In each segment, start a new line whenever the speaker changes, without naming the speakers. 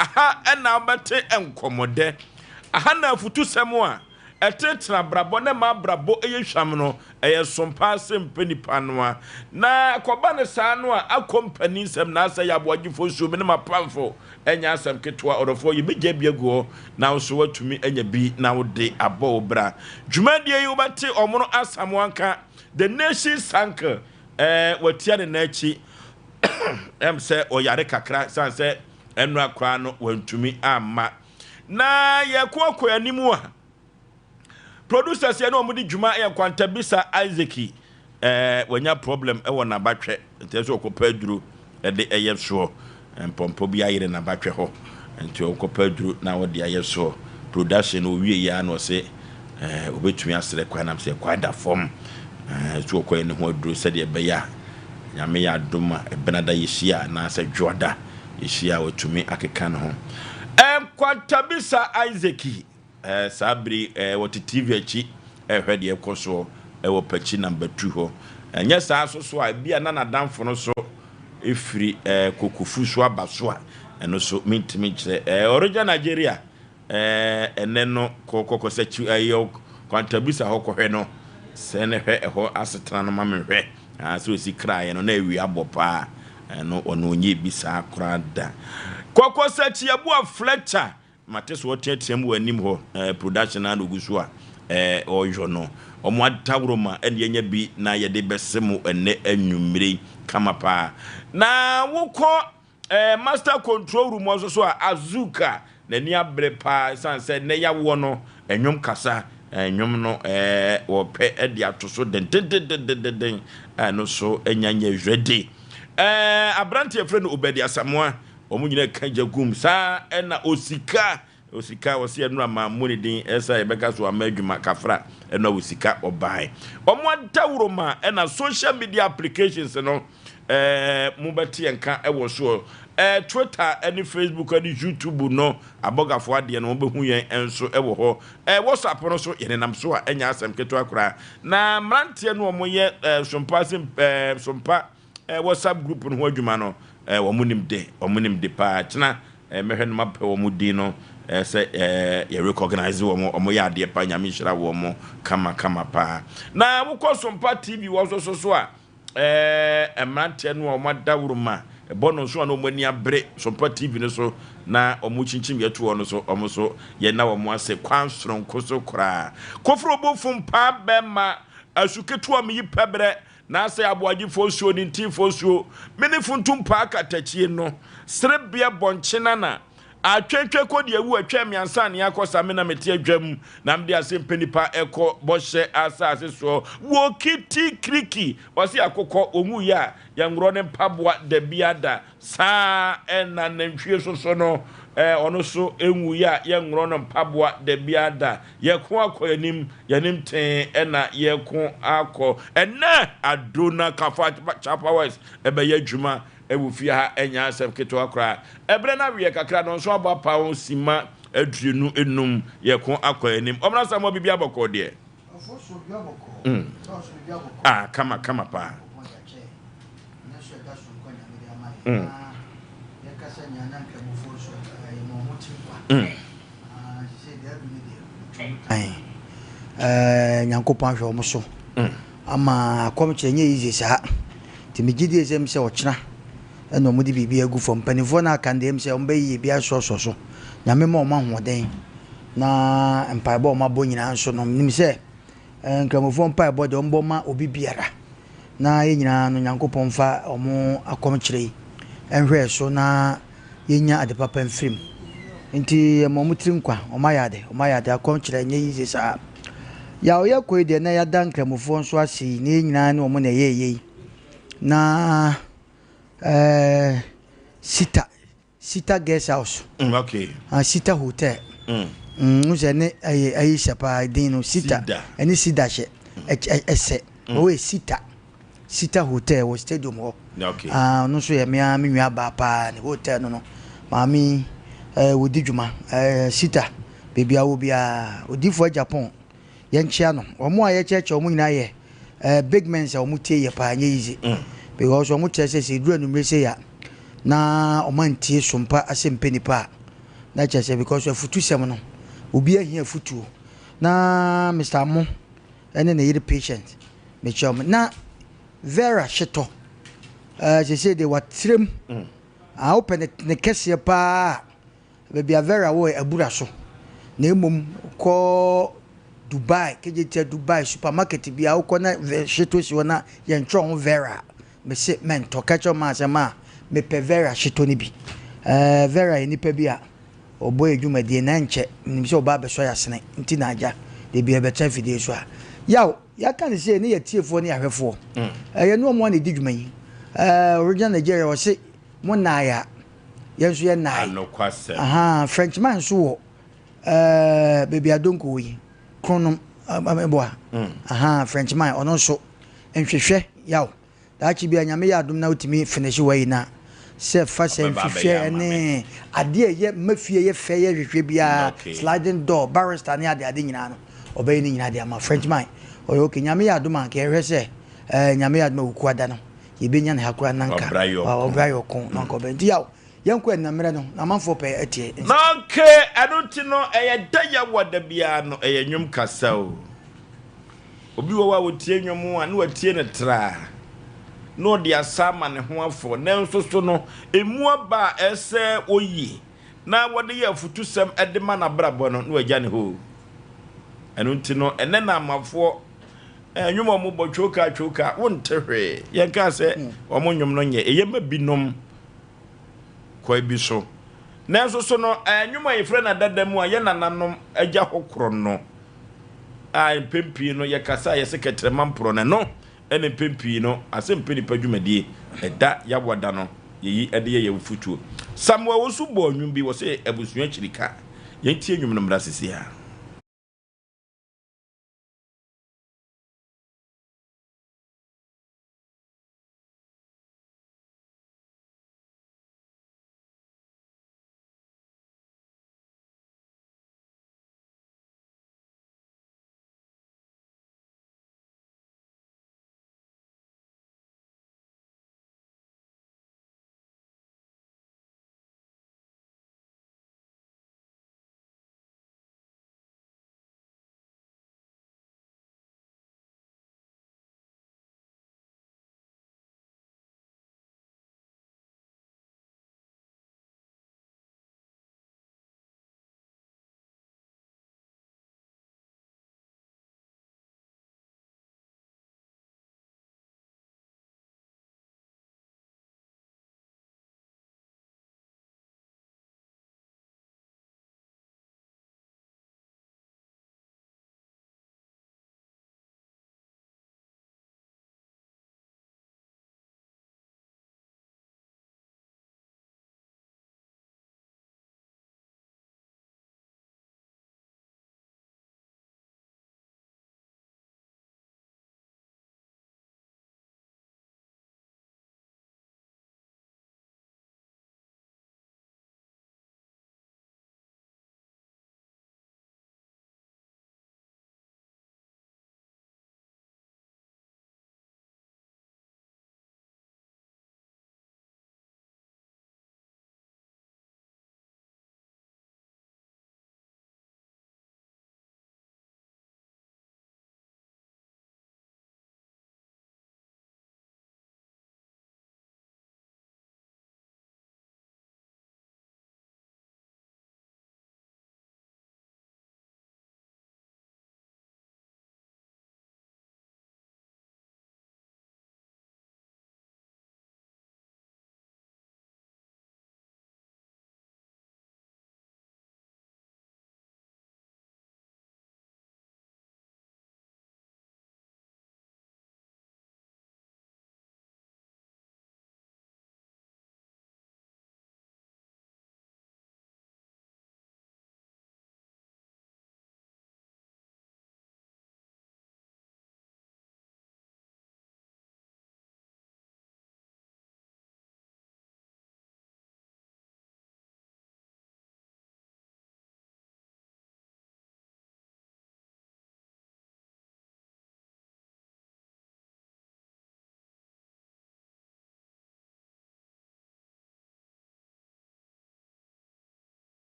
Aha na wobɛte nkɔmmɔdɛ. Aha na afutusɛm a ɛtenetene abrabɔ na ɛma abrabɔ yɛ hwam no, ɛyɛ som paa sɛ mpɛ nipa no a. Na ɛkɔba no saa no a, akɔ mpaninsɛm na asɛ yɛ aboagyefoɔ nsuo, me ne m'apamfo ɛnyɛ asɛm ketewa. Ɔdɔfoɔ, yɛbɛgya bi agu hɔ na wo nso woatumi anya bi na wode abɔ wo bra. Dwumadie yi wobɛte Ɔmono Asamoah nka, The Nation's Uncle, ɛɛ, watia ne nan akyi. Ɛm sɛ ɔyare kakra ɛsiane sɛ ɛnora koraa no wantumi amma. Na yɛkɔ akɔ anim a, producers yɛ ne wɔn de dwuma yɛ Nkwantabisa Isaac ɛɛ wanya problem ɛwɔ n'abatwɛ nti ɛsɛ ɔkɔpɛ aduro ɛde ɛyɛ soɔ. Mpɔmpɔ bi ayere n'abatwɛ hɔ nti ɔkɔpɛ aduro na ɔde ayɛ soɔ. Production no owie yɛ a na ɔse ɛɛ obetumi asrɛ kwan nam sɛ kwan da fam ɛɛ so ɔkɔyɛ ne ho aduro sɛdeɛ ɛbɛyɛ a Nyame yɛ adom a Ɛbenada yɛhyia anaasɛ Dwoada yɛhyia a watumi akeka ne ho. Nkwantabisa Isaac ɛɛ saa bere yi ɛɛ wɔte TV akyi ɛrehwɛ deɛ ɛkɔ soɔ ɛwɔ Pakyi number two hɔ. Ɛnyɛ saa nso so a ebia na n'adamfo no so ɛfiri ɛɛ Kokofu so aba so a ɛno so mentumi nkyerɛ. Ɛɛ Original Nigeria Ɛɛ ɛnɛ no kɔ kɔ kɔ sɛ kyi ɛyɛ kwantabisa hɔ kɔhwɛ no sɛ ne hwɛ ɛhɔ asetena no ma me hwɛ aa sɛ osi kraeɛ no na awia abɔ paa ɛno ɔno ɔnyɛ bi saa koraa da kɔ kɔ sɛ kyi abua Fletcher mate so ɔteatea mu wɔ anim hɔ ɛɛ production na ogu so a ɛɛ ɔyɔ no ɔmo adaworo ma ɛne yɛnya bi na yɛde bɛse mo ɛnɛ anwummere yi kama paa na wokɔ Ɛɛ master control room hɔ nso so a, Azuka n'ani abere paa esiane sɛ nnɛ yawoɔ no nnwom kasa, nnwom no ɛɛ wɔpɛ de ato so dendendendenden a ɛno nso anya nyɛ ready. Ɛɛ aberante yɛfrɛ no Obadi Asamoah, wɔn nyinaa ka gya gum saa ɛna Osika Osika ɔse ɛno ama mo ne din ɛsa yɛbɛka so ama adwuma kafra ɛno a osika ɔbae ɔmo adaworoma ɛna social media applications no ɛɛ mo bɛte yɛn ka ɛwɔ soɔ ɛɛ Twitter ɛne Facebook ɛne YouTube no abɔgafoɔ adeɛ no mo bɛhu yɛn ɛnso ɛwɔ hɔ ɛɛ WhatsApp no so yɛnenam so a ɛnyɛ asɛm ketewa koraa na mmeranteɛ no ɔmo yɛ ɛɛ sompa ɛɛ sompa Eh WhatsApp group no ho adwuma no eh wɔn nim de, wɔn nim de paa. Kyena eh mɛhwɛ no mapɛ wɔn din no eh sɛ eh yɛ recognize wɔn, wɔn yɛ adeɛ paa, Nyame nhyira wɔn kama kama paa. Na wokɔ Sompa TV wɔ nso so so a eh mmeranteɛ no a wɔn adaworoma ɛbɔ no nso a na wɔn ani abere Sompa TV no so na wɔn kyinkyim yɛ toɔ no so, wɔn nso yɛna wɔn ase kwan soronko so koraa. Koforo bo fom paa bɛma asu ketewa meyi pɛbrɛ Na sɛ aboagyefoɔ nsuo ne ntinfoɔ nsuo, mene funtum paa katakyie no, serebea bɔnkye nana, atwetwe kɔ deɛ awu atwa me ansa ne akɔ sa me na mete adwam na mede ase mpɛ nipa ɛkɔ bɔhyɛ asase soɔ wɔ kiti kiriki ɔse akokɔ ɔnwuiɛ a yɛnworɔ ne mpaboa dabiada Saa ara na nantwie nso so no, ɔno nso nwuiɛ a, yɛnworɔ no mpaboa da biara da. Yɛko akɔ yɛn anim, yɛn anim tee na yɛko akɔ. Ɛnnɛ, Adona Kafa Chapawes bɛyɛ adwuma wɔ fie ha, ɛnyɛ asɛm ketewa koraa. Ɛberɛ no aweɛ kakra, nnɔnson abɔ apaw simma 25, yɛko akɔ yɛn anim. Ɔmena Samoa, biribiara bɔkɔɔ deɛ? Ah, kama kama paa.
Nyankopɔn ahwɛ wɔn so ama akɔmkyerɛ nyɛ easy saa nti megye die sɛ sɛ ɔkyena ɛna wɔn de biribi agu fam mpanimfoɔ no aka deɛ sɛ wɔn bɛyɛ bi asɔsɔ so Nyame ma wɔn ahoɔden na mpaebɔ a wɔn abɔ nyinaa nso no nim sɛ nkramofoɔ mpaebɔ deɛ wɔn bɔ ma obi biara na yɛn nyinaa no Nyankopɔn mfa wɔn akɔmkyerɛ yi nhwɛ so na yɛnya ade papa mfiri mu. Nti yɛma wɔn tiri nkwa, wɔn ayɛ ade, wɔn ayɛ ade, akɔmkyerɛ nyɛ yize saa. Yaw yɛkɔ yi deɛ na yɛada nkramofoɔ nso ase yi, na yɛn nyinaa ne wɔn na ɛyɛ yei. Na ɛɛ sita Sita guest house.
Mm, okay.
Ah, Sita hotel. Mm. Mm, n sɛ ne ɛyɛ ɛyi hyɛ paa din no Sita. Ɛne Sida hyɛ ɛsɛ. Mm. Ɔwɔ Sita. Sita hotel wɔ stadium hɔ.
Okay.
Ah, ɔno nso yɛ mmea me nua baa paa ne hotel no no. Maame ɛɛ wɔdi dwuma ɛɛ Sita beebi a wɔ biara odiifoɔ Japan. Yɛnkyea no. Wɔn a yɛkyerɛkyerɛ wɔn nyinaa yɛ eh, big men a wɔn tie yɛ paa, ɛnyɛ easy. Because wɔn kyerɛ sɛ sɛ eduru anumere sei a na wɔn antie sompa asɛmpɛ nipa a. Na kyerɛ sɛ because afutusɛm no obi ahia afutuo. Na Mister Amo ɛne ne yere Patient mekyia wɔn. Na Vera Hyetɔ ɛɛ sese de watrem. Mm. Ah, wopɛ ne ne kɛseɛ paa baabi a Vera wɔ abura so. Na mmom kɔ Dubai, Kejetia Dubai supermarket bi a wokɔ na hyetɔ si hɔ na yɛntwerɛ ho Vera. Mese mɛntɔ. Ka kyerɛ ɔmaa sɛ maa mepɛ Vera hyetɔ no bi. Ɛɛ Vera yɛ nipa bi a ɔbɔ yɛ dwumadie na ɛnkyɛ menim sɛ ɔba abɛsɔ yɛ asene nti na agya da bi ɛbɛtena afidie so a. Yaw, yɛaka no sei ne yɛ tiefoɔ ne yɛ ahwɛfoɔ. Ɛyɛ ne ɔmo a na ɛdi dwuma yi. Ɛɛ original Nigeria ɔse mo nnae a yɛn nso yɛ nnae.
Anokwasɛm.
Ahaa Frenchman nso wɔ ɛɛ baabi a Donko wɔ yi. Kronom ɛboa. Ahaa Frenchman ɔno nso. Nhwehwɛ yaw. Daakye bi a Nyame yɛ adom na wotumi finish wayi no a, sɛ fa sɛ nhwehwɛ ne adeɛ a ɛyɛ ma fie yɛ fɛ yɛ hwehwɛ biara, sliding door, barrister ne ade ade nyinaa no, ɔbɛyɛ ne nyinaa de ama. Frenchman, ɔyɛ okay. Nyame yɛ adom a nka yɛhwɛ sɛ eh, Nyame yɛ adom a Wukuada no, yɛbɛnya ne ha koraa na nka ɔbra yɛ ɔko na nka ɔbɛyɛ. Nti yaw, yɛnkɔ ɛnna mmerɛ no, na amanfoɔ pɛ atie.
Na okay, ɛno nti no, ɛyɛ dɛ yɛwɔ da biara no, ɛyɛ nnwom kasa o. Obi wɔ hɔ a ɔtie nnwom a na watie no traa, na ɔde asa ama ne ho afɔ. Nanso so no, emu aba a ɛsɛ oyi na wɔde yɛ afutusɛm de ma n'abrabɔ no, na wagya ne hɔ o. Ɛno nti no, ɛnnɛ Naamafoɔ nnwom a wɔbɔ twokaa twokaa, wonte hwee. Yɛnkaa sɛ wɔn nnwom no nyɛ, ɛyɛ ma binom. Kwan bi so. Nanso so no, nnwom a yɛfrɛ no adada mu a yɛn nananom agya hɔ korɔ no, a mpɛn pii no yɛkasa a yɛse kɛtrɛma mporɔ no, ɛno na mpɛn pii no asɛmpɛ nipa dwumadie ɛda Yawoada no yɛyi de yɛ yɛn mfutuo. Samuel Owusu bɔɔ nnwom bi, wɔse abusua kyirika. Yɛntie nnwom no mmra sisi ara.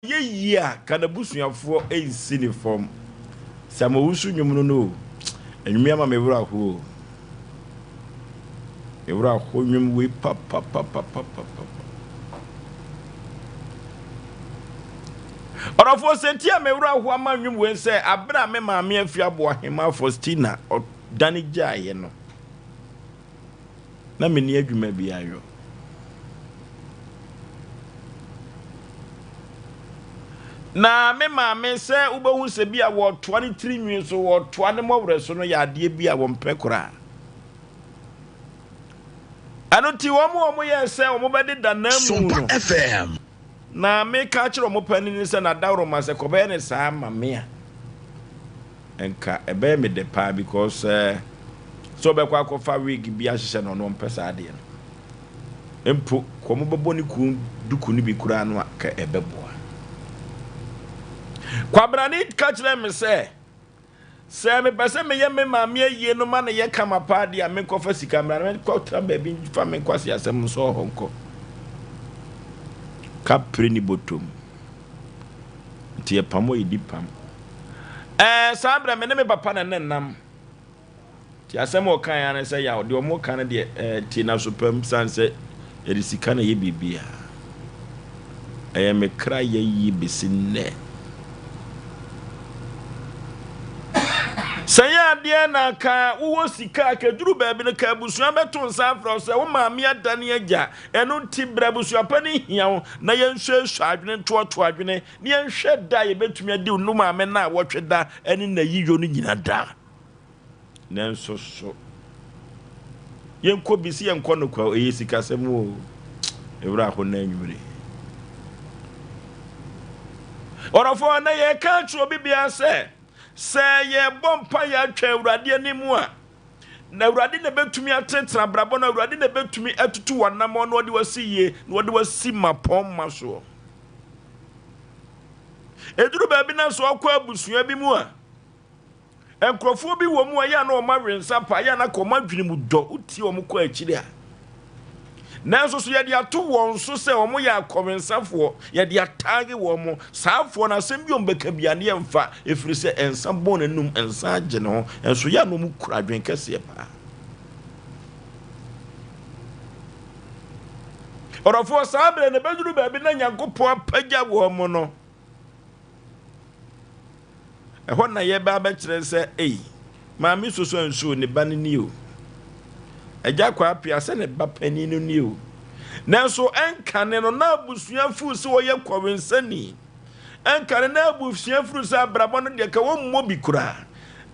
Yɛ yie a ka n'abusuafoɔ nsi ne fam. Sɛ ama owusu nnwom no no o, nnwom yi ama me werɛ aho o. Me werɛ aho nnwom wei papapapapapa. Ɔdɔfoɔ sɛ nti a me werɛ aho ama nnwom wei sɛ abere a me maame afi aboa Faustina ɔdane gyaeɛ no na menni adwuma bi ayɔ. Na me maame sɛ wobɛhu sɛ bi a wɔtoa ne tiri nwi so, wɔtoa ne mmɔwerɛ so no yɛ adeɛ bi a wɔmpɛ koraa. Ɛno nti wɔn a wɔyɛɛ sɛ wɔbɛdeda nan mu no,
FM.
na meka akyerɛ wɔn panin no sɛ n'adaworoma sɛ kɔbɛyɛ ne saa ma me a, nka ɛbɛyɛ me dɛ paa because eh, sɛ ɔbɛkɔ akɔfa wig bi ahyehyɛ no ɔno ɔmpɛ saa adeɛ no. Mpo kɔ wɔbɛbɔ ne kun duku no bi koraa no a, ka ɛbɛboa. Kwabrane ka kyerɛɛ me sɛ, sɛ mepɛ sɛ meyɛ me maame ayie no ma no yɛ kama paa deɛ a, menkɔfa sika mmra na menkɔtra baabi mfa me nkwaseasɛm nsɔɔ hɔ nkɔ. Kapre ne bɔtɔm. Nti yɛpam a yɛdi pam. Ɛɛ saa berɛ me ne me papa na na nam. Nti asɛm a ɔkaeɛ ara ne sɛ yaw deɛ wɔn ka no deɛ ɛɛ tie na so pam sane sɛ yɛde sika na ɛyɛ biribiara. Ɛyɛ me kra yɛ yie bɛsi nnɛ. Sɛ yɛ adeɛ na ka wowɔ sika a kɛduru baabi no ka abusua bɛto nsa afrɛ wo sɛ wo maame adane agya ɛno nti brɛ abusua pa no hia wo na yɛnsuasua adwene ntoatoa adwene na yɛnhwɛ da a yɛbɛtumi adi wo maame no a wɔtwe da ne n'ayiyɔ no nyina da. Nanso so yɛnkɔ bi sɛ yɛnkɔ no kwa ɛyɛ sikasɛm o ɛwerɛ aho no anwummere. Ɔdɔfoɔ na yɛka akyerɛ obi biara sɛ sɛ yɛbɔ mpa yɛatwa Awurade anim a na Awurade na ɛbɛtumi atenetene abrabɔ no, Awurade na ɛbɛtumi atutu w'anammɔn na ɔde wasi yie na ɔde wasi mapɔnma soɔ. Ɛduru baabi na sɛ ɔkɔ abusua bi mu a, nkurɔfoɔ bi wɔ mu a yɛ a na wɔn awe nsa pa, yɛ a na ka wɔn adwene mu dɔ, wotie wɔn kɔ akyiri a. Nanso so yɛde ato wɔn so sɛ wɔn yɛ akɔwensafoɔ, yɛde ataage wɔn mo. Saafoɔ no asɛm bi a wɔn bɛka biara no yɛmfa, ɛfiri sɛ nsa bɔn n'anum, nsa agye ne ho. Nso yɛ a na wɔn kura adwene kɛseɛ paa. Ɔdɔfoɔ, saa berɛ no ɛbɛduru baabi na Nyankopɔn apagya wɔn mo no. Ɛhɔ na yɛbɛ abɛkyerɛ sɛ, ei, maame soso nsuo ne ba no ni o. Agya kɔ apia sɛ ne ba panin no ni o. Nanso ɛnkane no na abusua firi sɛ ɔyɛ kɔwensani. Ɛnkane na abusua firi sɛ abrabɔ no deɛ ka wɔmmɔ bi koraa.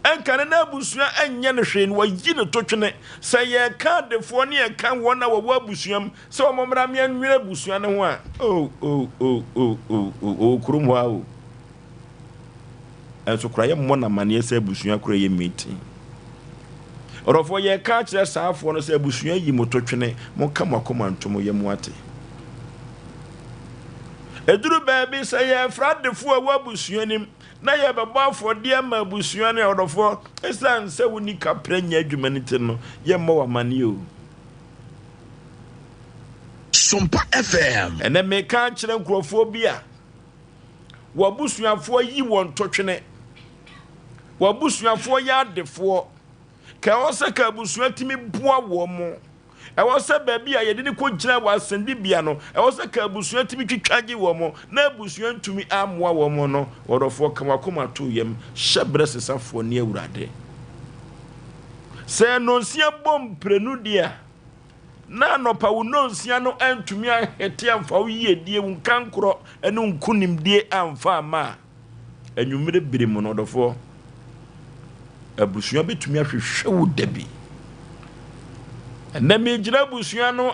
Ɛnkane na abusua ɛnyɛ no hwee no wɔayi no to twene. Sɛ yɛka adefoɔ ne yɛka wɔn a wɔwɔ abusua mu sɛ wɔn mmra mmɛnwene abusua no ho a, oh, oh, oh, oh, oh, oh, ɔwɔ kurom hɔ a o. Ɛnso koraa yɛmmɔ no amanneɛ sɛ abusua koraa yɛ meeting. Ɔdɔfoɔ yɛka akyerɛ saafoɔ no sɛ abusua yi mo to twene, monka mo akoma nto mo yam ate. Ɛduru baabi sɛ yɛfrɛ adefoɔ a ɛwɔ abusua nim na yɛbɛbɔ afɔdeɛ ama abusua no a, ɔdɔfoɔ, ɛsiane sɛ wonni kaprɛ nyɛ adwuma no nti no, yɛmmɔ wo amanneɛ o.
Sompa FM.
Ɛnɛ meka akyerɛ nkurɔfoɔ bi a w'abusuafoɔ yi wɔn totwene, w'abusuafoɔ yɛ adefoɔ, ka ɛwɔ sɛ ka abusua tumi boa wɔn mo. Ɛwɔ sɛ baabi a yɛde ne kɔgyina wɔ asɛnnibea no, ɛwɔ sɛ ka abusua tumi twitwa gye wɔn mo, na abusua ntumi ammoa wɔn mo no, ɔdɔfoɔ ka w'akoma to yam, hyɛ berɛ sesafoɔ ne Awurade. Sɛ nnɔnsia bɔ mprenu deɛ a, na anɔpa wo nnɔnsia no antumi anhete amfa wo yiedie, wo nkankorɔ ne wo nkonimdie amfa amma a, anwummere bere mu no, ɔdɔfoɔ, abusua bɛtumi ahwehwɛ wo da bi. Ɛnɛ megyina abusua no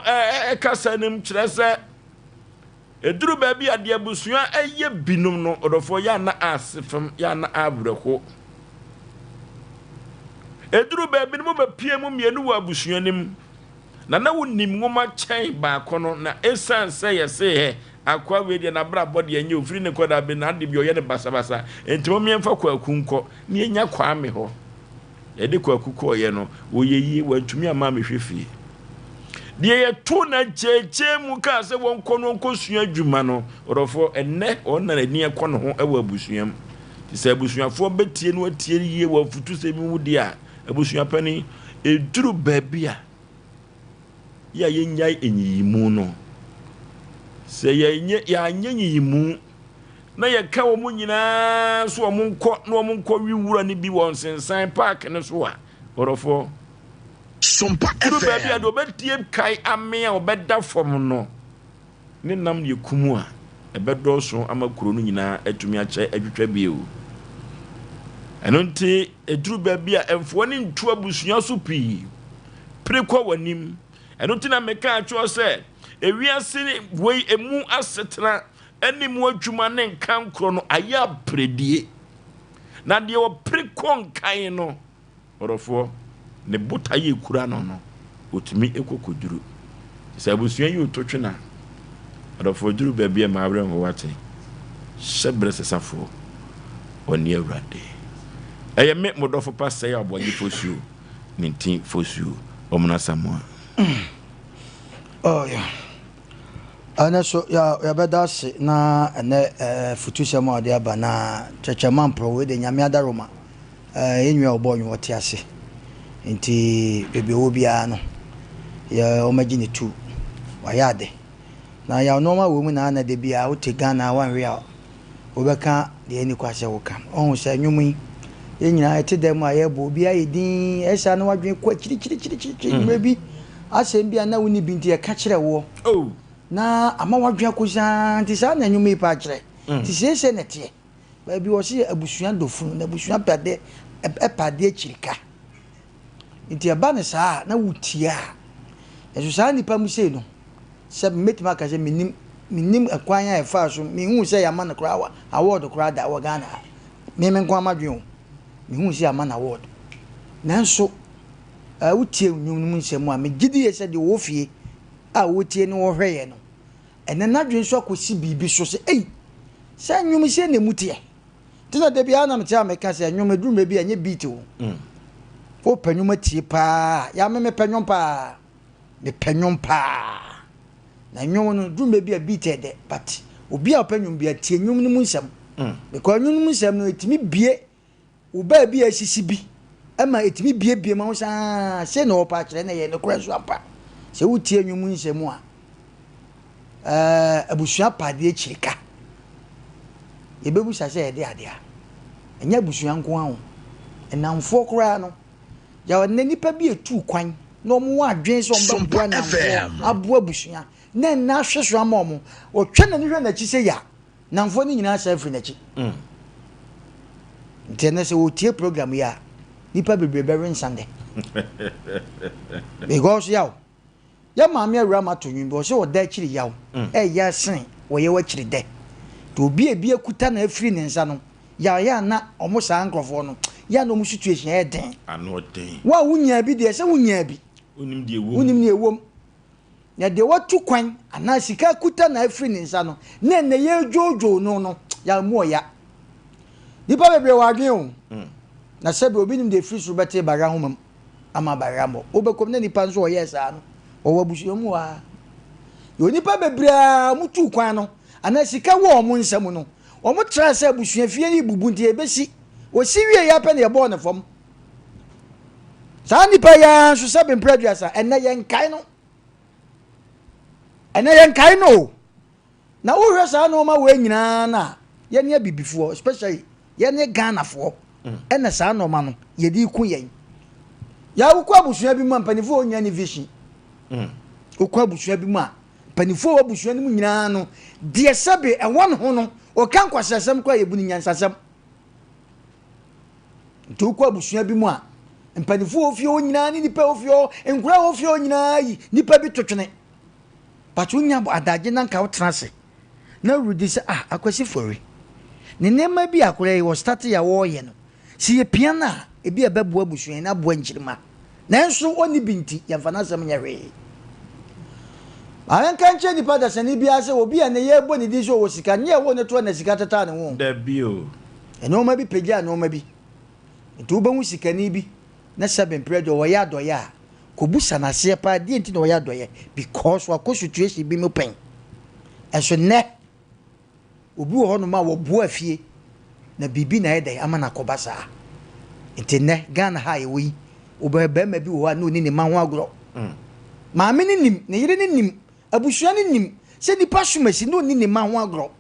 kasa no mu kyerɛ sɛ ɛduru baabi a deɛ abusua ɛyɛ binom no, ɔdɔfoɔ, yɛ ana ase fam, yɛ ana awerɛho. Ɛduru baabi no mobɛpie mu mmienu wɔ abusua no mu, na na wonim nwoma kyɛn baako no, na ɛsiane sɛ yɛse hɛ akoa wei deɛ n'abrabɔ deɛ nyɛ ofiri ne nkɔdaa bere n'ade bi ɔyɛ no basabasa, enti mommyɛmfa Kwaku nkɔ na yɛnya Kwame hɔ. Yɛde Kwaku kɔɔeɛ no, ɔyɛ yie, wantumi amma ammɛhwɛ fie. Deɛ yɛtoo no akyɛɛkyɛɛ mu kaa sɛ wɔnkɔ no wɔnkɔsua adwuma no, ɔdɔfoɔ, ɛnnɛ ɔno na n'ani akɔ ne ho wɔ abusua mu. Nti sɛ abusuafoɔ bɛtie no atie no yie wɔ afutusɛm yi mu deɛ a, abusua panin, ɛduru baabi a, yɛ a yɛnnyae nyiyimu no. Sɛ yɛnyɛ, yɛanyɛ nyiyimu na yɛka wɔn nyinaa so wɔn nkɔ na wɔn nkɔ wi wura no bi wɔ nsensan paake no so a, ɔdɔfoɔ,
Sompa
Ɛduru baabi a
FM.
deɛ ɔbɛtie kae amee a ɔbɛda fam no, ne nam yɛ kum a, ɛbɛdɔɔso ama kuro no nyinaa atumi akyɛ atwitwa bio. Ɛno nti, ɛduru baabi a mfoɔ no ntu abusua so pii. Pere kɔ w'anim. Ɛno nti na meka akyerɛ sɛ, ewiase wei emu asetena ne mu adwuma ne nkankorɔ no ayɛ aperedie. Na deɛ ɔpere kɔ nkan no, Ɔdɔfoɔ, ne botaeɛ a ɛkura no no, ɔtumi kɔ kɔduru. Sɛ abusua yi reto twene a, ɔdɔfoɔ duru baabi a mma awerɛ nho wate. Hyɛ berɛ sesafoɔ, ɔne Awurade. Ɛyɛ me, mo dɔfo pa Sɛe Aboagye Fosuo, ne nti Fosuo, Omuna Samoa.
Oh, yeah. Ɛnɛ so yɛbɛda ase na ɛnɛ futusɛm a ɔde aba na kyɛkyɛma mporɔ wei de Nyame adaroma. Eh, yɛn nua a ɔbɔɔ nnwom ɔte ase. Nti baabi ɔwɔ biara no, yɛ ɔmɛgye ne tu. Wayɛ ade. Na yaw nnoɔma wɔ mu na na da biara wote Ghana a wanhwɛ a wobɛka deɛ ɛnni kwa sɛ woka. Ɔhu sɛ nnwom yi, yɛn nyinaa yɛte dan mu a yɛrebɔ, obiara yɛ dinn, ɛyɛ saa na wadwene kɔ akyirikyirikyirikyiri. Mmerɛ bi, asɛm bi a na wonni bi nti yɛka kyerɛ woɔ.
Oh.
Na ama wadwene akɔ saa, nti saa na nnwom yi paa kyerɛ. Nti seesei na ɛteɛ. Baabi wɔsi yɛ abusua dɔ funu na abusua pɛ ade ɛpɛ ade akyiri ka. Nti ɛba no saa a na wotie a. Nso saa nnipa mu sei no sɛ mɛtumi aka sɛ menim menim ɛkwan a ɛfaa so mehuu sɛ yɛama no koraa award koraa da wɔ Ghana ha. Me me nko ara m'adwene o. Mehuu sɛ yɛama no award. Nanso ɛɛ wotie nnwom no mu nsɛm a megye di yie sɛ deɛ ɔwɔ fie a ɔretie ne ɔrehwɛ yɛn no Ɛnnɛ n'adwene nso akɔsi biribi so sɛ, Ei, sɛ nnwom sei na emu teɛ. Nti na da biara na mete a meka sɛ nnwom ɛduru mmerɛ bi a ɛnyɛ beat o. Wopɛ nnwom atie paa. Ya me mepɛ nnwom paa. Mepɛ nnwom paa. Na nnwom no duru mmerɛ bi a beat ɛdɛ but obi a ɔpɛ nnwom bi a tie nnwom no mu nsɛm. Because nnwom no mu nsɛm no ɛtumi bie Wo baabi a asisi bi ma ɛtumi biebie ma wo sɛ aa sei na ɔpɛ akyerɛ na ɛyɛ nokorɛ nso ampa. Sɛ wotie nnwom nsɛm a, ɛɛ abusua pa adeɛ akyiri ka. Yɛbɛbusa sɛ ɛde adeɛ a, ɛnyɛ abusua nko ara o. Nnamfoɔ koraa no, yɛwɔ nnɛ nnipa bi ɛtuu kwan na wɔn wɔ adwene sɛ wɔn bɛboa nnamfoɔ aboa abusua na ɛnna ahwe so ama wɔn. Ɔtwa n'ani hwɛ n'akyi sɛ ya. Nnamfoɔ no nyinaa san firi n'akyi. Nti ɛnɛ sɛ wɔtie program yi a, nipa bebree bɛwe nsa nnɛ. Because yaw, yɛ maame awura ma to nwom bi, ɔsɛ ɔda akyiri yaw, ɛyɛ sene wɔyɛ w'akyiri dɛ. Nti obi a ebi akuta na afiri ne nsa no, yaw yɛ a na ɔmo saa nkorɔfoɔ no, yɛ a na ɔmo situation yɛ den.
Ano ɔden.
Wo a wonyaa bi deɛ, sɛ wonyaa bi.
Wonim deɛ ɛwom.
Wonim deɛ ɛwom. Na deɛ watu kwan anaa sika akuta na afiri ne nsa no, na ɛnnɛ yɛredwoodwoo no no, yɛn mu ɔya. Nnipa bebree wɔ adwene o. Na sɛbi obi nim deɛ ɛfiri soro bɛtee bayerɛ ahoma mu ama bayerɛ ammɔ. Wobɛkɔm na nipa nso ɔyɛɛ saa no, wɔwɔ abusua mu hɔ ara. Yɛwɔ nnipa bebree a wɔtuu kwan no anaa sika wɔ wɔn nsa mu no, wɔtraa sɛ abusua fie yi bubu nti yɛbɛsi. Wɔsi wieeɛ ara pɛ na yɛbɔɔ no fam. Saa nnipa yi ara nso sɛbe mprɛ aduasa, ɛnnɛ yɛnkae no. Ɛnnɛ yɛnkae no o. Na wohwɛ saa nneɛma wei nyinaa no a, yɛne abibifoɔ, especially yɛne Ghanafoɔ, ɛna saa nneɛma no yɛde ku yɛn. Yɛ wokɔ abusua bi mu a mpanimfoɔ ɔnya ne vision. Wokɔ abusua bi mu a mpanimfoɔ wɔ abusua no mu nyinaa no deɛ sɛbe ɛwɔ ne ho no ɔka nkwaseasɛm koraa yɛbu no nyansasɛm. Nti wokɔ abusua bi mu a, mpanimfoɔ wɔ fie hɔ nyinaa ne nnipa wɔ fie hɔ, nkwadaa wɔ fie hɔ nyinaa yi nnipa bi to twene. But wonya adagye na nka wotena ase na woredi sɛ ah Akwasi Fori ne nneɛma bi a akwadaa yi wɔ start yɛ a wɔreyɛ no, sɛ yɛpia no a ebi a ɛbɛboa abusua yi na aboa nkyirimma. Nanso ɔnni bi nti yɛmfa n'asɛm nyɛ hwee. Ma yɛnka nkyerɛ nipa dasani biara sɛ obi a nnɛ yɛrebɔ ne din sɛ ɔwɔ sika, nyɛ ɛwɔ ne toɔ na sika tetaa ne ho.
Dabi o.
Nnoɔma bi pagyaa nnoɔma bi. Nti wobɛhu sikani bi na sɛbe mprɛ deɛ ɔyɛ adɔeɛ a, Kɔbusa no aseɛ paa deɛ nti na ɔyɛ adɔeɛ because wakɔ situation bi mu pɛn. Ɛnso nnɛ obi wɔ hɔnom a wɔboa fie na biribi na ayɛ dɛn ama no akɔba saa. Nti nnɛ Ghana ha a yɛwɔ yi, wobɛhwɛ barima bi wɔ hɔ a na ɔni ne mma ho agorɔ. Maame no nim, ne yere no nim, abusua no nim sɛ nipa som asi na ɔni ne mma ho agorɔ.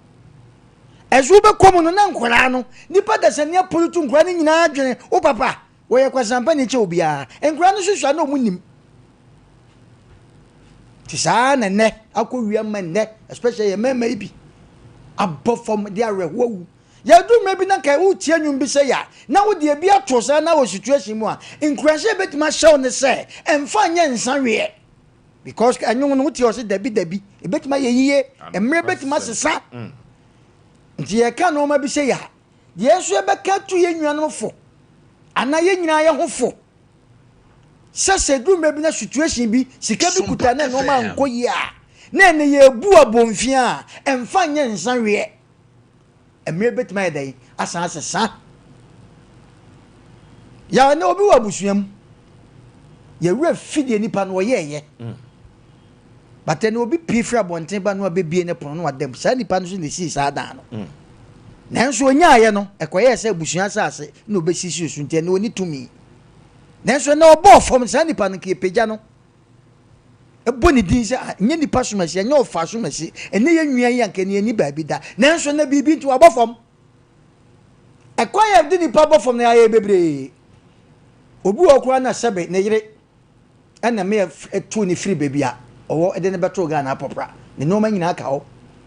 Ɛnso wobɛkɔ mu no na nkwadaa no, nipa dasani apolitu nkwadaa no nyinaa adwene, wo papa, wɔyɛ kwasampani kyɛ obiara. Nkwadaa no nso sua na wɔn nim. Te saa na nnɛ akɔ wia ma nnɛ, especially yɛ mmarima yi bi abɔ fam de awerɛhoɔ awu. Yɛadu mmerɛ bi na nka woretie nnwom bi sɛ ya na wode ebi ato saa na wɔ situation mu a, nkuranhyɛ a ɛbɛtumi ahyɛ wo ne sɛ ɛmfa nyɛ nsa weɛ. Because ɛnwom no wotie ɔse dabi dabi, ɛbɛtumi ayɛ yie, mmerɛ bɛtumi asesa. Nti yɛka nneɛma bi sɛ ya, deɛ nso yɛbɛka atu yɛn nuanom fo anaa yɛn nyinaa yɛ ho fo sɛ sɛ ɛduru mmerɛ bi na situation bi sika bi kuta na nneɛma ankɔ yie a na ɛnɛ yɛbu abɔnfia a ɛmfa nyɛ nsa weɛ. Mmerɛ bɛtumi ayɛ dɛn asan asesa. Yɛ na obi wɔ abusua mu yɛwerɛ fi deɛ nipa no ɔyɛɛyɛ mm. But ɛna obi pie firi abɔnten ba no abɛbie ne pono no adam saa nipa no so na ɛsii saa dan no mm. Nanso ɔnyaayɛ no ɛkɔyɛɛ sɛ abusua asase na ɔbɛsisi so nti ɛna ɔni tumi. Nanso ɛna ɔbɔɔ fam saa nipa no nka yɛpagya no bɔ ne din sɛ ah, nyɛ nipa somasi, ɛnyɛ ɔfa somasi, ɛnɛ yɛ nua yi anka ne ani baabi da. Nanso na biribi nti wabɔ fam. Ɛkwan yɛ de nipa bɔ fam no ayɛ bebree. Obi wɔ koraa na sɛbe ne yere ɛna me ɛtu ne firi baabi a ɔwɔ ɛde ne bɛto Ghana apɔpra. Ne nneɛma nyinaa ka hɔ.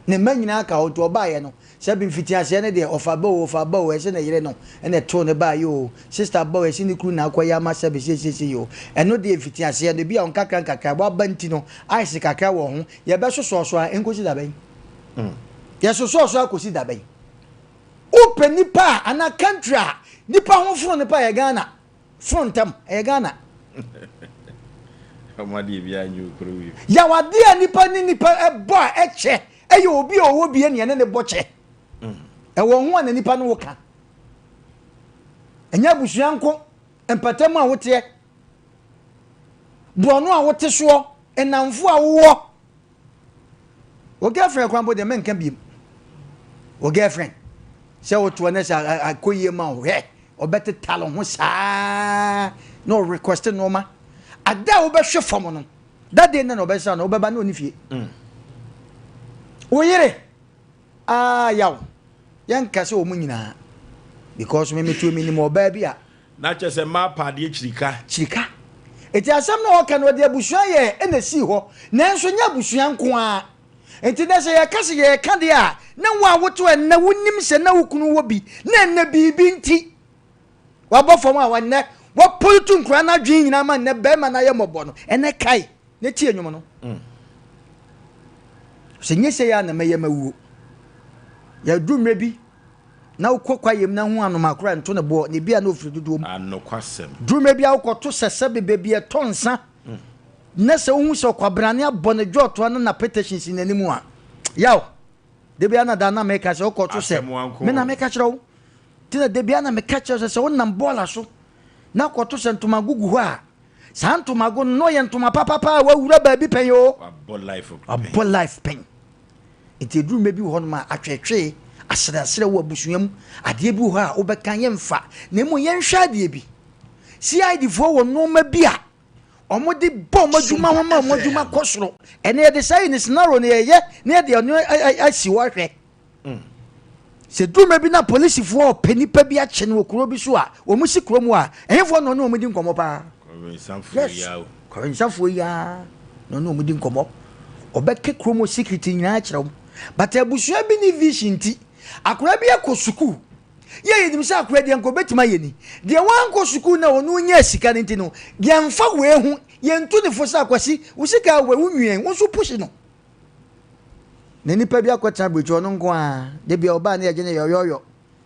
Ne mma nyinaa ka hɔ nti ɔbaeɛ no Sɛbi mfitiaseɛ no deɛ ɔfa ba oo ɔfa ba oo ɛse ne yere no na ɛtoo no baeɛ oo, sister ba oo ɛse ne kunu na akɔyɛ ama sɛbi seisei oo, ɛno deɛ mfitiaseɛ no ebia nkakra nkakra waba nti no ice kakra wɔ ho, yɛbɛsosɔɔ so ara ɛnkɔsi dabɛn? Yɛsosɔɔ so ara kɔsi dabɛn? Wopɛ nipa a anaa country a nipa ho fono no paa ɛyɛ Ghana. Foro ntɛm, ɛyɛ Ghana. Yaw adeɛ a nipa ne nipa bɔ a ɛkyɛ ɛyɛ obi a ɔwɔ bi ɛne ɛne ne bɔ kyɛ. Ɛwɔ ho a na nipa ne wo ka. Ɛnyɛ abusua nko, mpatamu a woteɛ, borɔno a wote soɔ, nnamfo a wowɔ. Wo girlfriend kwan mpo deɛ menka biem. Wo girlfriend sɛ wotoɔ ne sɛ akɔ yie ma wo hwɛ ɔbɛtetale ho saa na ɔrequest nneɛma. Ada a wobɛhwe fam no that day na na ɔbɛsa no wobɛba na ɔne fie. Mm. Wo yere ah yaw yɛnka sɛ wɔn nyinaa because me metuo menim ɔbaa bi a
Na kyerɛ sɛ mmaa pa adeɛ kyirika.
Kyirika. Enti asɛm no a ɔka no, ɔde abusua yɛɛ ɛna esii hɔ. Nanso ɛnyɛ abusua nko ara. Enti nnɛ sɛ yɛka sɛ yɛreka deɛ a, na wo a wote hɔ ɛnnɛ wonim sɛ na wo kunu wɔ bi, na ɛnnɛ biribi nti wabɔ fam a ɛnnɛ wapollute nkwadaa no adwene nyinaa ma nnɛ barima no ayɛ mmɔbɔ no, ɛnnɛ kae na tie nnwom no. Sɛ nyɛ sei a na mɛyɛ mawuo. Yɛadu mmerɛ bi na wokɔ kwaeɛ mu na hu anoma koro a nto ne boɔ na ebi a na ofiri dodoɔ mu.
Anokwasɛm.
Duru bi a wokɔto sɛsɛbe baabi a ɛtɔ nsa na sɛ wohu sɛ ɔkwabrane abɔ ne dwɔɔtoa na n'apetition si n'anim a, yaw. Da biara na da na meka sɛ wokɔto sɛ me na meka kyerɛ wo. Nti na da biara na meka kyerɛ sɛ sɛ wonam bɔɔla so na kɔto sɛ ntomago gu hɔ a, saa ntomago no na ɔyɛ ntoma papapa a wawura baabi pɛn o.
Wabɔ
life pɛn. Enti ɛduru mmerɛ bi wɔ hɔnom a, atweetwee, aserɛaserɛ wɔ abusua mu, adeɛ bi wɔ hɔ a wobɛka yɛmfa, na mmom yɛnhwɛ adeɛ bi. CID foɔ wɔ nnoɔma bi a wɔde bɔ wɔn adwuma ho ma wɔn adwuma kɔ soro. Ɛnna yɛde saa yi ne scenario no yɛyɛ na yɛde ɛno asi hɔ ahwɛ. Sɛ duru mmerɛ bi na polisifoɔ ɔpɛ nipa bi akye no wɔ kuro bi so a, wɔn si kurom a, ɛhefoɔ na ɔne wɔn di nkɔmmɔ paa?
Yes,
kɔwensafoɔ yi ara na ɔne wɔn di nkɔmmɔ. Ɔbɛka kurom hɔ secret nyinaa akyerɛ wɔn. But abusua bi ne vision nti, akwadaa bi akɔ sukuu. Yɛ yɛnim sɛ akwadaa deɛ nka ɔbɛtumi ayɛ ni. Deɛ wankɔ sukuu na ɔno nyaa sika no nti no, yɛmfa wei ho, yɛntu ne fo sɛ akwasi, wo sika wei, wo nwiɛn, wo nso push no. Na nipa bi akɔtena aburokyire ɔno nko ara, da bi a ɔbaa ne yɛgye no yɔyɔyɔ.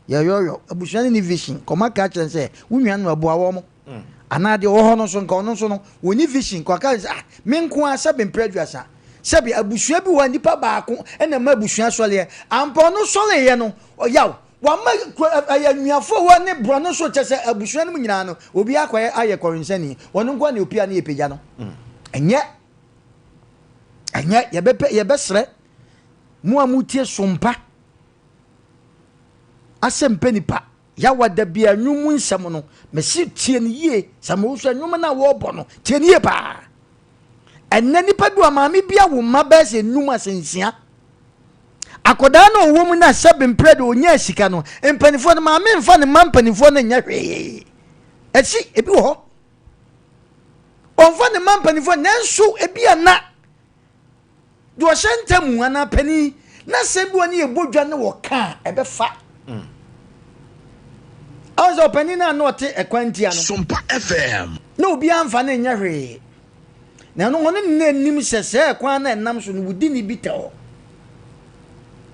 Yɛyɔyɔ abusua no ni vision kɔma ka kyerɛ sɛ wo nua no ɛboa wɔn mm. Anaa deɛ ɔwɔ hɔ no nso nka ɔno nso no wɔni vision kɔ aka sɛ ah me nko ara sɛbe mpere aduasa sɛbe abusua bi wɔ nipa baako ɛna ma abusua sɔleɛ ampa ɔno sɔleɛ no ɔyaw. Wama kuro ɛyɛ anuafoɔ wɔ ne borɔno so kyɛ sɛ abusua no mu nyinaa no obi akɔyɛ ayɛ kɔwensani ɔno nko na opia ne yɛpagya no. Ɛnyɛ ɛnyɛ yɛbɛpɛ yɛbɛsrɛ mo a motie sompa asɛm pɛ nipa yawa da bia nnwom mu nsɛm no mesi tie no yie sɛ mo so nnwom no a wɔrebɔ no tie no yie paa. Ɛnɛ nipa bi wɔ maame bi awo mma bɛyɛ sɛ nnum asɛ nsia. Akwadaa no ɔwɔ mu na sɛbe mprɛ de ɔnya sika no mpanimfoɔ no maame mfa ne mma mpanimfoɔ no nyɛ hwee. Ɛsi ebi wɔ hɔ ɔmfa ne mma mpanimfoɔ, nanso ebi ana deɛ ɔhyɛ ntamu anaa panin na sɛ bi wɔ ne yɛ bɔ dwa ne wɔ ka a ɛbɛfa. Ɔn sɛ ɔpanin no a na ɔte ɛkwan tia no
Sompa FM.
na obiara mfa ne nyɛ hwee na ɛno ɔno ne anim sɛ sɛ ɛkwan na ɛnam so no wodi ne bi tɛ hɔ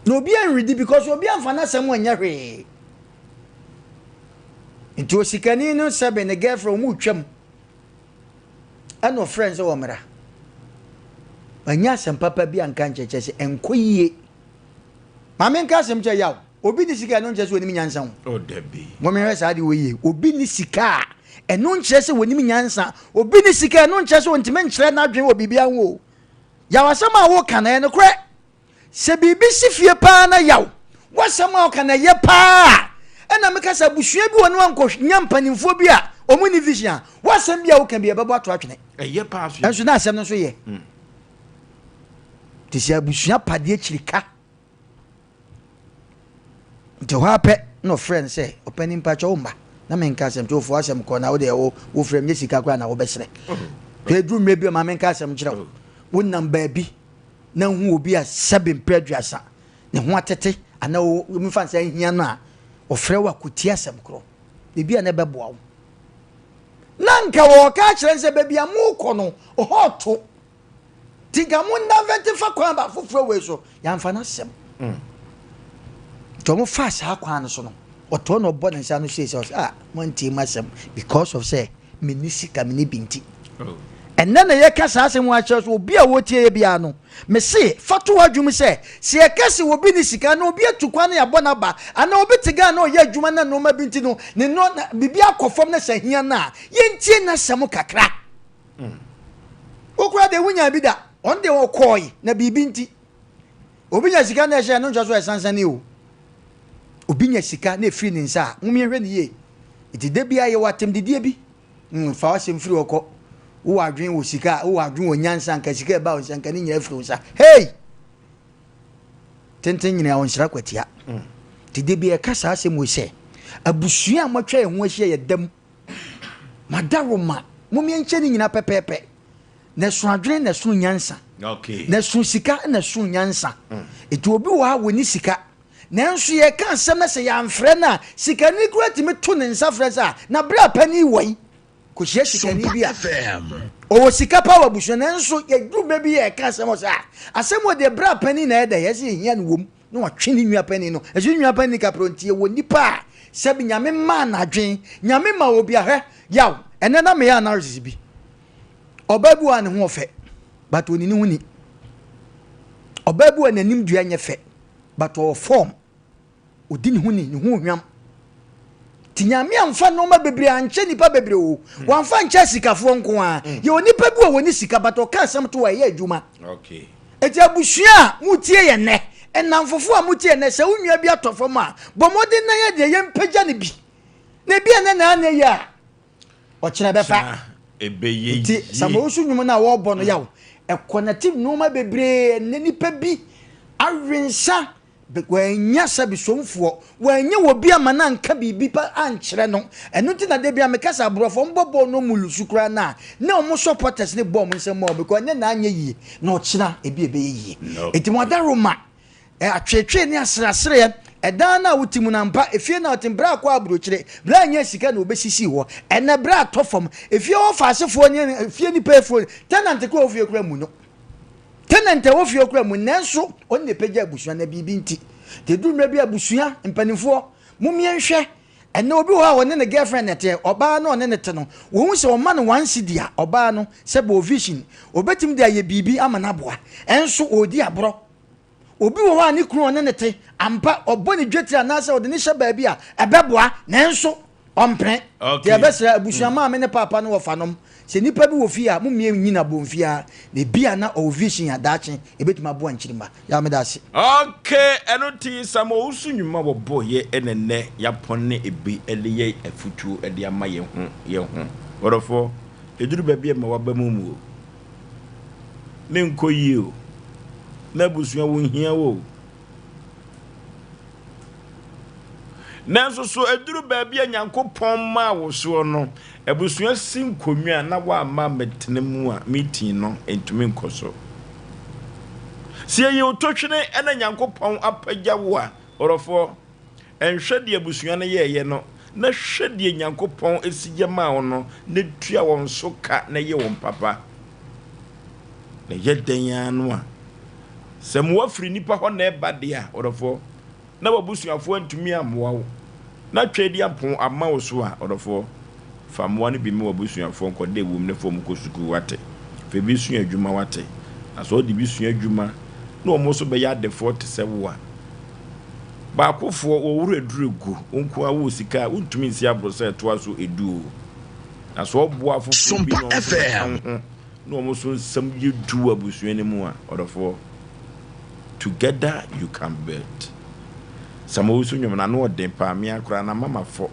na obiara nwidi because obiara mfa n'asɛm nyɛ hwee. Nti osikani no sɛbe ne girlfriend ɔmo twam ɛna ɔfrɛ no sɛ wɔmmra wanya asɛm papa bi anka nkyerɛkyerɛ sɛ ɛnkɔ yie. Maame nka asɛm kyerɛ yaw obi ne sika ɛno nkyerɛ sɛ onim nyansa ho.
Oh, dabi.
Wɔmehwɛ saa de wɔ yie. Obi ne sika a ɛno nkyerɛ sɛ wɔnim nyansa. Obi ne sika ɛno nkyerɛ sɛ ɔntumi nkyerɛ n'adwene wɔ biribi ho o. Yaw asɛm a woka no ɛyɛ nokorɛ. Sɛ biribi si fie paa na yaw wasɛm a woka no ɛyɛ paa ɛna meka sɛ abusua bi wɔ no ankɔ nya mpanimfoɔ bi a ɔmo ni vision a wasɛm bi a woka bi ɛbɛbɔ ato atwene.
Ɛyɛ paa so.
Ɛnso na asɛm no nso yɛ te sɛ abusua padeɛ kyirika nti hɔ apɛ na ɔfrɛ no sɛ ɔpɛni mpakyɛ wo mma na menka asɛm kyerɛ wofoɔ asɛm kɔ na wode wo wofrɛ m nyɛ sika koraa na wobɛserɛ hwɛ ɛduru mmerɛ bi a ma menka asɛm kyerɛ wo wonam baabi na hu obi a sɛbe mpɛ aduasa ne ho atete anaa mfa sɛ ahia no a ɔfrɛ wo akɔtie asɛm korɔ biribi a na ɛbɛboa wo na nka wɔɔka akyerɛ no sɛ baabi a mokɔ no ɔhɔ ɔto nti nka mo nda fa kwan ba foforɔ wei so yɛamfa no asɛm nti ɔmo faa saa kwan no so no ɔtoɔ na ɔbɔ ne nsa no sei sɛ ɔsɛ ah moantie mu asɛm because of sɛ menni sika menni bi nti.
Oh.
Ɛnɛ na yɛka saa asɛm akyerɛ so obi a wɔtie yɛ biara no mese fa to w'adwum sɛ sɛ yɛka sɛ obi ne sika na obi atu kwan na yɛabɔ n'aba anaa obi te Ghana na ɔyɛ adwuma na nneɛma bi nti no ne no na biribi akɔ fam na sɛ hia no a yɛntie n'asɛm kakra. Wokora deɛ wonya bi da ɔno deɛ ɔkɔɔe na biribi nti obi nya sika na ɛhyɛ no nkyɛ so ɛsansane o. Obi nya sika na ɛfiri ne nsa a momiɛhwɛ ne yie. Nti da biara yɛwɔ atɛmdidie bi fa w'asɛm firi hɔ kɔ. Wowɔ adwene wɔ sika a wowɔ adwene wɔ nyansa nka sika ɛba wo nsa nka ne nyinaa firi wo nsa. Hey! Tenten nyinaa ɔnsra kwatia. Nti da biara ɛka saa asɛm wei sɛ abusua a moatwa yɛn ho ahyia yɛ dam madaroma momiɛnkyɛ ne nyinaa pɛpɛɛpɛ na ɛso adwene na ɛso nyansa. Na ɛso sika na ɛso nyansa. Nti obi wɔ ha wɔni sika nanso yɛka asɛm na sɛ yɛamfrɛ no a sikani kora tumi to ne nsa frɛ sɛ a na berɛ a pani wɔ yi kɔhyia sikani bi a ɔwɔ sika pa wɔ abusua nanso yɛduru bɛ bi yɛka asɛm wɔ sɛ a asɛm wɔ deɛ berɛ a pani na ɛdɛ yɛsɛ yɛhia no wom na watwe ne nua pani no ɛso ne nua pani kaprɛ nti yɛwɔ nipa a sɛbi nyame maa n'adwen nyame ma obi ahwɛ yaw ɛnɛ na meyɛ analysis bi ɔbaa bi wɔ a ne ho ɔfɛ but ɔni ne ho ni. Ɔbaa bi wɔ n'anim dua nyɛ fɛ but ɔwɔ form ɔdi ne ho ni ne ho hwam. Nti nyame amfa nneɛma bebree ankyɛ nipa bebree o. Wamfa nkyɛ sikafoɔ nko a. Yɛwɔ nipa bi wɔ wɔne sika but ɔka asɛm to a ɛyɛ adwuma. Eti abusua a motie yɛ nnɛ ɛnamfofo a motie yɛ nnɛ sɛ wo nua bi atɔ fam a bɔ mmɔden na yɛ deɛ yɛmpagya no bi. Na ebi a ne na anyɛ yie a ɔkyerɛ bɛfa. Nti Samuel so nnwom no a wɔrebɔ no yaw ɛkɔ n'atim nneɛma bebree ɛnɛ nipa bi awensa wɔanya sɛbi somfoɔ wɔanya wɔ bi ama no anka biribi pa ankyerɛ no. Ɛno nti na da bi a meka sɛ aborɔfo ɔmbɔ bɔɔl no ɔmu lusu koraa no a na ɔmo supporters ne bɔɔl mo nsɛm mu a because ɛnyɛ na anyɛ yie na ɔkyena ebi ɛbɛyɛ yie. Nti mo adaroma atwetwe ne asereasereɛ ɛdan no a wote mu no ampa efie no a wote mu berɛ akɔ aburokyire berɛ a nyɛ sika na wɔbɛsisi hɔ ɛnɛ berɛ atɔ fam efie hɔ faasefoɔ ne efie nipa efoɔ tenant kora wɔ fie kora mu no tenant a wɔ fie kora mu nanso ɔno na ɛpɛgya abusua na biribi nti te duru mmerɛ bi abusua mpanimfoɔ momiɛnhwɛ ɛnɛ obi wɔ hɔ a ɔne ne girlfriend na ɛteɛ ɔbaa no ɔne ne te no wɔhu sɛ ɔma no one cedi a ɔbaa no sɛ bɔ vision obɛtumi de ayɛ biribi ama no aboa ɛnso ɔredi aborɔ. Obi wɔ hɔ a ne kunu a ɔne no te, ampa, ɔbɔ ne dwetire anaasɛ ɔde no hyɛ baabi a, ɛbɛboa, nanso ɔmpene. Nti yɛbɛsrɛ abusua maame ne paapa ne wɔfanom, sɛ nnipa bi wɔ fie a, mommie nnyina abomfiaa, na ebia na ɔwɔ vision a daakye ɛbɛtumi aboa nkyirimma. Yaw meda ase.
Ok ɛno nti Samuel Owusu nnwuma wɔbɔ yɛ ɛna nnɛ yapɔn ne ebi de yɛ afutuo de ama yɛn ho yɛn ho. Ɔdɔfoɔ, ɛduru baabi a mma w'aba mu mmu o. Ne nkɔ yie o. Na abusua wo nhia wo o. Nanso so ɛduru baabi a Nyankopɔn maa wo soɔ no, abusua si nkonnwa a na woamma ammɛtena mu a, meeting no ntumi nkɔ so. Sɛ yɛyi wo totwene na Nyankopɔn apagya wo a, ɔdɔfoɔ, nhwɛ deɛ abusua no yɛeɛ no, na hwɛ deɛ Nyankopɔn si yɛ maa wo no, na tua wɔn so ka na yɛ wɔn papa. Na ɛyɛ dɛn ara no a, sɛ mmoa firi nnipa hɔ na ɛba deɛ a, ɔdɔfoɔ, na w'abusuafoɔ antumi ammoa wo, na Tweaduampɔn amma wo so a, ɔdɔfoɔ, fa mmoa no bi ma w'abusuafoɔ nkɔda ɛwom na fa wɔn kɔ sukuu, woate? Fa bi sua adwuma, woate? Na sɛ wode bi sua adwuma na wɔn nso bɛyɛ adefoɔ te sɛ wo a, baakofoɔ, wɔ werɛ duru gu, wo nko ara wowɔ sika a, wontumi nsi aborosan a ɛtoa so du o. Na sɛ woboa afoforɔ bi
Sompa
na wɔn nso bɛka
FM.
wo ho na wɔn nso nsɛm yɛ du wɔ abusua no mu a, ɔdɔfoɔ, Together you can build. Sam Owusu nnwom no ano ɔden paa me ara koraa na mama fɔ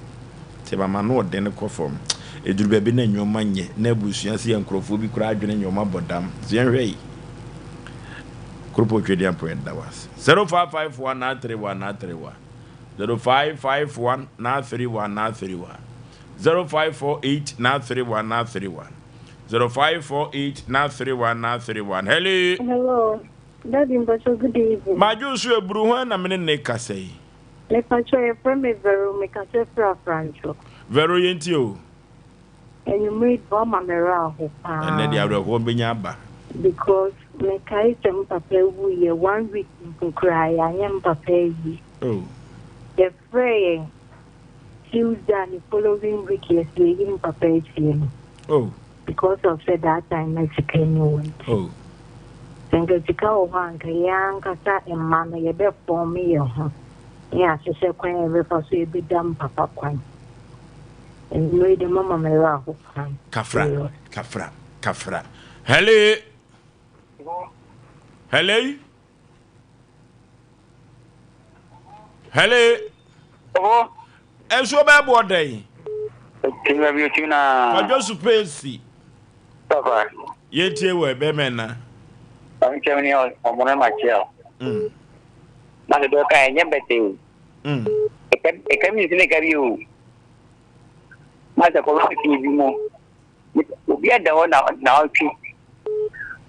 nti ɛma m'ano ɔden no kɔ fam. Ɛduru baabi na nnoɔma nyɛ na abusua se yɛ nkorɔfoɔ bi koraa adwene nnoɔma bɔ dam. So yɛnhwɛ yi. Kuropɔn Twedeampɔn yɛda wo ase. 0551 931 931 0551 931 931 0548 931 931 0548 931 931 Hello.
Hello. Daddy mpakyɛw good evening.
Madwo nso aburu hwan na mene ne kasa yi.
Mepakyɛw yɛfrɛ me Vero mekasa firi Afrancho.
Vero yɛntie o.
Anwummere yi deɛ wama me werɛ aho paa.
Ɛnɛ deɛ awerɛhoɔ bɛnya aba.
Because mekae sɛ me papa wuiɛ one week mpo koraa yɛanyɛ me papa ayie.
Oh.
Yɛfrɛɛ yɛn Tuesday a ne following week yɛsi yɛyi me papa asie no.
Oh.
Because of sɛ that time na sika nni hɔ nti.
Oh.
Sɛ nka sika wɔ hɔ a nka yɛn ankasa mma no yɛbɛ form yɛn ho na yɛahyehyɛ kwan a yɛbɛfa so yɛbɛda me papa kwan. Nnuro yi de mama me werɛ aho paa.
Kafra, kafra, kafra. Hello. Hello. Hello.
Ɔhɔ.
Nsuo bɛɛ boɔ dɛn?
Tumi bi otumi na.
Kwadwo Supesi.
Papa.
Yɛntie wɔ ɛbɛmɛ na.
Ɔnkyɛm ni ɔmo no ma kyerɛ o. Ma sɛ dɔka ɛnyɛ bɛtɛ o. Ɛka mi nsene ka bi o. Ma sɛ kɔbɛ fie bi mu. Obi ada hɔ na na ɔtwe.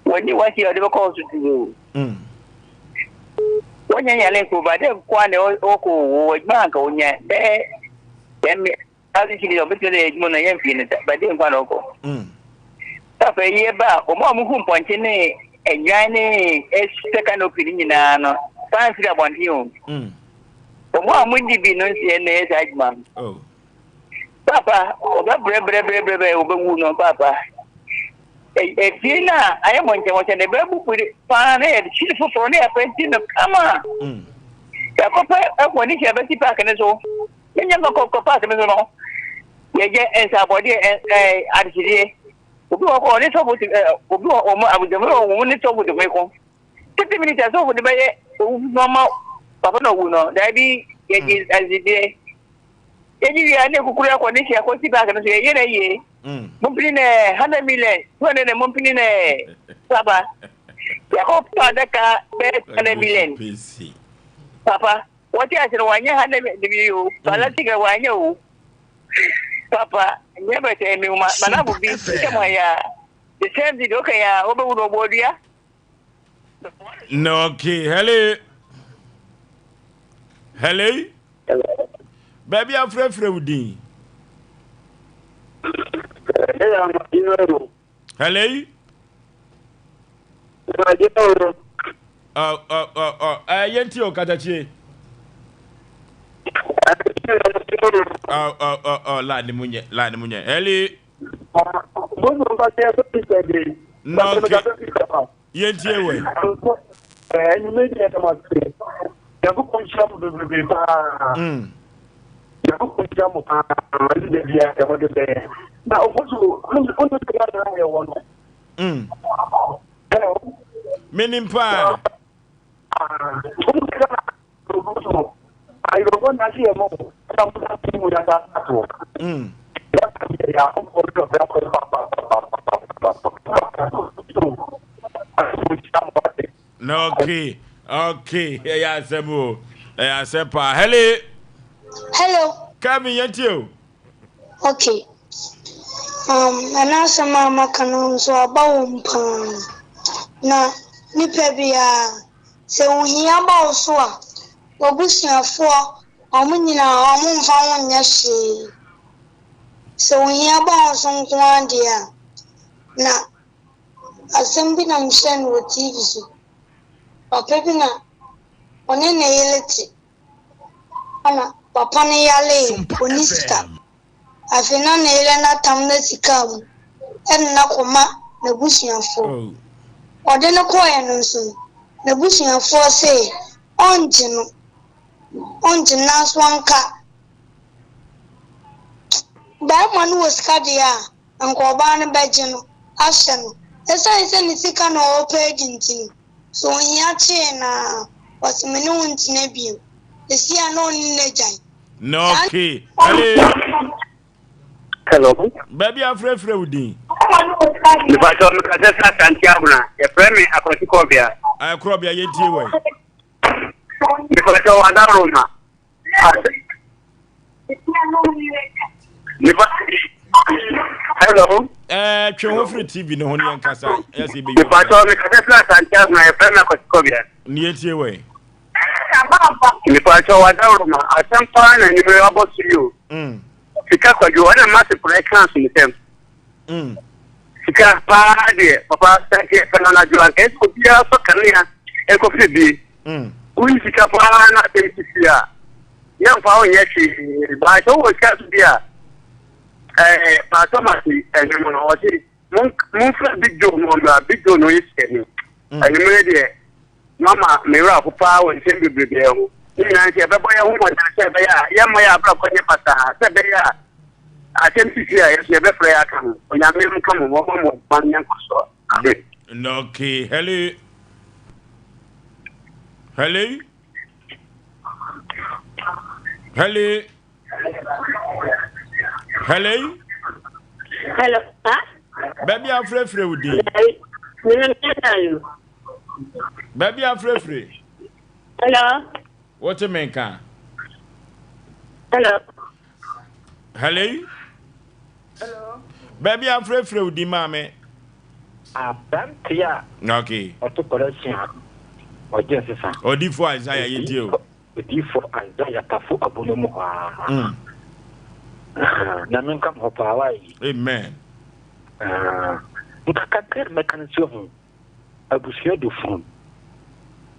Wɔni wɔsi ɔde bɛkɔ hospital o. Wɔnyɛ nyale nko ba dɛ nko a na ɔkɔ wɔ adwuma anka wɔnya bɛyɛ ɛmɛ ase kyiri ɔbɛtumi dɛ adwuma no yɛ mfie no ba dɛ nko a na ɔkɔ. Safɛ yɛ ba a wɔn a wɔhu mpɔnkye ne nnwan ne ɛsɛ canopy no nyinaa no fan firi abɔnten o. Wɔn a wɔdi bi no nso yɛ na ɛyɛ saa adwuma no. Paapa, ɔbɛbrɛbrɛbrɛbrɛ ɔbɛwu no paapa. Efie no a ayɛ mɔnkyɛmɔnkyɛ no ɛbɛbubu paa na yɛde hyiri foforɔ na yɛapɛnti no kama. Yɛakɔpɛ ɛkɔ ne hyɛ bɛsi paaki no so. Yɛnyɛ nkɔkɔ paaki no so no. Yɛgye nsabɔdeɛ ɛɛ adehyedeɛ. Obi wɔ hɔ ɔne sɔfo te ɛɛ obi wɔ wɔn abusuafo wɔ wɔn ne sɔfo te ko. 30 minutes asɔfo de bɛyɛ owu fufuo ama papa na owu no. Daabi yɛgye adehyedeɛ. Yɛgye wie a na ekukuru akɔ ne hyɛ akɔsi paaki no so yɛyɛ na yie. Mompini nɛ 100 million 200 nɛ mompini nɛ papa. Yɛkɔ pa adaka bɛyɛ 100 million. Papa wɔte ase no wanyɛ 100 million o. Balasi kɛ wanyɛ o. Papa nyɛ bɛtɛ mi ma manabo bi sɛ mo ayɛ the same thing okay ya wobɛwu no ɔbɔ dua.
No, okay. Hello. Hello. Baabi afrɛfrɛ wo din. Hello. Oh, oh, oh, oh. Yɛnti o katakyie. Oh, oh, oh, oh. Line mu nyɛ, line mu nyɛ. Hello. No, okay. Yɛntie wɛ.
Anwummerɛ deɛ yɛda mo ase. Nyankopɔn nhyira mo bebrebe paa. Nyankopɔn nhyira mo paa ne da biara deɛ mode bɛyɛ. Na ɔfo so wonim sɛ Ghana na yɛwɔ no. Hello.
Menim paa.
Wonim sɛ Ghana ɔfo so ayerɛhoɔ na ahye yɛn mo ɛna mo sa mu yɛasa atoɔ. Yɛasa yɛ yɛ akɔkɔ ne ɔbɛ akɔ papapapapapapapa. Nyankopɔn nhyira mo ase.
Na okay, okay, ɛyɛ asɛm o, ɛyɛ asɛm paa. Hello.
Hello.
Kevin, yɛn tie o.
Okay. Um, ɛna asɛm a maka no nso aba wɔ mu paa. Na nipa biara, sɛ ohia ba wo so a, w'abusuafoɔ, wɔn nyinaa wɔn mfa wo nyɛ hwee. Sɛ ohia ba wo so nko ara deɛ a, na Asɛm bi na mehwɛɛ no wɔ TV so. Papa bi na ɔne ne yere te, ɛna papa no yaree, ɔnni sika. Afei na ne yere no atam no asi kaa mu de no akɔma n'abusuafoɔ. Ɔde no kɔeɛ no nso no, n'abusuafoɔ se ɔngye no, ɔngye no nanso anka barima no wɔ sika deɛ a, anka ɔbaa no bɛgye no ahyɛ no. Esiane sɛ ne sika na ɔrepɛ adi nti no, sɛ ohia kyee no a, ɔse me ne wo ntena bio. Seesei a na ɔne no agyae.
Na okay. Hello.
Hello.
Baabi afrɛfrɛ wo din.
Mepatɔ mekasa sɛ Asante Abona. Yɛfrɛ me Akwasi Kɔbea.
Korɔbea yɛntie wɔ.
Mepatɔ Adaroma. Hello.
Ɛɛ twe ho firi TV ne ho ne yɛn kasa ɛsɛ ebe yi.
Mipatɔ mi kasa firi Asante Agona yɛ fɛ mi akɔsi kɔbea.
Ne yɛn tie wɔ yi.
Mipatɔ wa dawuro ma asɛm paa na nimire abɔ so yi o. Sika kwadwo ɔna mase kora ɛka asomsɛm. Sika paa deɛ papa sɛ yɛ fɛ no anadwo anka ɛsɛ obiara sɔ kanea ɛkɔpɛ bie. Wonni sika paa na asɛm sisi a, yɛmfa wo nyɛ hwee. Baa sɛ wowɔ sika so bi a, ɛɛ Paa Thomas ɛnwom no, ɔse momfrɛ Big Joe ma ɔmmra. Big Joe na ɔyɛ sikani. Anwummere deɛ, mama me werɛ aho paa wɔ nsɛm bebrebe ho. Ne nyinaa nti, yɛbɛbɔ yɛn ho mmɔden sɛ ɛbɛyɛ a yɛmma yɛn abrabɔ nyɛ basaa, sɛ ɛbɛyɛ a asɛm sisi a yɛn nso yɛbɛfrɛ yɛn aka ho. Onyame nka mo ho, ɔmma mo nkwa nyɛ nkɔsoɔ. Amen.
Okay, hello. Hello. Hello. Hello.
Hello. Ha?
Baabi afrɛfrɛ wo din. Baabi afrɛfrɛ.
Hello.
Wote me nka.
Hello.
Hello.
Hello.
Baabi afrɛfrɛ wo din maame.
Aberanteɛ a
Okay.
ɔto kɔlɛkyen a ɔgye nsesa.
Odiyifoɔ Isaiah yɛtie o.
Odiyifoɔ Isaiah Tafo Abono mu hɔ ara. Nyame nka mo ho paa wai.
Amen.
Nka kakra na mɛka no sɛ hu abusua do funu.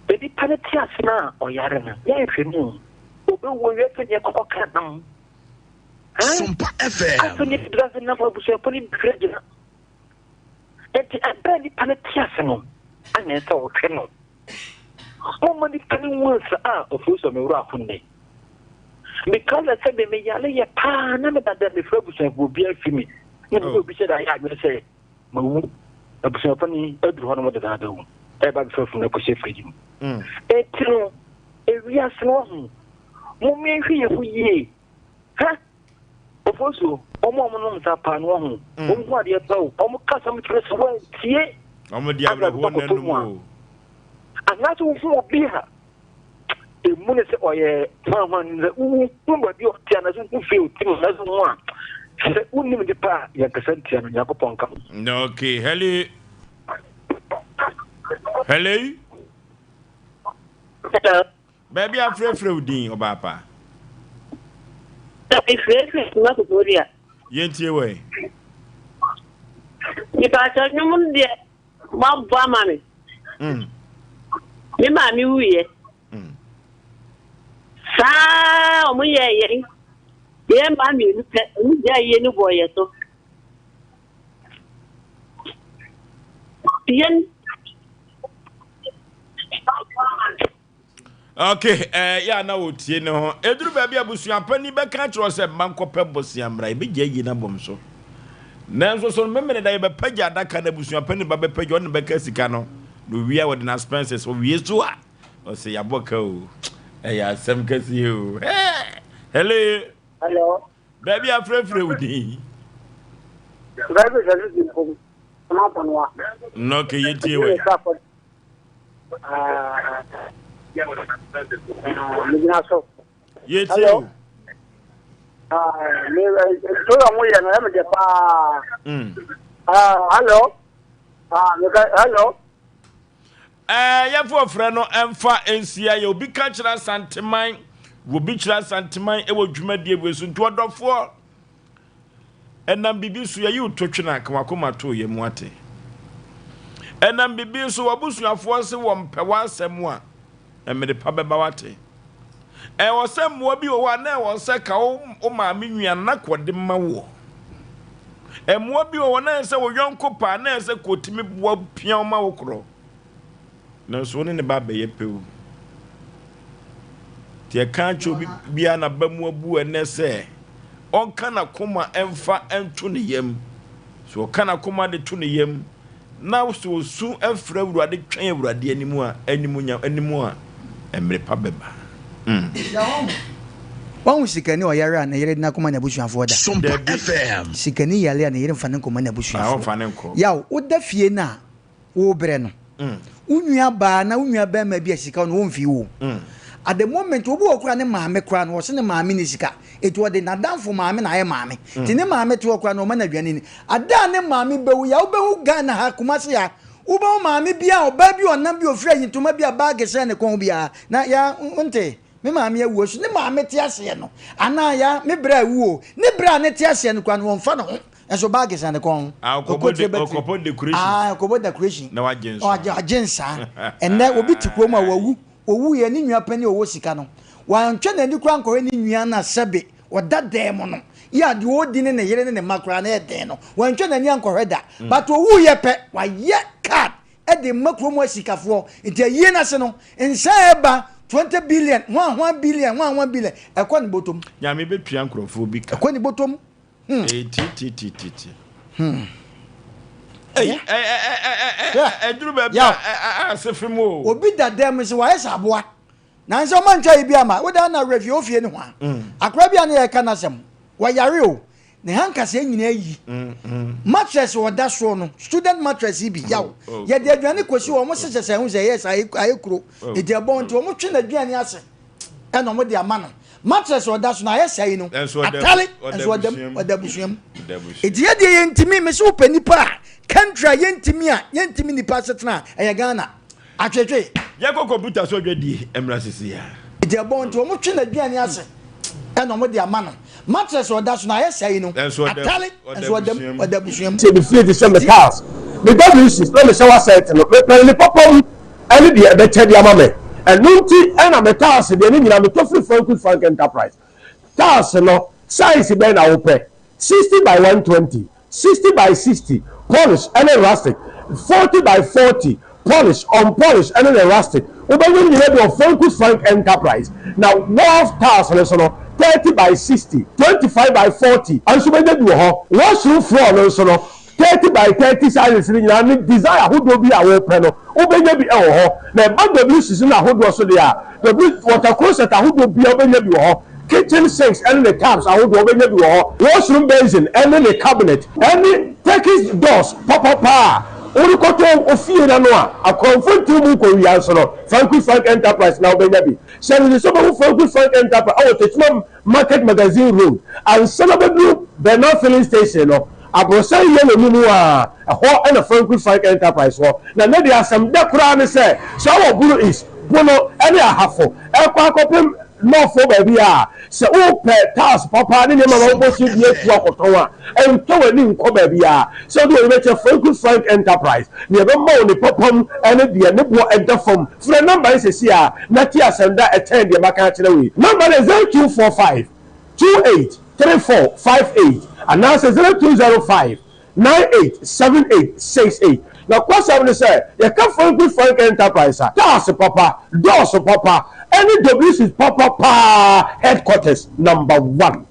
Nipa no te ase no a ɔyare no yɛnhwɛ no o. Ɔbɛwu awie afei ne yɛkɔkɔ ka nam.
Sompa FM.
Afei ne yɛdura nam abusuafo no bihwɛ gyina. Enti ɛberɛ a nipa no te ase no, ana ɛsɛ sɛ wɔhwɛ no? Momma nipa no nwu ansa a ɔfiri sɛ me werɛ aho nnɛ. Mekae sɛ sɛdeɛ meyare yɛ paa na meda dɛ mefrɛ abusuafoɔ obiara mfi me na mene obi hyɛ da yɛ adwene sɛ mawu. Abusuafoɔ no aduru hɔ no wɔde daadaa wu ɛreba bɛfa funu no akɔhyɛ fridge mu. Enti no ewiase no wahu momma yɛnhwɛ yɛn ho yie. Hɛ! Ofosuo, wɔn a wɔnom nsa paa no wahu, mm. wɔn hu adeɛ pa o, wɔn kasa mu kyerɛ sɛ wɔantie.
Wɔn de awerɛhoɔ na num o.
Anaasɛ wohu obi a emu ne sɛ ɔyɛ hwanhwan sɛ wohu baabi a ɔte anaasɛ wohu fie ɔte mu anaasɛ wohu a sɛ wonim nipa a yɛnkasa ntia no Nyankopɔn nka ho.
Okay, hello. Hello.
Hello.
Baabi a frɛfrɛ wo din, ɔbaa pa.
Na mefrɛfrɛ kuma kokoria.
Yɛntie wɔ ɛ.
Mepaakyɛ nnwom no deɛ moabɔ ama me. Mm. Me maame wuiɛ. Mm. Saa ɔmo yɛɛ yɛn. Yɛn mmaa mmienu pɛ, ɔmo gyaa yie no bɔɔ yɛ so. Yɛn.
Okay, eh, yɛ a na wɔtie ne ho. Ɛduru baabi a abusuapanin bɛka akyerɛ wo sɛ mma nkɔpɛ bosea mmra, yɛbɛgya ayi no abom so. Nanso so no memene da yɛbɛpagya adaka no abusuapanin ba bɛpagya ɔne bɛka sika no na owie a wɔde no expenses owie so a ɔsɛ yɛabɔ ka o ɛyɛ asɛm kɛseɛ o. Hey! Hello.
Hello.
Baabi a frɛfrɛ wo din.
Baabi sɛ sisi mpom. Ɔma
Nnɔkɛ yɛtie wɛ.
Megyina so.
Yɛtie o.
Program mo yɛ no ɛmi dɛ paa. Hello. Hello.
Ɛɛ yɛfo ɔfrɛ no ɛmfa nsia yɛ obi ka kyerɛ Asanteman obi kyerɛ Asanteman ɛwɔ dwumadie wei so nti ɔdɔfoɔ. Ɛnam biribi so, yɛyi wo to twene a, ka w'akoma to yɛn mu ate. Ɛnam biribi so, w'abusuafoɔ se wɔmpɛ w'asɛm a, mmere pa bɛba w'ate. Ɛwɔ sɛ mmoa bi wɔ hɔ a na ɛwɔ sɛ ka wo wo maame nua na kɔde ma woɔ. Mmoa bi wɔ hɔ na ɛsɛ sɛ wo yɔnko paa na ɛsɛ kɔtumi boa pia wo ma wo korɔ. Nanso wo ne ne ba abɛyɛ pɛ o. Nti ɛka akyerɛ obi biara n'aba mu abu ɛnnɛ sɛ ɔnka n'akoma mfa nto ne yam. Sɛ ɔka n'akoma de to ne yam na sɛ ɔsu frɛ Awurade twɛn Awurade anim a animuonyam anim a mmere pa bɛba. Mm.
Wahu sikani a ɔyare a ne yere de no akɔma n'abusuafoɔ da?
Sompa
Dabi.
FM.
Sikani yare a ne yere mfa no nkɔma
Ah,
n'abusuafoɔ.
ɔmfa no nkɔ.
Yaw, woda fie no a, worebrɛ no. Wo nua baa anaa wo nua barima bi a sika wɔ no wɔmfii wo. At the moment obi wɔ koraa ne maame koraa no ɔse ne maame ni sika eti ɔde n'adamfo maame na ayɛ maame. Nti ne maame te hɔ koraa no ɔma no aduane ni. Ada a ne maame bɛwu yi a wobɛhu Ghana ha Kumasi ha wobɛhu maame bi a ɔbaa bi a ɔnam bi a ofiri ayintoma bi a baage sɛn ne kɔn ho biara na ya wonte me maame awu nso ne maame te aseɛ no anaa ya me bra awu o ne bra a ne te aseɛ no koraa no wɔmfa ne ho Nso bag sɛn ne kɔn.
Ah, ɔkɔbɔ de ɔkɔbɔ decoration.
Ah, ɔkɔbɔ decoration.
Na wagye nsa.
Wagye agye nsa. Ɛnɛ obi te kurom a wawu. Owu yɛ ne nua panyin a ɔwɔ sika no. Wantwa n'ani koraa nkɔhwɛ ne nua no a sɛbe ɔda dan mu no. Yɛ a deɛ ɔredi ne ne yere ne ne mma koraa no ɛyɛ den no. Wantwa n'ani ankɔhwɛ da. But owu yɛ pɛ, wayɛ card de ma kurom asikafoɔ. Nti ayie no ase no, nsa a ɛba 20 billion, hwan hwan billion, hwan hwan billion, ɛkɔ ne bɔtɔm.
Nyame bɛtua nkurɔfoɔ bi ka.
Ɛkɔ ne bɔtɔm.
Hmm. Titititi. Hmm. Ɛduru baabi a ase fi mu o.
Obi da dɛm sɛ wayɛ sɛ aboa. Nanso ɔma ntwa yi bi ama woda na werɛ fie ofie ne ho a. Mm. Akora bi a ne yɛka n'asɛm. Wɔyare o. Ne hankasɛɛ nyinaa yi. Mm, mm. Mattress ɔda soɔ no, student mattress yi bi yaw. Oh, oh, Yɛde oh, aduane kɔsi wɔn sɛ sɛ ɛho sɛ ɛyɛ sɛ ayɛ kuro. Eti ɛbɔn nti wɔn twe n'aduane ase. ɛna wɔn de ama no mattress ɔda so na ayɛ sɛe no atare nso ɔda mu ɔda abusua mu eti yɛ deɛ yɛntumi mesi wopɛ nipa a country a yɛntumi a yɛntumi nipa asetena a ɛyɛ Ghana atwetwe.
Yɛkɔ kɔmputa so adwadie mmra sisi a.
Eti ɛbɔn nti wɔn twe n'aduane ase ɛna wɔn de ama no mattress ɔda so na ayɛ sɛe no atare nso ɔda mu ɔda abusua mu.
Sɛ me fie te sɛ me tiles, me WCs na me shower set no, mepɛ ne papa mu. Ɛne deɛ ɛbɛkyɛ de ama me. Ɛno nti na me tiles deɛ ne nyinaa metɔ firi Frankus Frank Enterprise. Tiles no, size bɛn na wopɛ? 60 by 120, 60 by 60, polish ɛne rustic, 40 by 40, polish, unpolish ɛne ne rustic. Wobɛnya ne nyinaa bi wɔ Frankus Frank Enterprise. Na wall tiles no nso no, 30 by 60, 25 by 40 nso wobɛnya bi wɔ hɔ. Washroom floor no nso no, 30 by 30 sizes no nyinaa ne design ahodoɔ bi a wopɛ no, wobɛnya bi wɔ hɔ. Na ɛba WCs no ahodoɔ so deɛ a, W water closet ahodoɔ biara wobɛnya bi wɔ hɔ, kitchen sinks ne ne taps ahodoɔ wobɛnya bi wɔ hɔ, washroom basin ne ne cabinet, ne Turkish doors papapa a worekɔtɔ wo fie no ano a akorɔmfo ntew mu nkɔwia nso no, Frankie Frank Enterprise na wobɛnya bi. Hyɛ no nso sɛ wobɛhu Frankie Frank Enterprise wɔ Techiman Market Magazine Road, ansa na wobɛduru Bernal Filling Station no, aborosan yellow no mu a, ɛhɔ na Franklin Frank Enterprise wɔ. Na nnɛ deɛ asɛm dɛ koraa ne sɛ, sɛ wowɔ Bono East, Bono ne Ahafo rekɔ akɔpem North hɔ baabi a, sɛ wopɛ tiles papa ne nneɛma ma wobɔ so bi atu akɔtɔn a, ntwa w'ani nkɔ baabiara. Sɛ wode w'ani bɛkyerɛ Franklin Frank Enterprise, nea ɛbɛma wo ne papa mu ne deɛ ne boɔ da fam. Frɛ nɔmba yi seesei ara na tie asɛm da a ɛkyɛn deɛ maka akyerɛ wo yi. Nɔmba no yɛ 0245 28 34 58 anaasɛ 0205 98 78 68.
Nokwasɛm ne sɛ, yɛka Frankie Frank Enterprise a, cars papa, doors papa, ɛne WCs papa paa headquarters number one.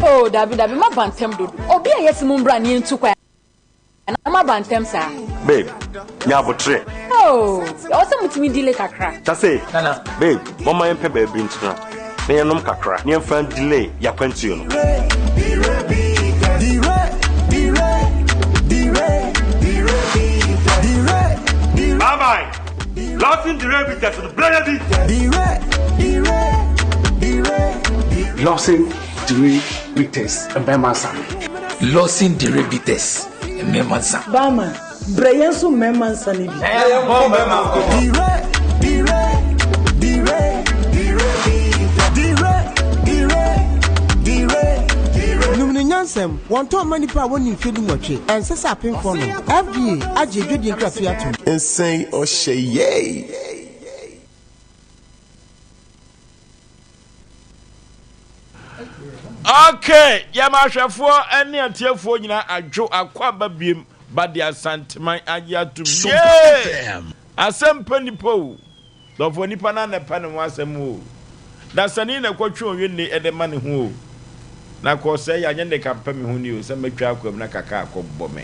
Oh dabi dabi maba ntɛm dodo obi a yɛse mo mbra na yɛntu kwan na moaba ntɛm saa.
Babe, nya abotrɛ.
Oh, ɛwɔ sɛ motumi delay kakra.
Tase, Nana. Babe, momma yɛmpɛ baabi ntena na yɛnom kakra na yɛmfa delay yɛakwantuo no. Bye bye. Lawson Dire Bitters no brɛ bi.
Lawson Dire Bitters mmarima nsa no.
Lawson Dire Bitters mmarima nsa.
Barman, brɛ yɛn nso mmarima nsa no bi.
Yɛnkɔ mmarima nkɔmmɔ.
Nom no nyansam, wɔntɔn mma nnipa a wɔnni mfe dunwɔtwe, ɛnsɛ sɛ apemfoɔ nom. FDA agye adwadie nkratoɔ yi atom.
Nsɛn ɔhyɛ yay.
Ok, yɛma ahwɛfoɔ ne atiefoɔ nyinaa adwo akɔ aba biem ba de Asanteman agye atom. Yee! Asɛm pɛ nipa o. Dɔfoɔ nipa no ara na ɛpɛ ne ho asɛm o. Dasani na ɛkɔtwe ɔwenne de ma ne ho o. Na kɔ sɛe anyɛ ne ka mpɛ me ho ni o sɛ mɛtwa akwam na kaka akɔ bɔ me.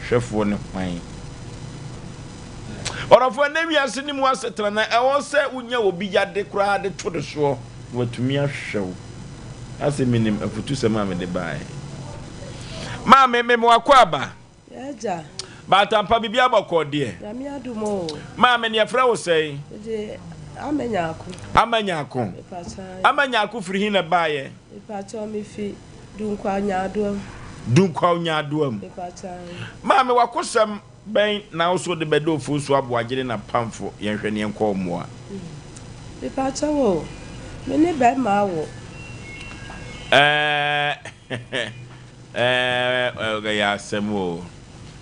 Hwɛfoɔ ne hwan? Ɔdɔfoɔ ɛnɛ wiase ne mu asetena na ɛwɔ sɛ wonya obi yade koraa de to ne soɔ na watumi ahwɛ wo. Asɛ menim afutusɛm a mede baeɛ. Maame, mema wakɔ aba.
Y'agya.
Baatampa biribiara bɔkɔɔ deɛ.
Nyame adom oo.
Maame ne yɛfrɛ wo sɛn?
Mede Ama Nyarko.
Ama Nyarko.
Mepakyɛ.
Ama Nyarko firi he na ɛbaeɛ?
Mepakyɛ mefi Dunkwa Nyaadoa mu.
Dunkwa Nyaadoa mu.
Mepakyɛ.
Maame wakosɛm bɛn na wo so wode bɛda Ofosu Aboagye ne n'apamfo yɛnhwɛ ne yɛnkɔ wo mmoa.
Mepakyɛ oo, me ne bɛɛma awo.
Ɛɛɛ. Ɛɛ ɛyɛ asɛm o.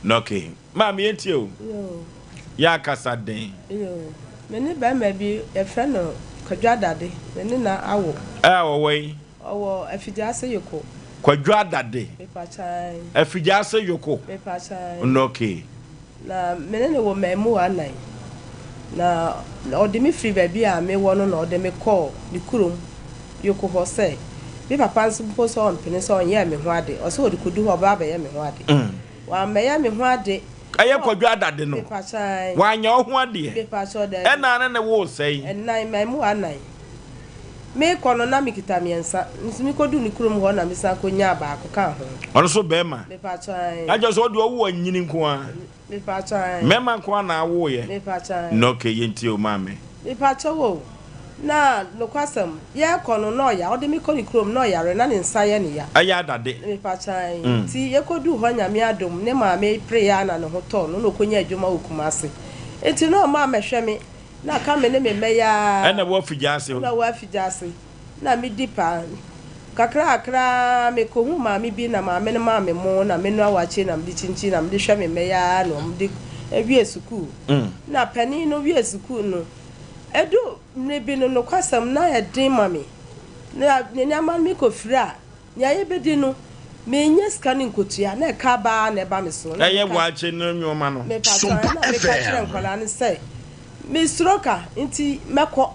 Nɔke. Maame yɛntie o.
Yoo.
Yɛ akasa den.
Yoo. Me ne bɛrima bi yɛfrɛ no Kwadwo Adade me ne no awo.
Ɛɛ ɔwɔ yi?
Ɔwɔ Afigyaase Yoko.
Kwadwo Adade.
Mepakyan.
Afigyaase Yoko.
Mepakyan.
Nɔke.
Na me ne no wɔ mmaamua nnan. Na ɔde me firii baabi a mewɔ no na ɔde me kɔɔ ne kurom Yoko hɔ sɛ, me papa nso mpo sɛ ɔmpene sɛ ɔnyɛɛ me ho ade, ɔsɛ ɔde kɔdu hɔ ɔbɛba abɛyɛ me ho ade. Wammɛyɛ me ho ade.
Ɛyɛ Kwadwo Adade no.
Mepakyɛ ae.
Wanyɛ wo ho adeɛ.
Mepakyɛ daabi.
Ɛna ne ne woo sɛn?
Nnan, mmaamua nnan. Meekɔ no na mekita mmiɛnsa, nso mekɔduu ne kurom hɔ na mesan kɔnyaa baako kaa ho.
Ɔno nso barima?
Mepakyɛ ae.
Na kyerɛ sɛ ɔdeɛ ɔwoo anyini nko ara?
Mepakyɛ ae.
Mmarima nko ara na awoeɛ?
Mepakyɛ ae.
Na okay, yɛntie o maame.
Mepakyɛ wo o, na nokwasɛm, yɛrekɔ no na ɔya, ɔde me kɔ ne kurom na ɔyare, na ne nsa yɛ ne ya.
Ɛyɛ adade.
Mepakyɛ ae. Nti yɛkɔduu hɔ Nyame adom, ne maame pereeɛ ara na ne ho tɔɔ no, na ɔkɔnyaa adwuma wɔ Kumasi. Nti na ɔma mmɛhwɛ me. Na aka me ne me mma yi ara.
Ɛna ɛwɔ afigya ase.
Ɛna ɛwɔ afigya ase. Na medi paa. Kakrakra ara mekɔhuu maame bi na maame no maa me mo na menoa wakye na mede kyinkyin na mede hwɛ me mma yi ara na wɔde wie sukuu. Na panin no wie sukuu no, ɛdu mmere bi no nokwasɛm na ayɛ den ma me. Na ne nneɛma no mekɔfiri a, Nea yebedi no, minnya sika no nkotua, na ɛka aba ara na ɛba me so. Na
Ɛyɛ
meka,
waakye ne nnoɔma no.
mepakyɛw, ɛnna meka kyerɛɛ nkwadaa no sɛ, Mesuro ka, nti mɛkɔ.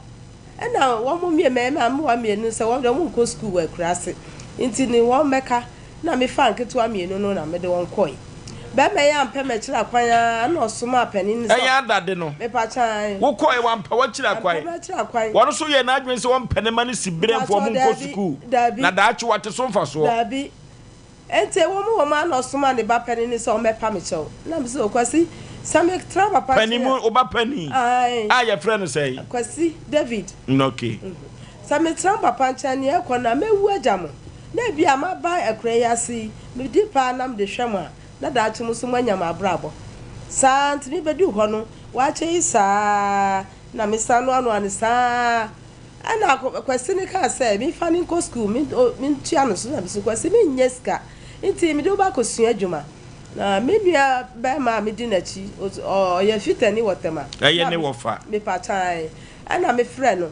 Ɛnna wɔn mmie, mmaamua mmienu no sɛ wɔn deɛ wɔnkɔ sukuu wɔ akuraase, nti ne wɔn mmɛka. Ɛnna mefaa nketewa mmienu no na mede wɔn kɔe. Barima yi ampɛ m'akyiri akwan ara, ɛnna ɔsomaa panin no sɛ.
Ɛyɛ adade no.
Mepakyɛw,
Wokɔe, wampɛ w'akyiri akwan.
Wampɛ m'akyiri akwan.
Wɔn nso yɛɛ n'adwene sɛ wɔmpɛ ne mma no siberɛ mfa wɔn
Mepakyɛw,
nkɔ
daabi,
sukuu,
daabi.
na daakye wɔate so mfasoɔ.
Daabi. Enti ɛwɔ mu wɔ mu ara na ɔsomaa ne ba panin no sɛ ɔmmɛpa me kyɛw. Na mise, O Kwasi, sɛ metra papa
Panin
nkyɛn
mu,
a.
wo ba panin
Ae.
a yɛfrɛ no sɛn?
Kwasi, David.
Okay.
Sɛ metra papa nkyɛn nea ɛkɔ no a, mɛwu agya mo. Na ebia maba akuraa yi ase yi, medi paa na mede hwɛ mo a, na daakye mo nso moanya mo abrabɔ. Saa ara nti mebeduu hɔ no, wɔakyɛ yi saa ara, na mesan noanoa no saa ara. Ɛnna Kwasi no kaa sɛ memfa no nkɔ sukuu, mentua no so. Na mise, Kwasi, mennya sika, nti mede wo bɛakɔsua adwuma. Na me nua barima a medi n'akyi, ɔyɛ fitani wɔ Tema.
Ɛyɛ ne wɔfa.
Mepa kyɛw, ae. Ɛnna mefrɛɛ no.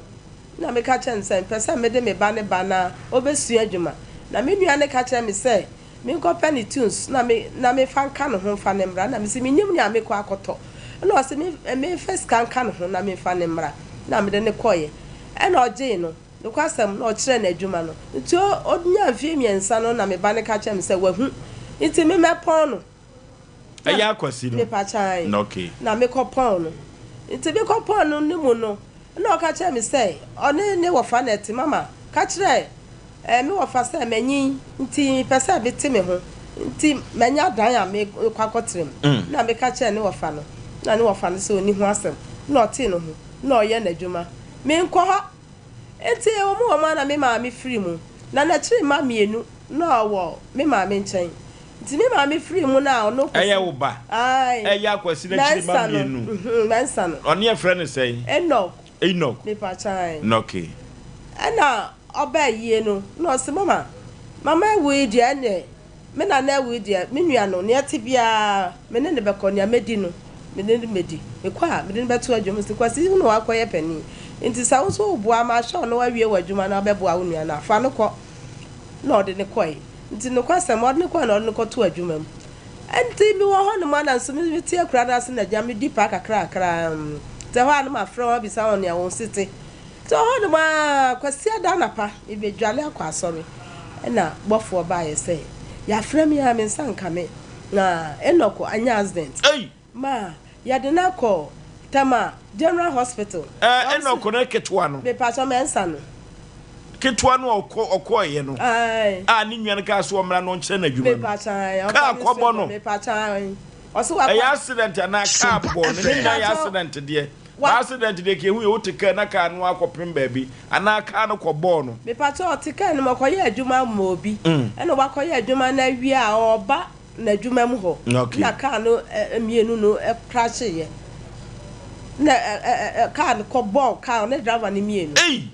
Ɛna meka kyerɛɛ no sɛ mepɛ sɛ mede me ba no ba na ɔbɛsua adwuma. Na me nua no ka kyerɛɛ me sɛ menkɔpɛ ne tunes na me na memfa nka ne ho mfa no mmra. Ɛna mese mennim nea mekɔ akɔtɔ. Ɛna ɔse me memfa sika nka ne ho na memfa no mmra. Ɛna mede no kɔeɛ. Ɛna ɔgyee no. Nokwasɛm, na ɔkyerɛɛ no adwuma no. Nti ɔnyaa mfeɛ mmiɛnsa no na me ba no ka kyerɛɛ me sɛ wahu. Nti me mɛpɔn no.
Ɛyɛ akwasi no?
Mepakyae.
Na okay.
Na mekɔpɔn no. Nti mekɔpɔn no no mu no, na ɔka kyerɛɛ me sɛ ɔne ne wɔfa na ɛte. Mama, ka kyerɛ eh, me wɔfa sɛ manyin nti mepɛ sɛ mete me ho. Nti manya dan a mekɔ akɔtra mu. Na meka kyerɛɛ ne wɔfa no. Na ne wɔfa no sɛ ɔnni ho asɛm. Na ɔtee ne ho. Na ɔyɛ n'adwuma. Menkɔ hɔ. Enti ɛwɔ mu wɔ mu ara na me maame firii mu. Na n'akyiri mma mmienu na ɔwɔ me maame nkyɛn. Nti me maame firii mu no a ɔno Kwasi.
Ɛyɛ wo ba?
Ae.
Ɛyɛ Akwasi n'akyiri mma
Mɛnsa no.
mmienu?
Mhm, Mɛnsa no.
Ɔno yɛfrɛ no sɛn?
Enoch.
Enoch.
Mepakyɛ ae.
Okay.
Ɛna ɔbaa yie no na ɔse mama, mama awu yi deɛ ɛneɛ Me nana awu yi deɛ, me nua no, nea ɛte biara, me ne no bɛkɔ, nea mɛdi no, me ne no bɛdi. Mekɔ a, mede no bɛto adwuma mu. Mese, Kwasi, wo na woakɔyɛ panin, enti sɛ wo nso woboa ma ahwɛ wo na woawie w'adwuma na wobɛboa wo nua no a, fa no kɔ. Na ɔde no kɔe. Enti nokwasɛm, ɔde no kɔe na ɔde no kɔtoo adwuma mu. Enti mewɔ hɔnom a, na nso mete akuraa no ase na agya medi paa kakrakra. Nti ɛhɔ a na mafrɛ wɔn abisa wɔn nea wɔn si te. Nti ɔhɔ nom ara Kwasiada anapa mebɛdwale akɔ asɔre ɛna bɔfoɔ baeɛ sɛ yɛafrɛ me a me nsa nka me na Enoch anya accident ma yɛde no akɔ Tema General Hospital.
Ɛɛ Enoch no ketewa no.
Mepakyɛ Mensah no.
Ketewa no a ɔkɔ ɔkɔeɛ no.
Ae.
A ne nua no kaa sɛ ɔmmra na ɔnkyerɛ no adwuma no.
Mepakyɛ ae.
Kaa kɔbɔ no.
Mepakyɛ ae. Ɔse wakɔ.
Ɛyɛ accident anaa kaa bɔ no ne nyinaa yɛ accident deɛ.
Wa.
Accident deɛ ka ehu yɛ wote car na car no akɔpem baabi anaa car no kɔ bɔɔ no.
Mepakyɛw ɔte car no mu ɔkɔyɛ adwuma ma obi ɛna wakɔyɛ adwuma no awie a ɔɔba n'adwuma mu hɔ na car no mmienu no crashe yɛ na car no kɔ bɔɔ car ɔne driver no mmienu.
Ei!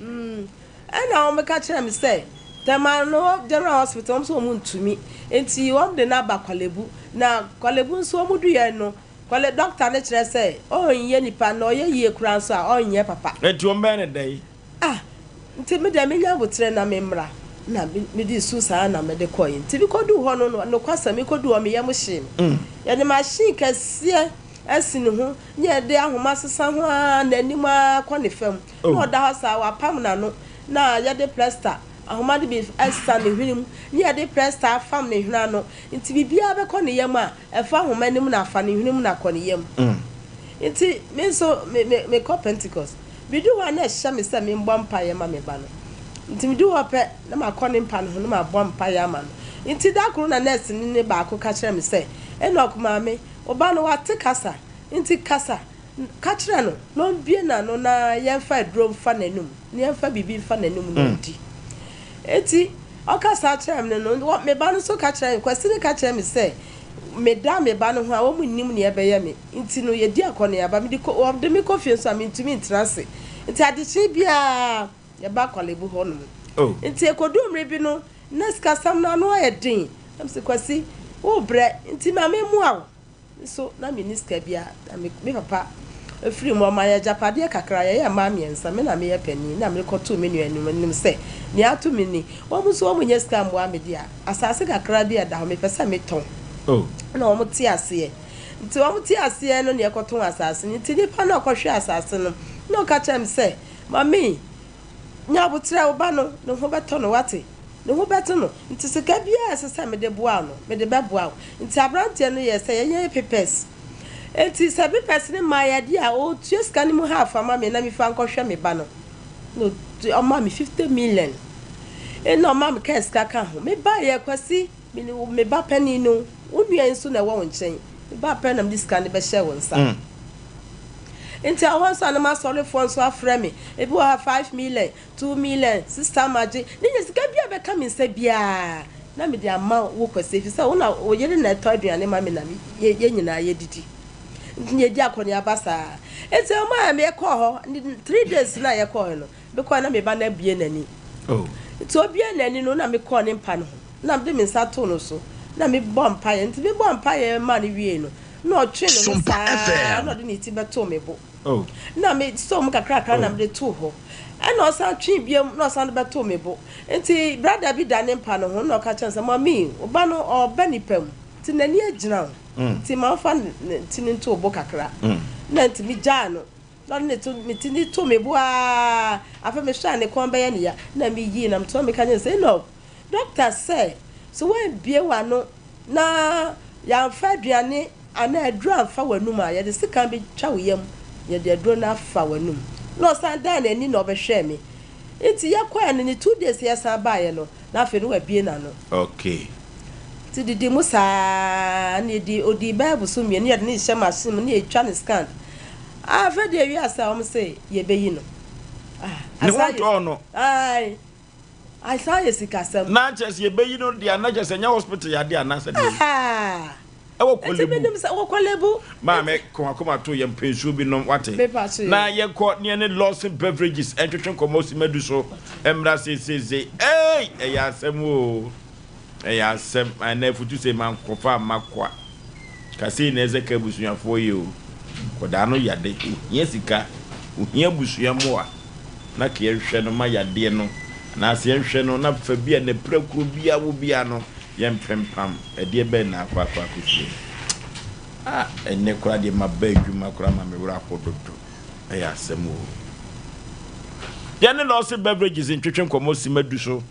Ɛna wɔn ka kyerɛ me sɛ Tema no general hospital wɔn nso wɔn ntumi nti wɔn de no aba Korle-Bu na Korle-Bu nso wɔn duiɛ no Kɔle dɔkta no kyerɛ sɛ ɔnyɛ nipa na ɔyɛ yie koraa nso a ɔnyɛ papa.
Enti wɔbɛyɛ no dɛn?
Ah, nti me deɛ menya aboterɛ na memmra. Na mede su saa na mede kɔeɛ. Nti mekɔduu hɔ no, nokwasɛm, mekɔduu hɔ me yam hyee me. Yɛde machine kɛseɛ asi ne ho ne yɛde ahoma sesa ho ara n'anim ara kɔ ne fam. Na ɔda hɔ saa, wɔapam n'ano na yɛde plasta, ahoma no bi asa ne hwene mu ne yɛde plasta afam ne hwene ano. Nti biribiara bɛkɔ ne yam a, Ɛfa nhoma no mu na afa ne hwene mu na akɔ ne yam. Nti me nso me me mekɔ Pentecost. Medu hɔ a na ɛhyɛ me sɛ membɔ mpaeɛ ma me ba no. Nti medu hɔ pɛ na makɔ ne mpa no ho na mabɔ mpaeɛ ama no. Nti da koro na nɛɛseni no baako ka kyerɛɛ me sɛ, Enoch maame, wo ba no wate kasa, nti kasa ka kyerɛ no na ɔmbue n'ano na yɛmfa aduro mfa n'anum, na yɛmfa biribi mfa n'anum na ɔndi. Enti ɔka saa kyerɛɛ me no, me ba no nso ka kyerɛɛ me, Kwasi no ka kyerɛɛ me sɛ meda me ba no ho a, wɔnnim nea ɛbɛyɛ me. Nti no, yɛdi akɔneaba. Mede kɔ, wɔde me kɔ fie nso a, mentumi ntena ase. Nti adekyee biara, yɛba Korle-Bu hɔnom. Nti ɛkɔduu mmere bi no, na sikasɛm no ano ayɛ den. Na mese, Kwasi, worebrɛ, nti ma memmoa wo. Me nso, na menni sika biara. Na me me papa firi mu, ɔmaa yɛn agyapadeɛ kakra. Yɛyɛ mmaa mmiɛnsa, me na meyɛ panin. Na merekɔtoo me nuanom anim sɛ, nea ato me ni. Wɔn nso wɔnnya sika mmoa me deɛ a, asase kakra bi a ɛda hɔ, mepɛ sɛ metɔn. Ɛnna wɔtee aseɛ. Nti wɔtee aseɛ no na yɛkɔtɔn asase no. Nti nipa no a ɔkɔhwɛɛ asase no, na ɔka kyerɛɛ me sɛ, Mame, Nya aboterɛ, wo ba no, ne ho bɛtɔ no, woate? Ne ho bɛto no. Nti sika biara a ɛsɛ sɛ mede boa wo no, mede bɛboa wo. Nti aberanteɛ no yɛɛ sɛ yɛnyɛ papers. Nti sɛ papers no mmaeɛ deɛ a, ɔtua sika no mu half ama me na memfa nkɔhwɛ me ba no. Na ɔmaa me 50 million. Ɛna ɔmaa me kaa sika ka ho. Mebaeɛ, Kwasi, me ne me ba panin no, wo nua yi nso na ɛwɔ wo nkyɛn. Mebaa pɛ na mede sika no bɛhyɛɛ wo nsa. Nti ɛhɔ nso a na m'asɔrefoɔ nso afrɛ me. Ebi wɔ hɔ a 5 million, 2 million, sista magye. Ne nyɛ sika bi a ɛbɛka me nsa biara na mede ama wo Kwasi ɛfiri sɛ wo na wo yere na ɛtɔ aduane ma me na yɛn nyinaa yɛdidi. Nti yɛdi akɔneaba saa. Nti ɔmaa yɛkɔɔ hɔ, 3 days na yɛkɔɔ hɔ no, mekɔɔ na me ba no abue n'ani. Nti obue n'ani no na mekɔɔ ne mpa no ho na mede me nsa too no so na mebɔ mpaeɛ. Nti mebɔ mpaeɛ maa no wiei no, Na ɔtwee ne ho saa na ɔde ne ti bɛtoo me bo. Na me sɔɔ mu kakrakra na mede too hɔ. Ɛna ɔsan twee biom na ɔsan de bɛtoo me bo. Nti brada bi da ne mpa no ho na ɔka kyerɛɛ no sɛ, Mummy, wo ba no ɔreba nnipa mu nti n'ani agyina wo nti ma ɔmfa ne ti no nto wo bo kakra. Na nti megyaa no na ɔde ne to ne ti no too me bo ara. Afei mehwɛ a ne kɔn bɛyɛ no ya na meyii na metoa meka kyerɛɛ no sɛ, Enoch, dɔkta sɛ sɛ woambue w'ano na yɛamfa aduane anaa aduro amfa w'anum a, yɛde sekan bɛtwa wo yam na yɛde aduro no afa w'anum. Na ɔsan dan n'ani na ɔbɛhwɛɛ me. Nti yɛkɔɛ no, ne 2 days yɛsan baeɛ no, na afei no wabue n'ano. Nti didi mu saa na yɛdi, ɔdii bɛyɛ bosom mmienu, yɛde no rehyɛ machine mu na yɛtwa no scan. Ah, afei deɛ wiase a wɔn se yɛbɛyi no. Ah,
Ne ho
asan yɛ,
tɔɔ no.
ae, asan yɛ sikasɛm.
Na kyerɛ sɛ yɛbɛyi no deɛ a, na kyerɛ sɛ ɛnyɛ hospital yadeɛ anaasɛ deɛ.
Ah!
Ɛwɔ
Nti
Korle Bu.
menim sɛ wɔ Korle Bu.
Maame, ka w'akoma to yɛn pɛ nsuo bi nom, wate?
Mepa so
Na
yɛ.
yɛnkɔ ne yɛne Lawson Beverages ntwetwe nkɔmmɔ simadu so mmra seeseesei. Ei! Ɛyɛ asɛm oo. Ɛyɛ asɛm. Ɛnnɛ afutu sei mankɔfa amma kwa. Ka sei na ɛsɛ ka abusuafoɔ yɛ o. Akwadaa no yade, ohia sika, ohia abusua mmoa. Na ka yɛnhwɛ no ma yadeɛ no, anaasɛ yɛnhwɛ no na fa bi a n'apirakuro biara wɔ biara no, Yɛmpempam, ɛdeɛ bɛn na akɔ akɔ akɔsie no? Ah, ɛnnɛ koraa deɛ maba adwuma koraa ma me werɛ aho dodo. Ɛyɛ asɛm oo. Yɛne Lawson Beverages ntwetwe nkɔmmɔ simma du so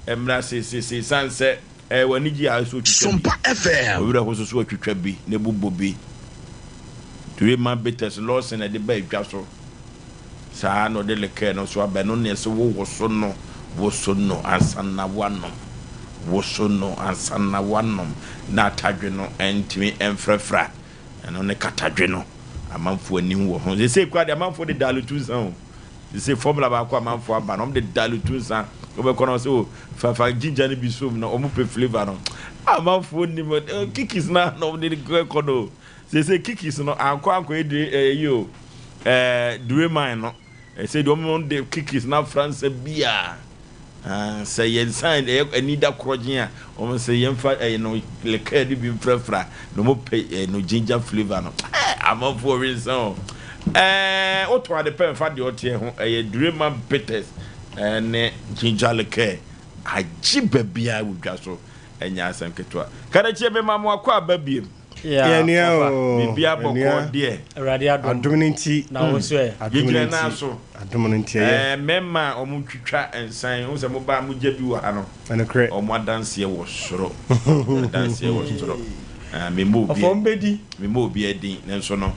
mmra seesei esiane sɛ ɛyɛ w'ani gye a ɛsɛ otwitwa bi.
Sompa FM.
Wo werɛ ho nso so atwitwa bi na ɛbobɔ bi. Rema Bitters Lawson na ɛde ba adwa so. Saa ara na ɔde liqueur no nso aba. Ɛno na ɛsɛ wowoso no, woso no ansa na woanom. Woso no ansa na woanom na atadwe no ntumi mfrafra. Ɛno ne katadwe no. Amanfoɔ ani wɔ ho. Seesei koraa deɛ amanfoɔ de dalutu nsa o. Seesei formula baako a amanfoɔ aba no, wɔde dalutu nsa. Wobɛkɔ no sɛ o fa fa ginger no bi som na wɔpɛ flavour no. Amanfoɔ nim kikis na na wɔde kɔ no o. Seesei kikis no ankɔ ankɔyɛ dire ɛyi o ɛɛ dureman no ɛsɛ deɛ wɔn de kikis no afra nsa bi a sɛ yɛn nsa ɛyɛ ani da korɔgyen a wɔn sɛ yɛn fa ɛyɛ no liqueur no bi mfrafra na wɔn pɛ ɛyɛ no ginger flavour no ɛɛ amanfoɔ we nsa o ɛɛ wotɔn ade pɛ nfa deɛ ɔteɛ ho ɛyɛ dureman bitters ɛne ginger liqueur agye baabiara wɔ dwa so ɛnyɛ asɛm ketewa kadakyie mema mo akɔ aba biem.
Yɛnua oo,
Biribiara bɔkɔɔ
ɛnua.
deɛ.
Awurade adom.
Adom no nti.
Na wo nso ɛ?
Adom no
Yɛgyina nan
nti.
so.
Adom no nti ɛyɛ.
Ɛɛ mmarima a wɔtwitwa nsan, wohu sɛ mobaa mogya bi wɔ ha no.
Ɛnokorɛ.
Wɔn adanseɛ wɔ soro. Adanseɛ wɔ soro. Ɛɛ memmɔ obi.
Ɔfɔm bɛdi.
Memmɔ obi din, nanso no,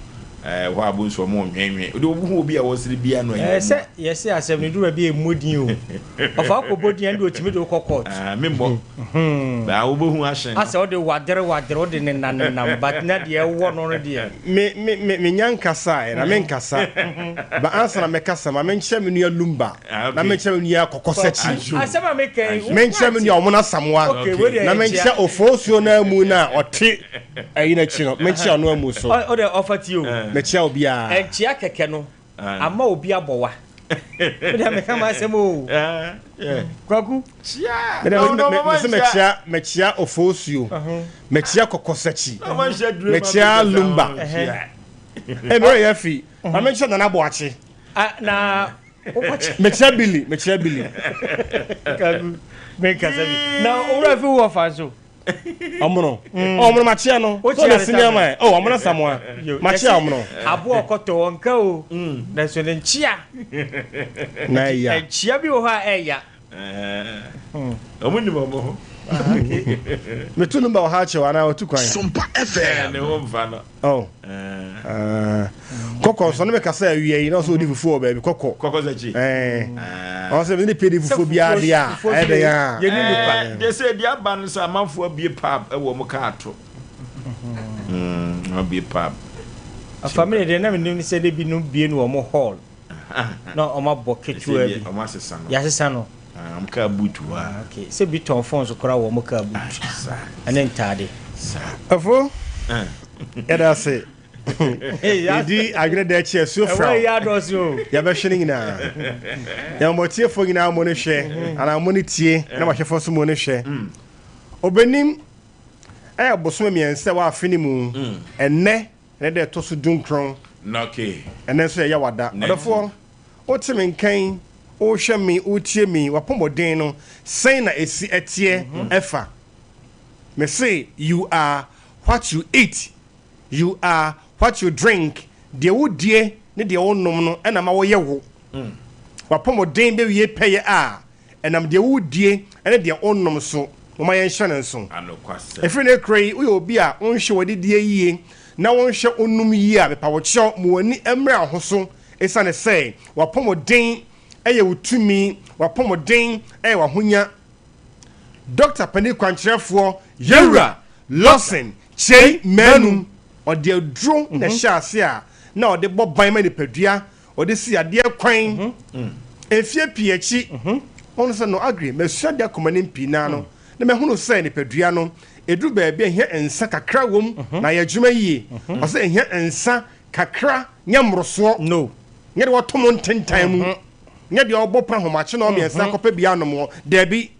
ɛɛ hɔ a bohu sɛ wɔrenwɛnwɛn. Wode wohu obi a ɔresere biara no ɛyɛ
Ɛɛ sɛ yɛse asɛm no duru baabi a ɛmmɔ din o. Ɔfa wokɔbɔ din a ɛnde ɔtumi de wo kɔ court.
Ɛɛ memmɔ. Baa wobɛhu ahyɛn no.
Asɛ wode wadere wadere wode nenam nenam but na deɛ ɛwɔ no no deɛ.
Me me me menya nkasa ɛ na me nkasa ba ansa na mɛkasa ma menkyerɛ me nua Lumba
Ah,
na
okay.
menkyerɛ me nua Kɔkɔsakyi
Asɛm a meka yi.
menkyerɛ me nua Ɔmona Samoa
Okay, wei deɛ
na
ɛnkyea.
menkyerɛ Ofosuo no amu no a ɔte ɛyi no akyi no menkyerɛ ɔno amu so
Ɔ ɔde ɔfa tie o.
mekyerɛ obiara.
Ɛnkyea kɛkɛ no ama obi abɔ wa. Me deɛ meka m'asɛm o. Kwaku.
Me deɛ me me me se mekyea mekyea Ofosuo mekyea Kɔkɔsakyi mekyea Lumba ɛ me werɛ yɛ afi ma menkyerɛ Nana Boakye.
Na wokɔkyɛ.
Mekyea Billy mekyea Billy.
Kwaku menkasa bi. Na wo werɛ afi wo wɔfa nso.
Ɔmono. Ɔmono makyea no.
Wokyea
So
no
na sini ama ɛ. Oh, ɔmono Asamoah. Makyea ɔmono.
Aboa ɔkɔtɔ wɔn ka o. Nanso ne nkyea.
Na ɛya.
Nkyea bi wɔ hɔ a ɛya.
Ɔmo nim ɔmo ho.
Metu no ba wɔ ha akyɛw anaa ɔtu kwan.
Sompa FM.
Ne ho mfa no.
Oh. Kɔkɔ nso ne me kasa awia yi na ɔsɛ odi fufuo wɔ baabi kɔkɔ.
Kɔkɔ sɛ kyi.
Ɛɛ. Ɔsɛ me ne pɛ di fufuo biara deɛ a ɛyɛ dɛn a.
Yɛni nipa.
Deɛ sɛ deɛ aba no sɛ amanfoɔ abie pub ɛwɔ ɔmo kaa to. Abie pub.
Afa mi deɛ na mi nim sɛ de bi no bie no wɔn hall na wɔn abɔ ketewa bi.
Wɔn asesa no.
Yɛasesa no.
Wɔn kaa boot hɔ a.
Okay sɛ bi tɔn phones koraa wɔ wɔn kaa boot ɛne ntaade.
Ɛfo yɛda ase yɛdi adwene da akyi asuo fra yɛbɛhwɛ no nyinaa yɛmmɔ tiefoɔ nyinaa mo no hwɛ anaa mo no tie na mahwɛfoɔ nso mo no hwɛ ɔbɛnim. Ɛyɛ bosome mmiɛnsa wɔ afe no mu. Ɛnnɛ ne da ɛtɔ so dunkron. Ɛnnɛ nso yɛ Yawada. Ɔdɔfoɔ, wote me nka yi, wohwɛ me, wotie me, w'apɔmuden no, sɛn na ɛsi teɛ ɛfa? Mese, you are what you eat, you are what you drink, deɛ wodie ne deɛ wonom no na ma woyɛ wo. W'apɔmuden bɛwie pɛyɛ a, ɛnam deɛ wodie ne deɛ wonom so. Momma yɛnhyɛ no nso. Ɛfiri nnɛ rekora yi, woyɛ obi a wonhwɛ w'adidie yie na wonhwɛ wo nom yie a, mepa wo kyɛw, ma w'ani mmra wo ho so ɛsiane sɛ w'apɔmuden yɛ wo tumi, w'apɔmuden yɛ w'ahonya. Dɔkta panin kwankyerɛfoɔ Yɛwura Lawson Kyei Manu, ɔde aduro na ɛhyɛɛ ase a na ɔde bɔ ban ma nipadua, ɔde si adeɛ kwan. Mfeɛ pii akyi, ɔhunu sɛ no agri, masua adeɛ akɔ m'anim pii naa no, na mahunu sɛ nipadua no, ɛduru baabi a ɛhia nsa kakra wom na ayɛ adwuma yie. Ɔsɛ ɛhia nsa kakra, nyɛ mmorosoɔ, nyɛ deɛ wɔto mo ntentan mu. Nyɛ deɛ ɔbɔ pa ahomakye na ɔmmiɛnsa kɔpɛ bi anom wɔ. Dabi.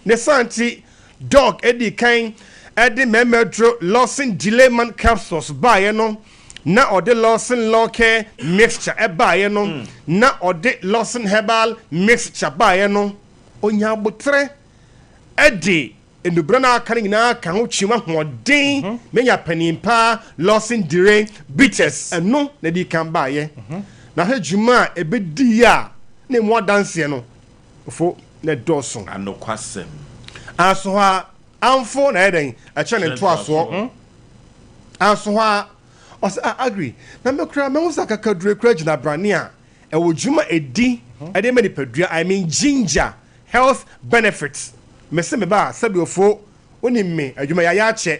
Ne saa nti, Doug dii kan de mmarima aduro Lawson Delayman Capsules baeɛ no, na ɔde Lawson Lawcare Mixture baeɛ no, na ɔde Lawson Herbal Mixture baeɛ no, ɔnyaa aboterɛ de Nnubra no a aka no nyinaa ka ho twe w'ahoɔden menya panin paa Lawson Dire Bitters ɛno na ɛdii kan baeɛ na hwɛ dwuma a ɛbɛdiiɛ a na ɛmu adanseɛ no fo na ɛdɔɔso.
Anokwasɛm.
Anso hɔ ara, amfo na ɛyɛ dɛn? Ɛkyerɛ ne ntoasoɔ. Anso hɔ ara, ɔsɛ ah Agri, na me koraa mahu sɛ akakaduro koraa gyina abrane a ɛwɔ dwuma a ɛdi de ma nipadua, I mean ginger Health benefits Mese me ba a sɛbi ofo wonim me adwuma yayɛ akyɛ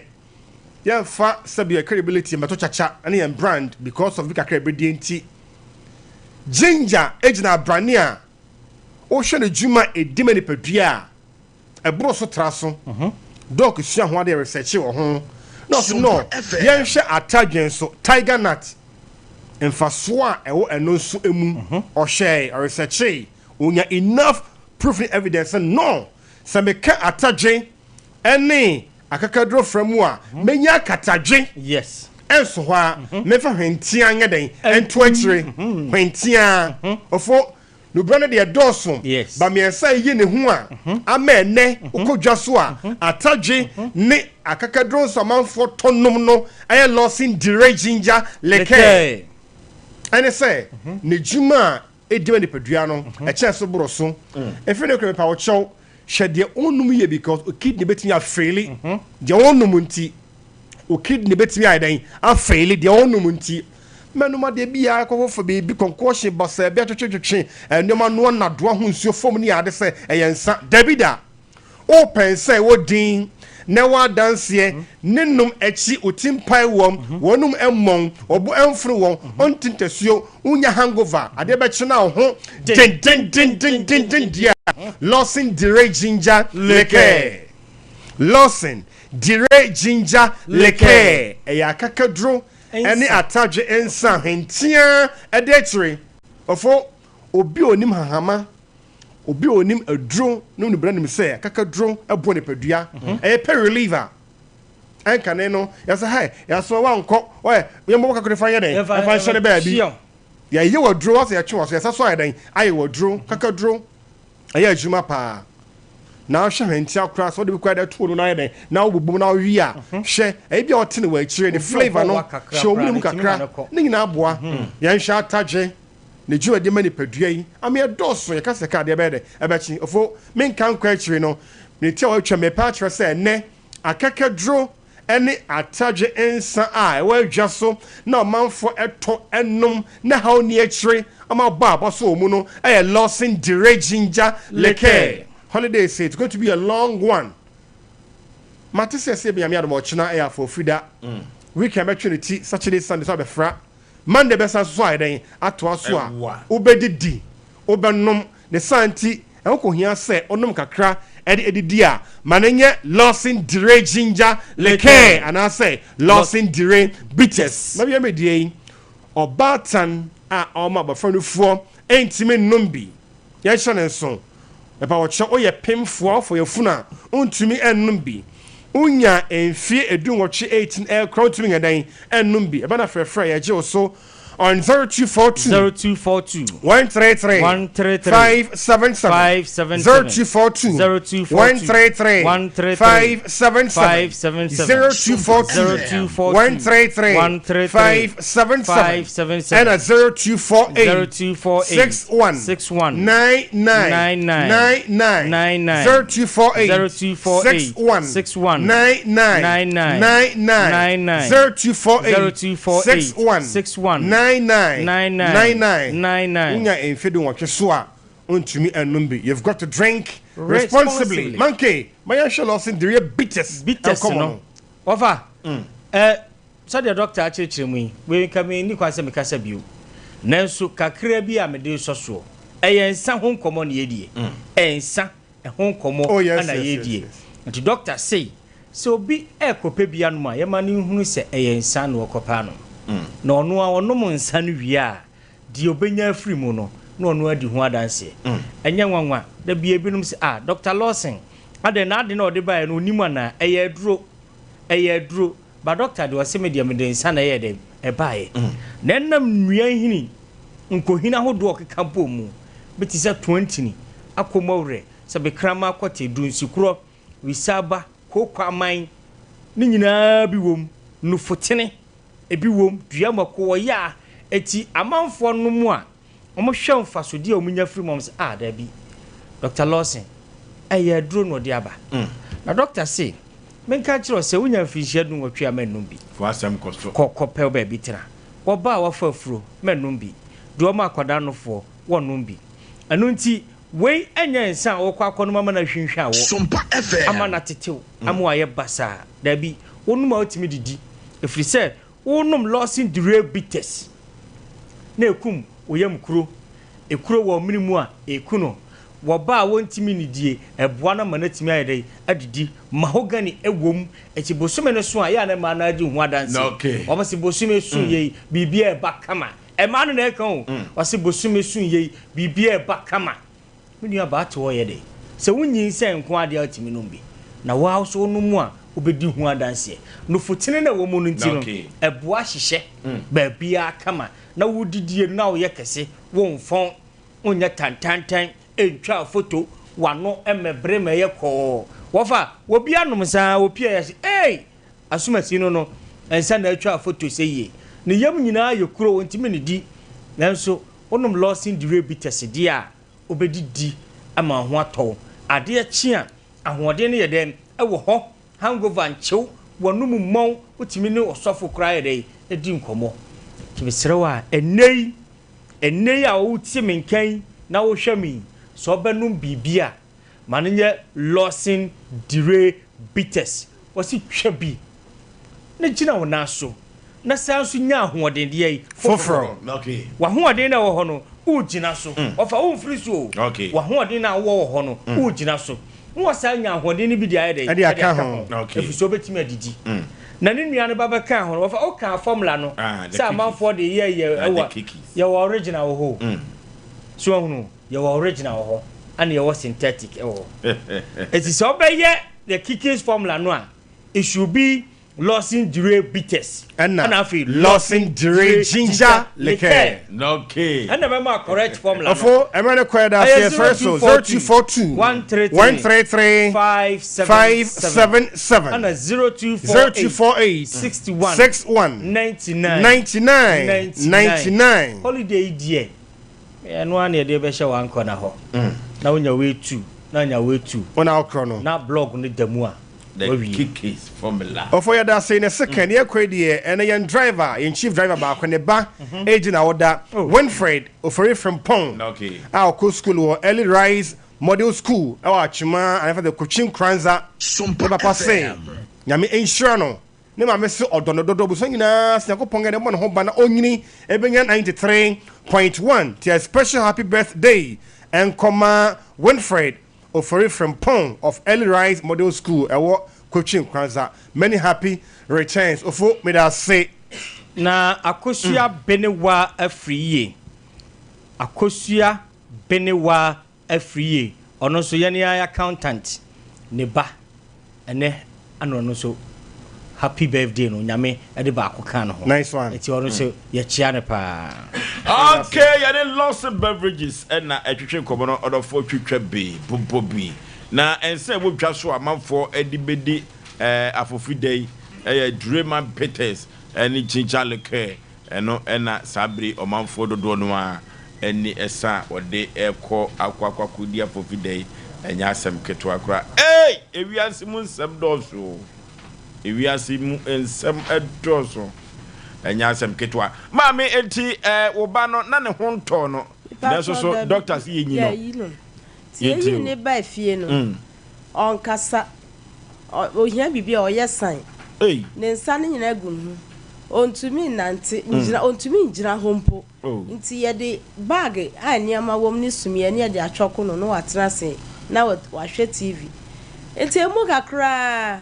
Yɛnfa sɛbi yɛ credibility mmɛto kyakya ne yɛn brand because of bi kakra ɛbɛdie nti Ginger gyina abrane a wohwɛ ne dwuma a ɛdi ma nipadua a ɛboro so tra so Doc sua ho adeɛ research wɔ ho na ɔse no yɛnhwɛ atadwen so tiger nut mfasoɔ a ɛwɔ ɛno nso mu ɔhwɛe ɔresearchee Onya enough proof ne evidence sɛ no, sɛ meka atadwe ne akakaduro fra mu a, menya akatadwe.
Yes.
Ɛnso hɔ a, memfa hwenteaa nyɛ dɛn? Nto akyire. Hwenteaa. Ofo, nubra no deɛ ɛdɔɔso.
Yes.
Ba mmiɛnsa yi ne ho a, ama ɛnnɛ wokɔ dwa so a, atadwe ne akakaduro nso amanfoɔ tɔ nom no yɛ Lawson Dire Ginger Liqueur. Ɛne sɛ, ne dwuma a Edi ma nipadua no ɛkyɛn so boro so. Efi ne kura mepa wo kyɛw hwɛ deɛ ɔnum yie because o kidney betumi afeeli deɛ ɔnum nti o kidney betumi ayɛ dɛn afeeli deɛ ɔnum nti mɛnum adeɛ bi a ɛkɔfɔfɔ biribi kɔnkɔɔhye basaa bi atwetwetwetwe nneɛma noa nadoa ho nsuo fam ne ade sɛ ɛyɛ nsa dabi da. Wopɛn sɛ ɛwɔ din na ɛwɔ adanseɛ ne nom akyi wo ti mpae wɔn, wɔnom mmɔn, wɔbo mfono wɔn, wonte ntasuo, wonnya hangover, adeɛ bɛkye na wo ho dendendendendenden deɛ a, Lawson Dire Ginger Liqueur. Lawson Dire Ginger Liqueur. Ɛyɛ akakaduro ne atadwe nsa hwenteaa ɛde akyire. Ɔfo, obi a ɔnim hahama Obi a onim aduro no ne bra nim sɛ akakaduro boa nipadua. Ɛyɛ pain reliever. Ɛnkane no, yɛsɛ hɛ, yɛasoma wankɔ, ɔyɛ, yɛmmɔ kakaduro fa nyɛ dɛn, ɛfa nhyɛ ne baabi. Yɛyɛ waduro, wasɛ yɛtwe waso, yɛsɛ so ayɛ dɛn, ayɛ waduro, kakaduro. Ɛyɛ adwuma paa. Na ahwɛ hwentia koraa sɛ wode bi koraa de ato no na ayɛ dɛn, na wobobom na wowe a, hwɛ, ɛyɛ bi a ɔte ne wɔ akyire, ne flavor no, hyɛ omuni mu kakra, ne nyinaa boa. Yɛnhwɛ atagye. Ne dwumadi ma nipadua yi ama yɛdɔɔso, yɛka sɛ ka adeɛ bɛyɛ dɛ, ɛbɛkye. Ofo, menka nkɔ akyiri no, ne ti a wɔatwa mepɛ akyerɛ sɛ ɛnnɛ akɛkɛduro ne atadwe nsa a ɛwɔ adwa so na ɔmanfoɔ tɔ nom na haw nni akyire ama abɔ abɔ so wɔ mu no yɛ Lawson Dire Ginger Liqueur. Holiday say it's going to be a long one. Mate sɛ sɛ Nyame adom ɔkyena ɛyɛ afɔfida. Weekend bɛtwe ne ti Saturday Sunday so abɛfra. Monday bɛsan nso so ayɛ dɛn? Atoa so a, wobɛdidi, wobɛnom. Ne saa nti, ɛho kɔhia sɛ wonom kakra de adidi a, ma no nyɛ Lawson Dire Ginger Liqueur anaasɛ Lawson Dire Bitters. Mawie me deɛ yi, ɔbaatan a ɔma abɔfra nufoɔ ntumi nnom bi. Yɛnhyɛ no nso. Mepa wo kyɛw, woyɛ pemfoɔ a, wofɔ yafunu a, wontumi nnom bi. Wonya mfie 18 18 ɛkorɔ wontumi nyɛ dɛn ɛnnom bi. Ɛba na frɛfrɛ yɛgye wo so on 0242
0242
133
133
577
577
0242
0242
133
133
577
577
0242
0242
133
133
577
577
ɛna 0248
0248
61
61
99
99
99
99
0248
0248
61
61
99
99
99
99
0248
0248
61
61
99
99
99
99
Wonya mfe 18 so a wontumi ɛnnom bi. You've got to drink responsibly.
Responsibly.
Monkey, ma yɛnhwɛ Lawson Dereɛ bitters
Bitters
nkɔmmɔ
no.
no.
Wɔfa ɛ sɛdeɛ dɔkta akyerɛkyerɛ mu yi, wei nka menni kwan sɛ mekasa bio. Nanso kakra bi a mede resɔ soɔ, ɛyɛ nsa ho nkɔmmɔ na yɛdie. Nsa ho nkɔmmɔ
Oh, yes,
na
yes, yes,
yɛdie.
yes.
Nti dɔkta sei, sɛ obi ɛrekɔpɛ bi anom a, yɛma no nhunu sɛ ɛyɛ nsa na ɔkɔpɛ anom. Na ɔno a ɔnom nsa no wie a, deɛ ɔbɛnya afiri mu no, na ɔno adi ho adanseɛ. Ɛnyɛ nwanwa, da bi ebinom sɛ, ah, Dr. Lawson, adɛn na ade na ɔde baeɛ no onim anaa? Ɛyɛ aduro. Ɛyɛ aduro. Ba dɔkta deɛ ɔse me deɛ mede nsa na ɛyɛ dɛn? Ɛbaeɛ. Na ɛnam nnua nhini, nkohini ahodoɔ a ɔkeka bɔɔ mu, bi te sɛ toantini, akɔmmɔwerɛ, sɛbekrama akɔte, dunsikorɔ, wisaaba, kooko aman, ne nyinaa bi wom, nufotene, ebi wom, dua mako, ɔyɛ a, eti amanfoɔ nom a, wɔhwɛ mfasodeɛ a wɔnya firi mu a, wɔn sɛ, ah, daabi, Dr. Lawson, ɛyɛ aduro na ɔde aba. Na dɔkta se, menka kyerɛ wo sɛ wonya mfirinhyia 18 a mɛnnom bi.
Fo asɛm kɔ so.
Kɔ kɔpɛ baabi tena. Wɔba a wafa afuro, mɛnnom bi. Deɛ ɔma akwadaa nofoɔ, wɔnnom bi. Ɛno nti, wei nyɛ nsa a wokɔ akɔnom ama no ahwinhwin awɔ,
Sompa FM.
ama no atetew, ama wayɛ basaa. Daabi, wonom a wotumi didi, ɛfiri sɛ wonom Lawson Derail Bitters na ɛkum wo yam kuro. Ekuro wɔ mene mu a, ɛku no. Wɔ ba a wɔntumi nnidie, ɛboa no ma no atumi ayɛ dɛn? Adidi. Mahogany wɔ mu. Enti bosome no so a, ɛyɛ a na mmaa no ara di ho adanseɛ. Wɔn se bosome so yei, biribiara ɛba kama. Mmaa no na ɛka o. Wɔse bosome so yei, biribiara ɛba kama. Me nua baa te hɔ yɛ dɛn? Sɛ wonyinsɛn nko ara deɛ a wotumi nom bi. Na wo ara nso wonom a, wobɛdi ho adanseɛ. Nufutene no a ɛwɔ mu no nti no, ɛboa hyehyɛ baabiara kama. Na wodidie no na woyɛ kɛse, womfɔn, wonyɛ tantantan, ntwa foto, w'ano mmɛbere ma ɛyɛ kɔɔ. Wɔfa, obi anom nsa ara, opie a yɛse, Ei! Asomasi no no, nsa na atwa foto sɛ yie. Ne yam nyinaa yɛ kuro, ontumi nnidi. Nanso wonom Lawson Dewey Bitters deɛ a, wobɛdidi ama wo ho atɔ wo. Adeɛ kye a, ahoɔden no yɛ dɛn? Ɛwɔ hɔ. Hangover nkyew, w'anom mmɔn, wotumi ne ɔsɔfo koraa yɛ dɛn? Di nkɔmmɔ. Nti mesrɛ wo a, ɛnnɛ yi, ɛnnɛ yi a wotie me nka yi na wohwɛ me yi, sɛ wobɛnom biribi a, ma no nyɛ Lawson Dewey Bitters. Wɔse twa bi na gyina wo nan so na san nso nya ahoɔdendeɛ yi foforɔ. W'ahoɔden no a ɛwɔ hɔ no, wogyina so. Ɔfa womfiri so o. W'ahoɔden no a wowɔ wɔ hɔ no, wogyina so. Na wasan anya ahoɔden no bi de ayɛ dɛn?
De aka ho.
Ɛfiri sɛ wobɛtumi adidi. Na ne nua no ba bɛkaa ho no, wɔfa wokaa formula no sɛ amanfoɔ de yɛ yɛ ɛwɔ yɛwɔ original wɔ hɔ o. So ahunu yɛwɔ original wɔ hɔ ɛna yɛwɔ synthetic wɔ hɔ. Eti sɛ wobɛyɛ the Kikis formula no a, it should be Lawson Dure bitters
Ɛna
ɛna afei
Lawson Dure ginger liqueur.
Okay.
Ɛna bɛma correct formula no.
Ɔfo, ɛmɛ no kɔ ɛda
Ɛyɛ
aseɛ sɔre so
0242
0242
133
133
577
577
ɛna 0248
0248
61
61
99
99
99.
99.
Holiday yi deɛ ɛno ara na yɛde bɛhyɛ w'ankɔ na hɔ na wonya wei tu na anya wei tu
Wo na wokorɔ no.
na blog no da mu a
The
wawie.
Kikis formula.
Ɔfo yɛda ase ne second yɛkɔ yi deɛ ɛnɛ yɛn driver yɛn chief driver baako ne ba age na ɔda Winfred Ofori Frimpong
Okay.
a ɔkɔ school wɔ Early Rise Model School ɛwɔ Atwema anafa de Kotwi Nkoranza
Sompa
ne papa se
FM.
Nyame nhyira no ne maame se ɔdɔ no dodo abusua nyinaa se Nyankopɔn ɛde mmɔ ne ho ban na ɔnyini ɛbɛnya 93.1 ti a special happy birthday ɛnkɔma Winfred Ofori Frimpong of Early Rise Model School ɛwɔ Kotwi Nkoranza. Many happy returns. Ofo meda ase.
Na Akosua Benewa afiri yie. Akosua Benewa afiri yie. Ɔno nso yɛne ara accountant ne ba. Ɛnɛ Ana ɔno nso happy birthday no Nyame de baako kaa ne ho.
Nice one.
Nti ɔno nso yɛkyea no paa.
Ok yɛne Lawson Beverages na ɛtwetwe nkɔmmɔ no ɔdɔfoɔ twitwa bi bobɔ bi na nsa ɛwɔ dwa so a amanfoɔ de bɛdi afofi da yi yɛ Drema Bitters ne Ginger Liqueur Ɛno na saa bere yi ɔmanfoɔ dodoɔ no ara ani sa a wɔde rekɔ akɔ akɔ akɔdi afɔfida yi, ɛnyɛ asɛm ketewa koraa. Ei! Ewiase mu nsɛm dɔɔso o. Ewiase mu nsɛm dɔɔso. Ɛnyɛ asɛm ketewa. Maame, enti eh, wo ba no, na ne ho ntɔɔ no, nanso so dɔkta se yɛnyi no?
Yɛayi no. Nti yɛyii no baa fie no, ɔnkasa. Ɔhia biribi a, ɔyɛ san. Ne nsa no nyinaa gu ne ho. Ɔntumi nnante, ngyina, ɔntumi ngyina hɔ mpo. Nti yɛde bag a nneɛma wɔ mu ne sumiiɛ ne yɛde atwɔko no na watena ase na wahwɛ TV. Nti ɛmu kakra ara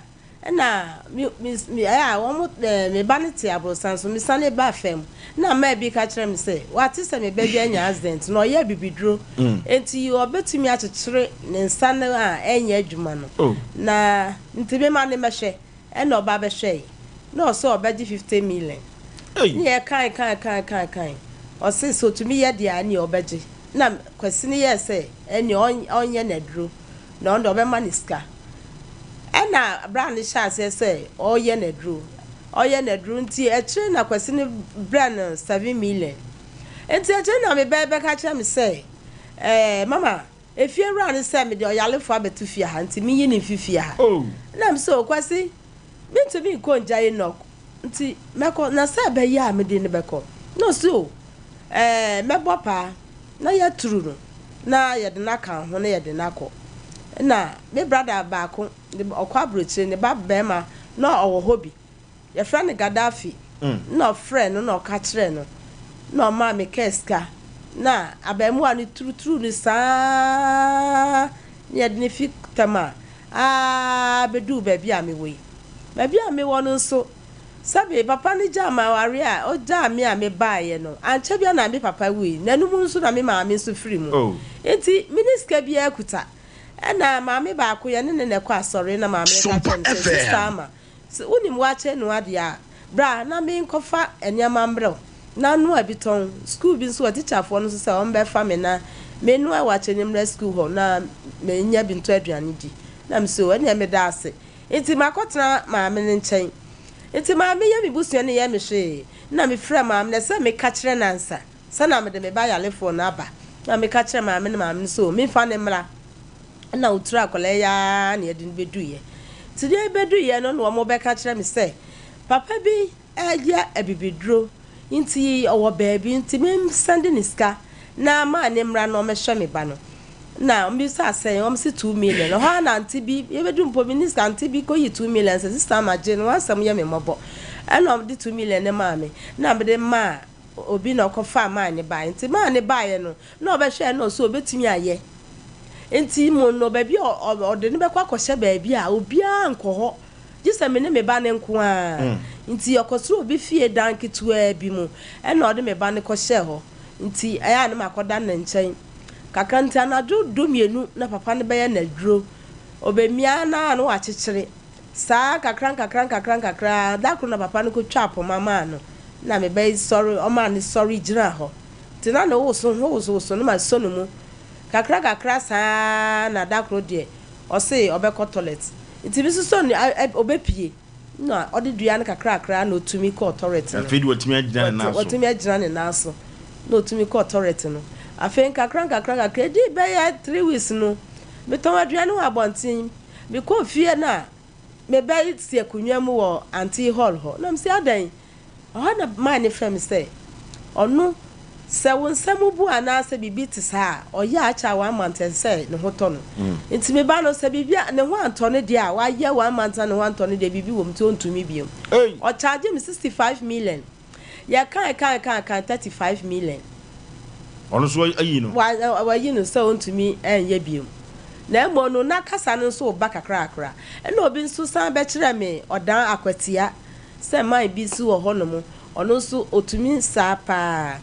na me, me, me, ɛyɛ a wɔn, ɛɛ, me ba no te aborosan so, mesane baa fam. Nna mmaa bi ka kyerɛ me sɛ, wɔate sɛ me ba bi anya accident na ɔyɛ abibiduro, enti ɔbɛtumi akyekyere ne nsa no a ɛnyɛ adwuma no. Na nti memma no mmɛhwɛ. Ɛnna ɔba bɛhwɛe, na ɔse ɔbɛgye 50 million. Ne yɛkae kae kae kae kae, ɔse sɛ ɔtumi yɛ deɛ a ɛnneɛ ɔbɛgye. Ɛnna Kwasi no yɛɛ sɛ ɛnneɛ ɔnyɛ no aduro. Na ɔno deɛ ɔbɛma no sika. Ɛna bra no hyɛɛ aseɛ sɛ ɔreyɛ no aduro. Ɔreyɛ no aduro nti akyire na Kwasi no brɛɛ no 7 million. Nti akyire na me ba yi bɛka kyerɛ me sɛ, ɛɛ mama, efie wura no sɛ mede ɔyarefoɔ abɛto fie ha nti menyi no mfi fie ha. Ɛna me sɛ, o Kwasi, mentumi nkɔ ngya Enoch nti mɛkɔ na sɛ ɛbɛyɛ a mede no bɛkɔ. Na ɔse o, ɛɛ mɛbɔ paa. Na yɛaturu no na yɛde no aka ho na yɛde no akɔ. Nna me brada baako, ne ɔkɔ aburokyire, ne ba barima na ɔwɔ hɔ bi. Yɛfrɛ no Gaddafi. Nna ɔfrɛɛ no na ɔka kyerɛɛ no na ɔmaa me kaa sika. Na abarimaa no turuturuu no saa ara na yɛde no fi Tema ara bɛduu baabi a mewɔ yi. Baabi a mewɔ no nso, Sɛbe papa no gyaa me aware a ɔgyaa me a mebaeɛ no, ankyɛ biara na me papa wui, na ɛno mu nso na me maame nso firii mu. Enti menni sika biara kuta. Ɛnna maame baako, yɛne no na ɛkɔ asɔre, na maame no ka kyerɛɛ me sɛ, Sista Ama, sɛ wonim waakye noa deɛ a, bra na menkɔfa nneɛma mmrɛ wo na noa bi tɔn. Sukuu bi nso wɔ tikyafoɔ no nso sɛ wɔmmɛfa me na mennoa waakye no mmrɛ sukuu hɔ na mennya bi ntɔ aduane di. Na mese, O, ɛnneɛ meda ase. Ntsi makɔtsena maame no nkyɛn. Ntsi maame yɛ me busuani nnyɛ me hwee. Nna mefrɛ maame no sɛ meka kyerɛ no ansa sɛ na mede me ba yarefoɔ no aba. Nna meka kyerɛ maame no maame no sɛ o memfa no mmra. Nna oturu akwadaa yi ara na yɛde no bɛduiɛ. Ntsi deɛ yɛbɛduiɛ no na wɔbɛka kyerɛ me sɛ papa bi Ɛyɛ abibiduro nti ɔwɔ baabi nti me sɛnde ne sika na maa ne mmra na ɔmɛhwɛ me ba no na ɔmbisaa sɛn ɔmo se 2 million ɛhɔ ara na ante bi yɛbɛdu mpo me ni sika ante bi kɔyi 2 million sɛ sista ama gye no wansɛm yɛ me mmɔbɔ ɛna ɔde 2 million no maa me na mede maa obi na ɔkɔfaa maa ne baeɛ nti maa ne baeɛ no na ɔbɛhwɛɛ na ɔsɛ ɔbɛtumi ayɛ nti mo no baabi a ɔde no bɛkɔ akɔhyɛ baabi a obiara nkɔ hɔ gye sɛ me ne me ba no nko ara. Nti ɔkɔsraa obi fie dan ketewaa bi mu, ɛnna ɔde me ba no kɔhyɛɛ hɔ. Nti ɛyɛ a na makɔda ne nkyɛn kakra. Nti anadwo dumienu na papa no bɛyɛ no aduro. Ɔbɛmia no ara na wakyekyere. Saa nkakra nkakra nkakra nkakra ara, da koro na papa no kɔtwaa poma maa no, na me ba yi sɔre, ɔmaa no sɔre gyinaa hɔ. Nti na ne woso ho wosowoso no masɔ ne mu kakra kakra saa ara na da koro deɛ ɔse ɔbɛkɔ toilet. Nti me nso sɛ ɔbɛpie na ɔde dua no kakrakra na ɔtumi kɔɔ toilet no.
Afei de watumi agyina ne nan so.
Watumi agyina ne nan so na ɔtumi kɔɔ toilet no. Afei nkakra nkakra nkakra ɛdii bɛyɛ 3 weeks no, metɔn aduane wɔ abɔnten. Mekɔɔ fie no a, mebɛsi akonnwa mu wɔ auntie hall hɔ. Na mese adɛn? Ɛhɔ na man no frɛ me sɛ ɔno sɛ wo nsa mu bu anaasɛ biribi te saa a, ɔyɛ a akyɛ a one month ɛsɛ sɛ ne ho tɔ no. Nti me ba no sɛ biribi a ne ho antɔ no deɛ a wayɛ one month na ne ho antɔ no deɛ biribi wɔ mu nti ɔntumi biom. Ɔcharge me 65 million. Yɛkae kae kae kae 35 million.
Ɔno nso ayi no.
Wayi no sɛ ɔntumi nyɛ biom. Na mmom no na kasa no nso reba kakrakra. Ɛna obi nso san bɛkyerɛɛ me ɔdan akwatia sɛ man bi nso wɔ hɔnom, ɔno nso ɔtumi saa paa.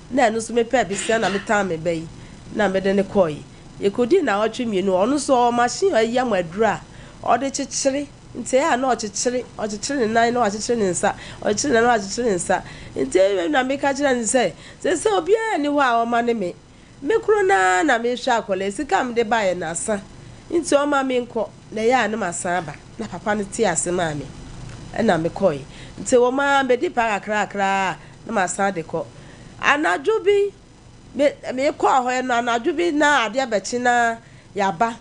Na ɛno nso mepɛɛ besia na metan me ba yi na mede no kɔe. Yɛkɔdii nnawɔtwe mmienu, ɔno nso ɔwɔ machine a ɛyam aduro a ɔde kyekyere. Nti ɛyɛ a na ɔkyekyere, ɔkyekyere ne nan na wakyekyere ne nsa, ɔkyekyere ne nan na wakyekyere ne nsa. Nti ɛyɛ na meka kyerɛ no sɛ, seesei obiara nni hɔ a ɔma ne me. Me koro no ara na mehwɛ akwadaa yi, sika a mede baeɛ no asa, nti ɔmma menkɔ, na ɛyɛ a na masan aba. Na papa no tee ase maa me, ɛnna mekɔe. Nti wɔn ara medi paa kakrakra a, na masan de kɔ. Anadwo bi, me mekɔɔ hɔ no, anadwo bi na adeɛ bɛkye na yɛaba.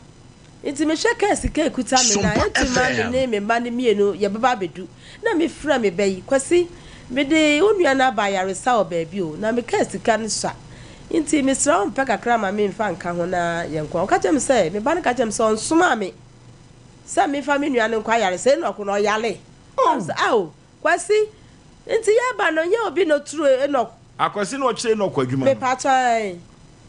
Nti mehwɛ kaa sika a ɛkuta me no a,
Sompa
ɛnti ma me
FM.
ne me mma no mmienu yɛbɛba abɛdu. Na mefrɛ me ba yi, Kwasi, mede wo nua no aba ayaresa wɔ baabi o, na me kaa sika no sua. Nti mesrɛ wo mpɛ kakra ma me mfa nka ho na yɛnkɔ. Ɔka kyerɛɛ me sɛ, me ba no ka kyerɛɛ me sɛ ɔnsomaa me sɛ memfa me nua no nkɔ ayaresa. Enoch no ɔyare. Na me sɛ, Ao, Kwasi, nti yɛreba no nyɛ obi na ɔturu Enoch?
Akwasi na ɔkyerɛ Enoch adwuma no.
Mepakyɛ ae.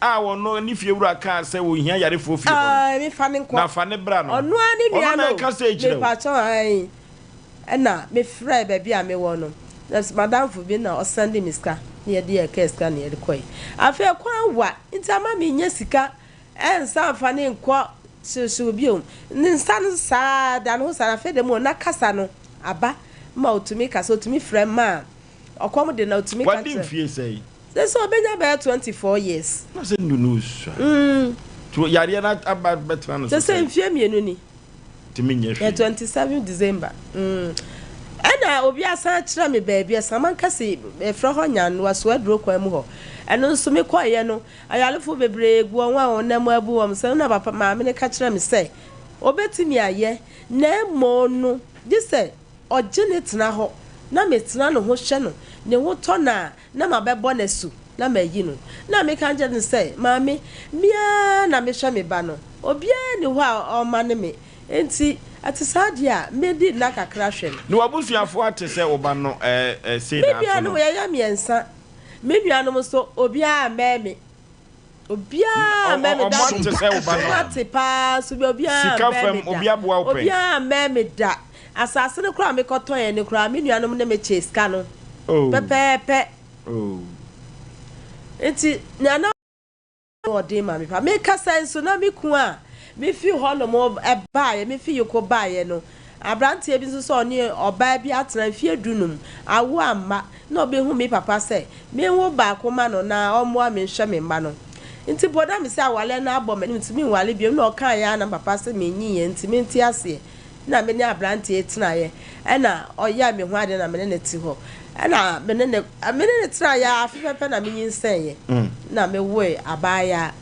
A ɔno ne fiewura kaa sɛ ɔhia yarefoɔ fie hɔ no.
Ae, memfa no nkɔ.
Na fa no bra no.
Ɔno ara ne nua
Ɔno na
no.
ɛka sei kyerɛ wo.
Mepakyɛ ae. Ɛna mefrɛɛ baabi a mewɔ no, na m'adamfo bi na ɔsɛnde me sika na yɛde yɛɛ kaa sika na yɛde kɔe. Afei kwan wa nti ama mennya sika nsan mfa no nkɔ hyewhyew bio. Ne nsa no saa da ne ho saa na afei de mu na kasa no aba ma otumi kasa, otumi frɛ ma ɔkɔm de na otumi ka
Wadi
kyerɛ.
mfie sɛn?
Sɛ sɛ ɔbɛnya bɛyɛ 24 years.
Na sɛ nnu no sua. To yareɛ no aba bɛtena no so
Sɛ sɛ
sɛn?
mfie mmienu ni.
Ntumi nyɛ
Yɛ
hwee.
27 December mm ɛna obi asan akyerɛ me baabi Asamankɛse yɛfrɛ hɔ Nyannoa Soaduro kwan mu hɔ ɛno nso me kɔeɛ no ayarefo bebree gu wɔn a wɔn nan mu abu wɔn sɛ na papa maame no ka kyerɛ me sɛ obetumi ayɛ na mmom no gye sɛ ɔgye ne tena hɔ na metena ne ho hwɛ no ne ho tɔ no a na mabɛbɔ no asu na mayi no. Na meka kyerɛ no sɛ, Maame, me ara na mehwɛ me ba no. Obiara nni hɔ a ɔmane me. Enti ɛte saa deɛ a, medi nna kakra hwɛ no.
Na w'abusuafoɔ ate sɛ wo ba no sei
Me
na ato
nuanom,
no?
yɛyɛ mmiɛnsa. Me nuanom nso, obiara ammɛn me. Obiara ammɛn me da.
Wɔn ate sɛ wo ba no.
Wɔn ate paa nso bi obiara
Sika
ammɛn
fam,
me da.
obi aboa wo pɛn?
Obiara ammɛn me da. Asase no koraa a mekɔtɔeɛ no koraa, me nuanom ne me kyɛɛ sika no pɛpɛɛpɛ. Nti nea na ɔden ma me paa. Mekasa yi nso, na me kun a mefi hɔnom baeɛ, mefi Yoko baeɛ no, aberanteɛ bi nso sɛ ɔne ɔbaa bi atena mfeɛ dunum, awo amma, na ɔbɛhu me papa sɛ Menwo baako ma no na ɔmmoa me nhwɛ me mma no. Nti bɔ na mese awaleɛ no abɔ m'anim nti menwale biom na ɔkaeɛ ara na me papa se menyiiɛ nti mente aseɛ na me ne abranteɛ yi tenaeɛ ɛna ɔyɛɛ me ho adeɛ na me ne no te hɔ ɛna me ne no me ne no tenaeɛ ara afe pɛpɛ na menyinsɛneɛ na me woe abaayaa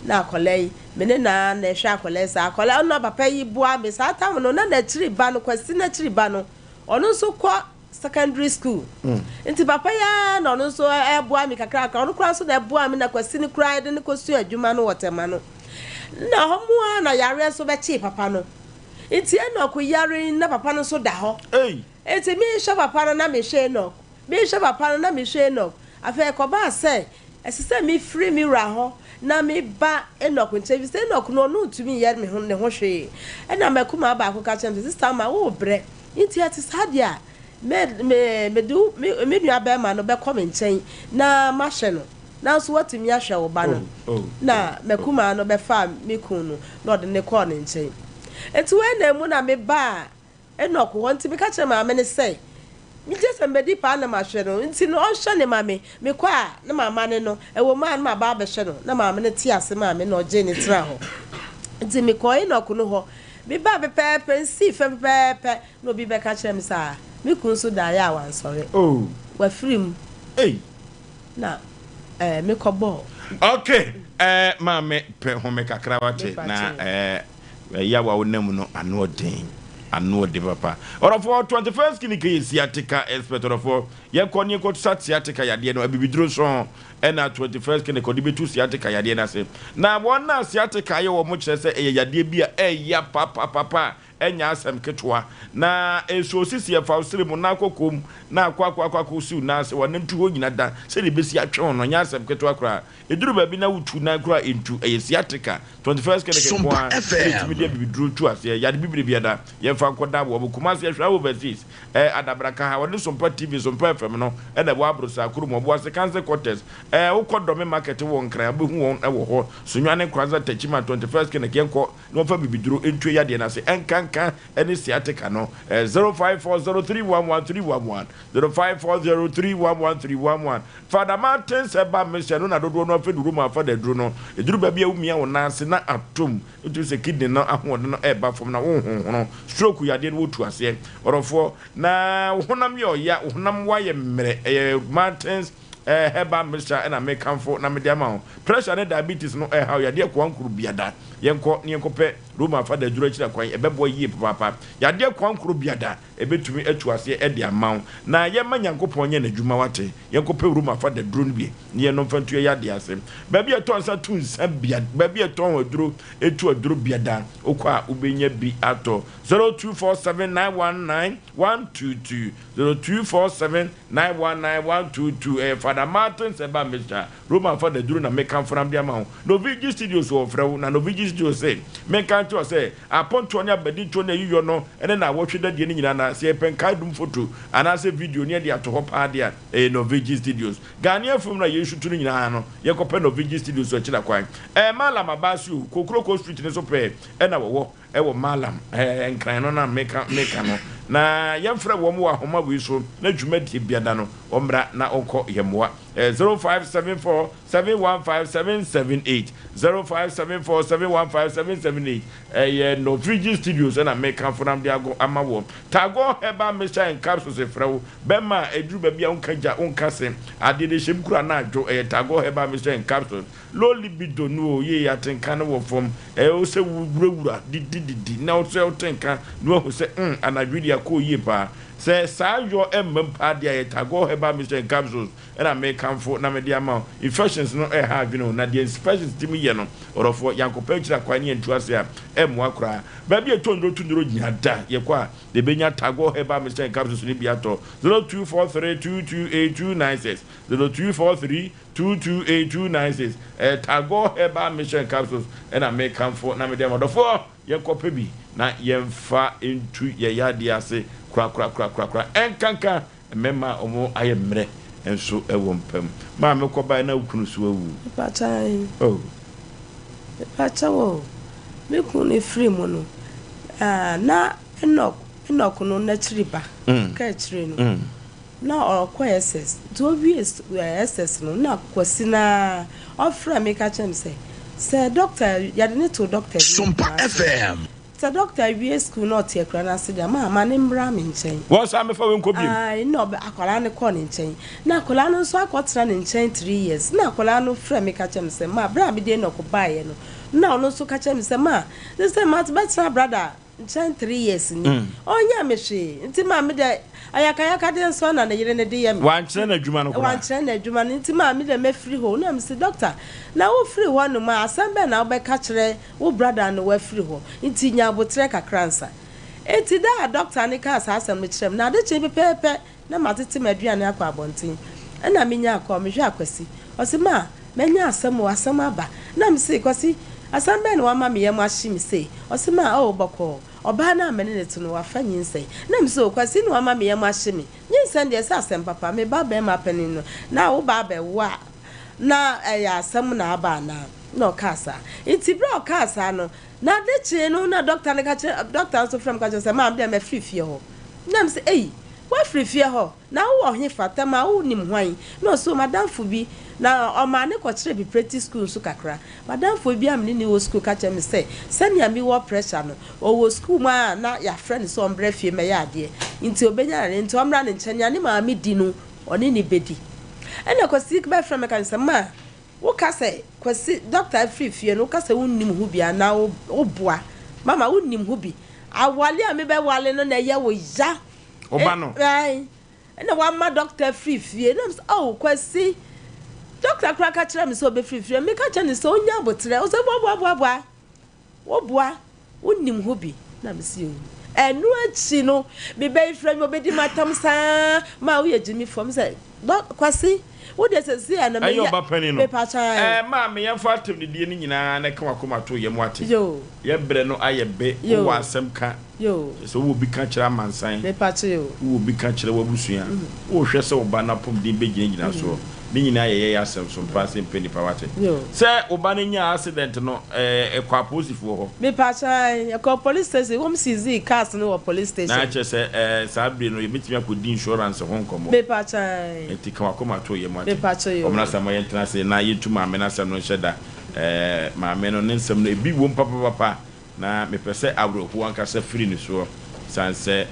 na akwadaa yi me ne no ara na ɛhwɛ akwadaa yi saa akwadaa no na papa yi boa me saa tam no na n'akyiri ba no Kwasi n'akyiri ba no ɔno nso kɔ secondary school nti papa yi ara na ɔno nso ɛboa me kakrakra ɔno koraa nso na ɛboa me na Kwasi no koraa yɛde no kɔsua adwuma no wɔ Tɛma no na hɔ mu ara na yareɛ nso bɛkyee papa no nti Enoch yare na papa no nso da hɔ nti mehwɛ papa no na mehwɛ Enoch mehwɛ papa no na mehwɛ Enoch afei ɛkɔbaa sɛ Ɛsɛ sɛ mefiri me wura hɔ na meba Enok nkyɛn, efisɛ Enok no, ɔno ntumi nyɛ me ho ne ho hwee. Ɛnna m'akumaa baako ka kyerɛɛ me sɛ, Sista Alma, worebrɛ, enti ɛte saa deɛ a, me, me, mede wo, me, me nuabarima no bɛkɔ me nkyɛn na mahwɛ no, nanso woatumi ahwɛ wo ba no. Na m'akumaa no bɛfaa me kunu no, na ɔde no kɔɔ ne nkyɛn. Enti wei na emu na mebaa Enoch hɔ, ntsi meka kyerɛɛ maame no sɛ, Megye sɛ mebɛdi paa na mahwɛ no, ntsi no ɔnhwɛ no ma me. Mekɔ a, na mamane no, ɛwɔ mu a na maba abɛhwɛ no. Na maame no tse ase maa me na ɔgyee no tsenaa hɔ. Ntsi mekɔɔ Enoch no hɔ. Mebaa pɛpɛɛpɛ, nsii fam pɛpɛɛpɛ na obi bɛka kyerɛɛ me sɛ, Ah, me kun so daeɛ a ɔannsɔre. Ɔafiri mu. Na eh, mekɔbɔɔ.
Ok, eh, maame pɛ home kakra wate, na eh. Yaw a wonam mu no ano ɔden, ano ɔden papa. Ɔdɔfoɔ, 21st Clinic yɛ sciatica expert ɔdɔfoɔ. Yɛnkɔ ne yɛnkɔ sa sciatica yadeɛ no, abibiduro nso ho ɛna 21st Clinic ɔde bɛtu sciatica yadeɛ no ase. Na wɔn a sciatica ayɛ wɔn kyerɛ sɛ ɛyɛ yadeɛ bi a ɛya papapapa a ɛnyɛ asɛm ketewa. Na ɛsɔ sisi ɛfa wo sere mu na akɔ kɔn mu na akɔ akɔ akɔ akɔ siw nan ase wɔnantu hɔ nyina da sɛdeɛ ɛbɛsi atwe wo no ɛnyɛ asɛm ketewa koraa. Ɛduru baabi na wotu nan koraa a ɛntu, ɛyɛ sciatica. 21st Clinic nko
Sompa
ara na
FM.
ɛtumi de abibiduro tu aseɛ. Yade bibire biada, yɛmfa nkɔda wɔn. Kumasi Ahwea Overseas, eh, Adabraka ha, wɔne Sompa TV, Sompa FM no na ɛwɔ Abrosaa kurom, Ɔboase Council Quarters, eh, wokɔ Dɔme Market wɔ Nkran a, wobɛhu wɔn wɔ hɔ. Sunyani, Kwanza, Techiman, 21st Clinic, yɛnkɔ na wɔmfa abibiduro ntu yadeɛ no ase. Ɛnkanka. nkanka ne sciatica no. Ɛyɛ 0540311311, 0540311311. Father Martins Herbal Mixture no na dodoɔ no afɛ duro mu afa da aduro no. Ɛduru baabi a womia wo nan ase na atom, wotumi sɛ kidney no ahoɔden no ɛreba fam na wonhonhono. Stroke yadeɛ no wotu aseɛ. Ɔdɔfoɔ, na wo honam yɛ ɔya, wo honam woayɛ mmerɛ, ɛyɛ Martins Herbal mixture na mekamfo na mede ama wo. Pressure ne diabetes no ɛhaw yadeɛ koankoro biada. Yɛnkɔ na yɛnkɔpɛ Roma fa da aduro akyiri kwan, ɛbɛboa yie papaapa. Yadeɛ koankoro biada ɛbɛtumi atu aseɛ de ama wo. Na yɛmma Nyankopɔn nyɛ n'adwuma wate. Yɛnkɔpɛ Roma fa da duro no bi na yɛnom fa ntu yɛn yadeɛ ase. Baabi a ɛtɔ nsa tu nsa bia, baabi a ɛtɔn aduro tu aduro biada, wokɔ a wobɛnya bi atɔ. 0247 919 122, 0247 919 122 ɛyɛ Fada Martins Herbal Mixture, Roman Fada duro na mekamfo na mede ama wo. Novigi Studios wɔfrɛ wo, na Novigi Studios se menka nkyerɛ wo sɛ apontoɔ ne abadintoɔ ne ayiyɔ no ne naawɔtwe dadeɛ no nyinaa na sɛ yɛpɛ nkaedum foto anaasɛ video ne yɛde ato hɔ paa deɛ a ɛyɛ Novigi Studios. Ghanaian film no a yɛreshutu no nyinaa no yɛkɔpɛ Novigi Studios akyira kwan. Ɛyɛ Mallam Abaase o, Kokroko Street no so pɛɛ na wɔwɔ. Wɔ Mallam, ɛɛ, Nkran no na meka, meka no. Na yɛmfrɛ wɔn wɔ ahoma wei so na dwumadie biada no, wɔmmra na wɔnkɔ yɛn mmoa. Ɛyɛ 0574 715 778, 0574 715 778. Ɛyɛ Norvigi Studios ɛna mekamfo na mede ago ama woɔ. Tagore Herbal Mixture and Capsules frɛ wo, bɛrima a ɛduru baabi a wonka gya, wonka se, adeɛ de hyɛm kura na adwo, ɛyɛ Tagore Herbal Mixture and Capsules. Low libido no o, yei atenka no wɔ fam. Ɛyɛ wo sɛ wo wurawura, didi didi, na wo sɛ wote nka na wahu sɛ mm anadwo yi deɛ akɔɔ yie paa. Sɛ saa yɔ mmam paa deɛ a, ɛyɛ Tagore Herbal Mixture and Capsules na mekamfo na mede ama wo. Infections no ɛreha adwene o, na deɛ infections tumi yɛ no, ɔdɔfoɔ, yɛankɔpɛ akyiri akwan ne yɛntu ase a, ɛmmoa koraa. Baabi a ɛtɔ nnuro to nnuro nyina da, yɛkɔ a, yɛbɛnya Tagore Herbal Mixture and Capsules no bi atɔ. 0243 228 296, 0243 228296 ɛyɛ Tagore Herbal Mission Capsules ɛna mekamfo na mede ama ɔdɔfoɔ yɛnkɔpɛ bi na yɛmfa ntu yɛn yadeɛ ase korakorakorakorakora ɛnkanka mmarima a wɔn ayɛ mmerɛ nso wɔ mpa mu. Maame kɔbaeɛ na wo kunu so awu.
Mepakyɛ ae.
Oh.
Mepakyɛ wo me kunu no firi mu no ah, na Enoch Enoch no n'akyiri ba ka akyire no. Na ɔkɔ SS nti owie SS no na Kwasi no ara ɔfrɛɛ me ka kyerɛɛ me sɛ sɛ dɔkta yɛde no too dɔkta bi wɔ
Sompa
Kumasi.
FM.
Sɛ dɔkta wie sukuu na ɔte akura no ase deɛ a ma ma no mmra me nkyɛn.
Wɔnsan mmɛfa wei nkɔ biom.
Ae na ɔbɛ akwadaa no kɔɔ ne nkyɛn. Na akwadaa no nso akɔtena ne nkyɛn 3 years. Na akwadaa no frɛɛ me ka kyerɛɛ me sɛ ma berɛ a mede Enoch baeɛ no na ɔno nso ka kyerɛɛ me sɛ ma sɛ mate bɛtena brada Nkyɛn 3 years ni ɔnyɛɛ me hwee nti maa me dɛ ayakayaka deɛ nso na ne yere no de yɛ me.
Wankyerɛ no adwuma no koraa.
Wankyerɛ no adwuma no nti maa me dɛ mɛfiri hɔ na mese doctor na wo firi hɔ nom a asɛm bɛn na wobɛka kyerɛ wo brother no wafiri hɔ nti nya aboterɛ kakra ansa. Nti da a doctor no kaa saa asɛm no kyerɛ me no ade kyee pɛpɛɛpɛ na matete m'aduane akɔ abɔnten ɛna menyaa call mehwɛ a Kwasi ɔse ma manya asɛm o asɛm aba na mese Kwasi asɛm bɛn na wama me yam ahye me sei ɔse ma oh bɔkɔɔ ɔbaa no a mene no te no wafa nyinsɛn na mese oh Kwasi na wama me yam ahye me nyinsɛn deɛ ɛsɛ asɛm papa me ba bɛɛma panin no na wo ba abɛwo a na ɛyɛ asɛm na aba anaa na ɔkaa saa nti berɛ a ɔkaa saa no na ade kyee no na dɔkta no ka kyerɛ dɔkta nso frɛ me ka kyerɛ sɛ maame deɛ mafiri fie hɔ na mese ei Woafiri fie hɔ, na wowɔ hefa? Tɛm a wonim hwan? Na ɔse, O m'adamfo bi. Na ɔmaa no kɔkyerɛɛ preparatory school nso kakra. M'adamfo bi a me ne no wɔ sukuu ka kyerɛɛ me sɛ, sɛnea mewɔ pressure no, ɔwɔ sukuu mu a na yɛafrɛ no sɛ ɔmmra fie mmɛyɛ adeɛ, nti ɔbɛnya yareɛ, nti ɔmmra ne nkyɛn, nea ne maame di no, ɔne no bɛdi. Ɛnna Kwasi bɛfrɛɛ me ka kyerɛɛ me sɛ, Ma, woka sɛ Kwasi, dɔkta afiri fie no, woka sɛ wonnim ho bi anaa woboa? Mama, wonnim ho bi. Awale a mebɛwale no na ɛyɛ wo ya.
Wo ba no.
Ae. Ɛna wama dɔkta afiri fie. Na mesɛ, oh, Kwasi, dɔkta koraa ka kyerɛɛ me sɛ ɔbɛfiri fie. Meka kyerɛ no sɛ ɔnya aboterɛ. Ɔsɛ boaboaboaboa. Woboa, wonim ho bi. Na mese, oh. Ɛno akyi no, me ba yi frɛ me, ɔbɛdi m'atam saa, ma woyɛ gyimifoɔ. Mesɛ, dɔ, Kwasi, wo deɛ sɛsi a na
Ɛyɛ
meyɛ,
ɔba panin no.
mepa kyɛw ae.
Ɛɛ, maame, yɛmfa atɛmdidie no nyinaa na ɛka w'akoma to yam, woate?
Yoo.
Yɛ berɛ no ayɛ be,
Yoo.
wowɔ asɛm ka.
Yoo.
Kyerɛ sɛ wowɔ bi ka kyerɛ amansan,
Mepa kyɛw yoo.
wowɔ bi ka kyerɛ w'abusua, wohwɛ sɛ wo ba no apɔmuden bɛgyinagyina soɔ. Ne nyinaa yɛ yɛn asɛm so mpa sɛ mpɛ nipa wate. Sɛ wo ba no nyaa accident no ɛɛ ɛkɔ apolisifoɔ hɔ.
Mepakyɛ ae yɛkɔɔ police station wɔn seizee cars no wɔ police station.
Na kyerɛ sɛ ɛɛ saa bere no yɛbɛtumi akɔdi insurance ho nkɔmmɔ.
Mepakyɛ ae.
Nti ka wakoma to yam wate.
Mepakyɛ yoo.
Wɔn asɛm yɛntena ase na yɛntu maame no asɛm no nhyɛ da ɛɛ maame no ne nsɛm no ebi wom papapapa. Na mepɛ sɛ awerɛhoɔ ankasa firi ne soɔ sane sɛ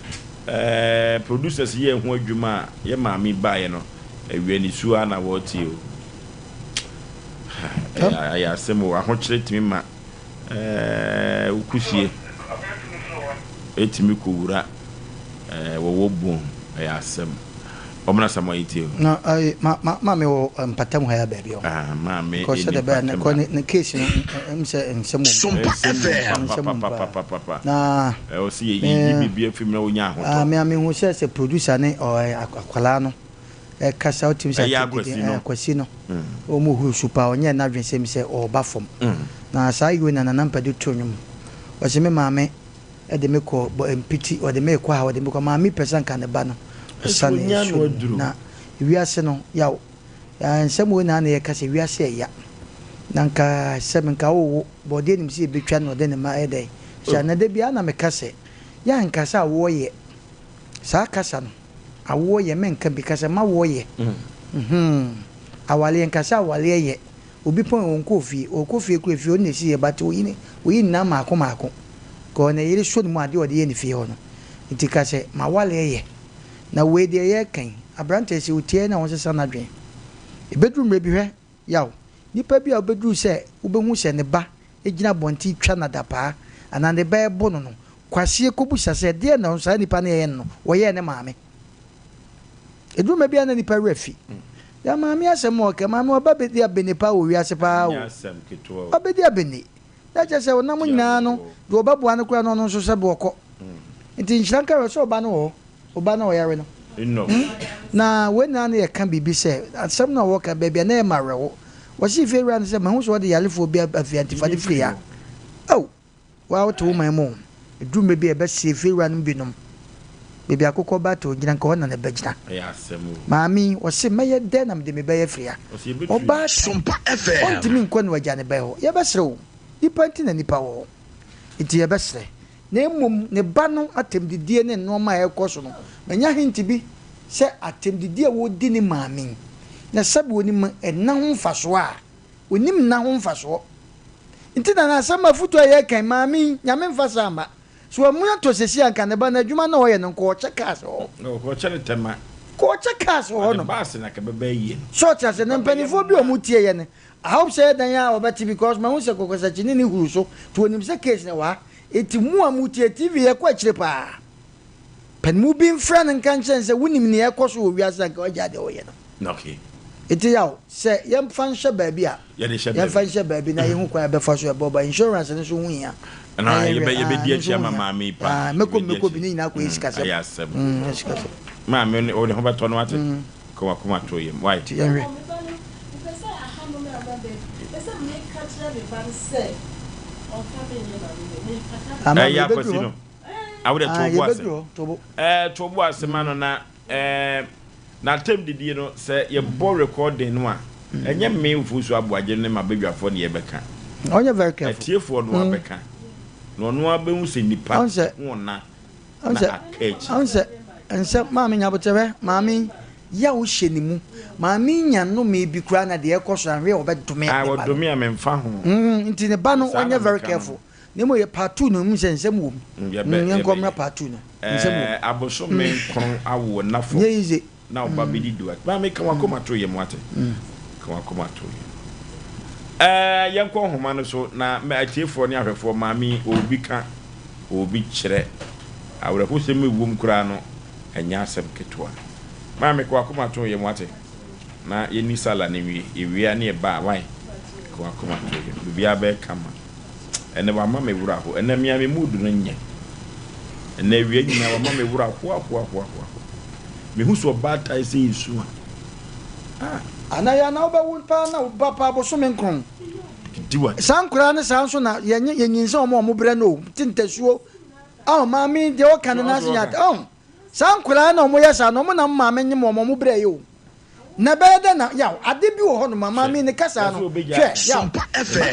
eh, producers yɛɛ ho adwuma a yɛ maame baeɛ no awia nisuo ara na wɔretie o. Ɛyɛ ɛyɛ asɛm o, ahokyere tumi ma eh, wo kusie ɛtumi kɔwura eh, wɔwɔ bone, ɛyɛ asɛm. Ɔmena Samoa yi tie o.
Na ayi ma ma maame wɔ mpata mu ha ya baabi ɔ.
Ah maame
Because
ɛni
sɛdeɛ bɛyɛ
mpata
ne
mu
kɔ
ha.
ne ne case no ɛm sɛ nsɛm wɔ mu.
Sompa
Nsɛm wɔ
FM.
mu
Nsɛm wɔ mu paa.
papapapapapa.
Na
Ɛwɔ sɛ yɛ
me
yɛyi biribi afiri mu na wonya
ah
ahotɔ.
me a mehu sɛ sɛ producer ne ɔ ɛ akwadaa no ɛkasa wotumi sɛ
Ɛyɛ
atɛm didi
Akwasi
ɛ
no.
Akwasi no wɔn huru su paa ɔnyɛ n'adwene sɛ mi sɛ ɔreba fam. Na saa yi wei na Nana Mpadu to nnwom ɔse me maame de me kɔ bɔ mpiti, ɔde me rekɔ ha, ɔde me kɔ. Maame pɛ sɛ anka ne ba no sane nsuo no mu. Na wiase no, yaw. Nsɛm wei na na yɛka sɛ wiase ɛya. Na nka sɛ nka wowo, bɔdeɛ nim sɛ yɛbɛtwa na ɔde ne mma ayɛ dɛn. Hyɛ na da biara na meka sɛ, yɛ anka sɛ awoɔ yɛ. Saa kasa no, awoɔ yɛ, menka bi, ka sɛ m'awoɔ yɛ. Mm-hmm. Awaleɛ, nka sɛ awaleɛ yɛ. Obi pɔn ɔnkɔɔ fie, ɔkɔ fie koraa efie ɔno na esi yɛ but oyi ne oyi ne nan maako maako kɔ ne yere sɔ ne mu adeɛ ɔde yɛ ne fie hɔ no nti ka sɛ mawaleɛ yɛ na wei deɛ yɛreka yi abranteɛ sɛ otie na ɔnsesa n'adwene ebeduru mmerɛ bi hwɛ yaw nipa bi a obeduru sɛ wobɛhu sɛ ne ba gyina abɔnten twa no adapaa anaa ne ba ɛbo no no kwasie kɔbusa sɛ deɛ na saa nipa no yɛyɛ no no wɔyɛɛ ne maame. Ɛduru mmerɛ bi a na nipa werɛ fi. Deɛ maame asɛm a ɔka, maame waba bɛdi abene paa wɔ wiase paa o. Wabɛdi abene. Na kyerɛ sɛ ɔnam nyinaa no, deɛ ɔbɛboa no koraa no ɔno nso sɛbe ɔkɔ. Nti nhyira nka Awurade sɛ ɔba no wɔ hɔ, ɔba no a ɔyare no. Hmm? Na wei nyinaa no yɛka biribi sɛ, asɛm no a wɔka baabi a na ɛyɛ ma awerɛho. Wɔse fie wura no sɛ, mahu sɛ wɔde yarefoɔ bi aba fie ha nti fa no firi ha. Ao! Wo ara wote wo man mu o, ɛduru mmerɛ bi a yɛbɛsee fiewuranom binom, baabi a akokɔ ba tɔ gyina, nka hɔ na ne ba gyina. Maame yi, ɔse, mɛyɛ dɛn na mede me ba yi afiri ha? Ɔbaatan, ɔntumi nkɔ na wagya ne ba yi hɔ. Yɛbɛsrɛ o, nnipa nti na nnipa wɔ hɔ, nti yɛbɛsrɛ. Na mmom ne ba no atɛmdidie ne nnoɔma a ɛrekɔ so no, manya hint bi sɛ atɛmdidie a wɔredi ne maame yi, na sɛbe ɔnim ɛna ho mfasoɔ a, Onim nna ho mfasoɔ. Nti na n'asɛm afutuo a yɛreka yi, maame yi, Nyame mfa saa mma. Sɛ wamuna tɔ sɛsi a, nka ne ba no adwuma no a ɔyɛ no, nka ɔkyɛ cars wɔ hɔ.
Na ɔkɔkyɛ no tɛma.
Nka ɔkyɛ cars wɔ hɔ
Ɔde
nom.
bus na nka ɛbɛba ayie no.
So ɔte aseɛ? Na mpaninfoɔ bi a ɔmo tie yɛ no, I hope sɛ ɛyɛ dan a ɔbɛte because mahu sɛ Kɔkɔsakyi ne ne huru so, nti onim sɛ case no wɔ ha. Nti mo a motie TV yɛkɔ akyire paa. Panimu bi mfrɛ no nka nkyerɛ no sɛ wonim nea ɛkɔ so wɔ wiase a nka wagyae deɛ ɔyɛ no.
Okay.
Nti yaw, sɛ yɛmfa nhyɛ baabi a,
Yɛde hyɛ
yɛmfa
baabi.
nhyɛ baabi na yɛhu kwan a yɛbɛfa so ɛbɔ ba. Insurance no nso ho hia.
Ɛno
Na
a
yɛnhwɛ,
yɛbɛ
ah,
yɛbɛdi
ɛno nso
akyi
ho
ama
hia.
maame yi paa.
Ah, mɛkɔ
Yɛbɛdi
mɛkɔ bi
akyi.
ne nyinaa kɔyɛ
Mm,
sikasɛm.
ɛyɛ asɛm.
Mm, ɛyɛ sikasɛm.
Maame ne wo ne ho bɛtɔ no wate. Ka w'akoma to yam. Why?
Nti yɛnhwɛ.
Me ba no, mepɛ sɛ aha no na aba baabi. Mepɛ sɛ meka kyerɛ me ba no sɛ ɔmfa me nyɛ maame bio. Mempata
Ah, maame,
Ɛyɛ
yɛbɛduru
akwasi
hɔ.
no. Awo deɛ
Ah,
to bo ase.
yɛbɛduru hɔ, to bo.
Ɛɛ to bo ase ma no na ɛɛ n'atam didie no sɛ yɛbɔ recording no a ɛnyɛ me Ofosu Aboagye ne m'abadwafoɔ ne yɛbɛka.
Ɔnyɛ very careful.
Atiefoɔ no abɛka na ɔno ara bɛhu sɛ nipa
Ɔn sɛ-
ho ɔna
ɔn
na
sɛ
aka akyi.
ɔn sɛ nsɛ maame nya aboterɛ maame yi yaw hyɛ ne mu maame yi nya nnome bi koraa na deɛ ɛkɔ so ahwɛ ɔbɛdome
Ah
ne ba no
wɔdome a memfa ho.
Mm, nti ne ba no
Saa na
ɔnyɛ very
meka no.
careful Na mmom yɛ part 2 no mu sɛ nsɛm wom.
Mm, yɛbɛ,
Mm, yɛnkɔ mmra
yɛbɛyɛ.
part 2 no. Nsɛm wom.
Ɛɛ, abosome nkron awo nna fam
Nyɛ easy.
na wo ba bɛdi du a. Maame, ka w'akoma to yam, wate? Ka w'akoma to yam. Ɛɛ, yɛnkɔ nhoma no so na mɛ atiefoɔ ne ahwɛfoɔ, maame yi, ɔwɔ bi ka, ɔwɔ bi kyerɛ. Awerɛhosɛm a ɛwom koraa no, ɛnyɛ asɛm ketewa. Maame, ka w'akoma to yam, wate? Na yɛnni sala no nwie. Yɛwie a ne yɛba a, wai? Ka w'akoma to yam. Biribiara bɛyɛ kama. Ɛnɛ wama me werɛ ahow. Ɛnɛ me ara me mood no nyɛ. Ɛnɛ awia nyinaa wama me werɛ ahoahoahoahoa. Mehu sɛ ɔbaatan sɛ nsu a, ah.
Ana yɛ ana wobɛwo paa na wo ba paa bosome nkron.
Didi w'atɛm.
Saa nkoraa no saa nso na yɛnye yɛnyinsɛn wɔn a wɔn brɛ no o te ntasuo ɔn maame deɛ ɔka no n'ase nyɛ ɔn saa nkoraa na wɔn yɛ saa no wɔn na maame nyem wɔn wɔn brɛ yɛ o. Na ɛbɛyɛ dɛn na, yaw, ade bi wɔ hɔnom a, maame ne kasa no, hwɛ, yaw,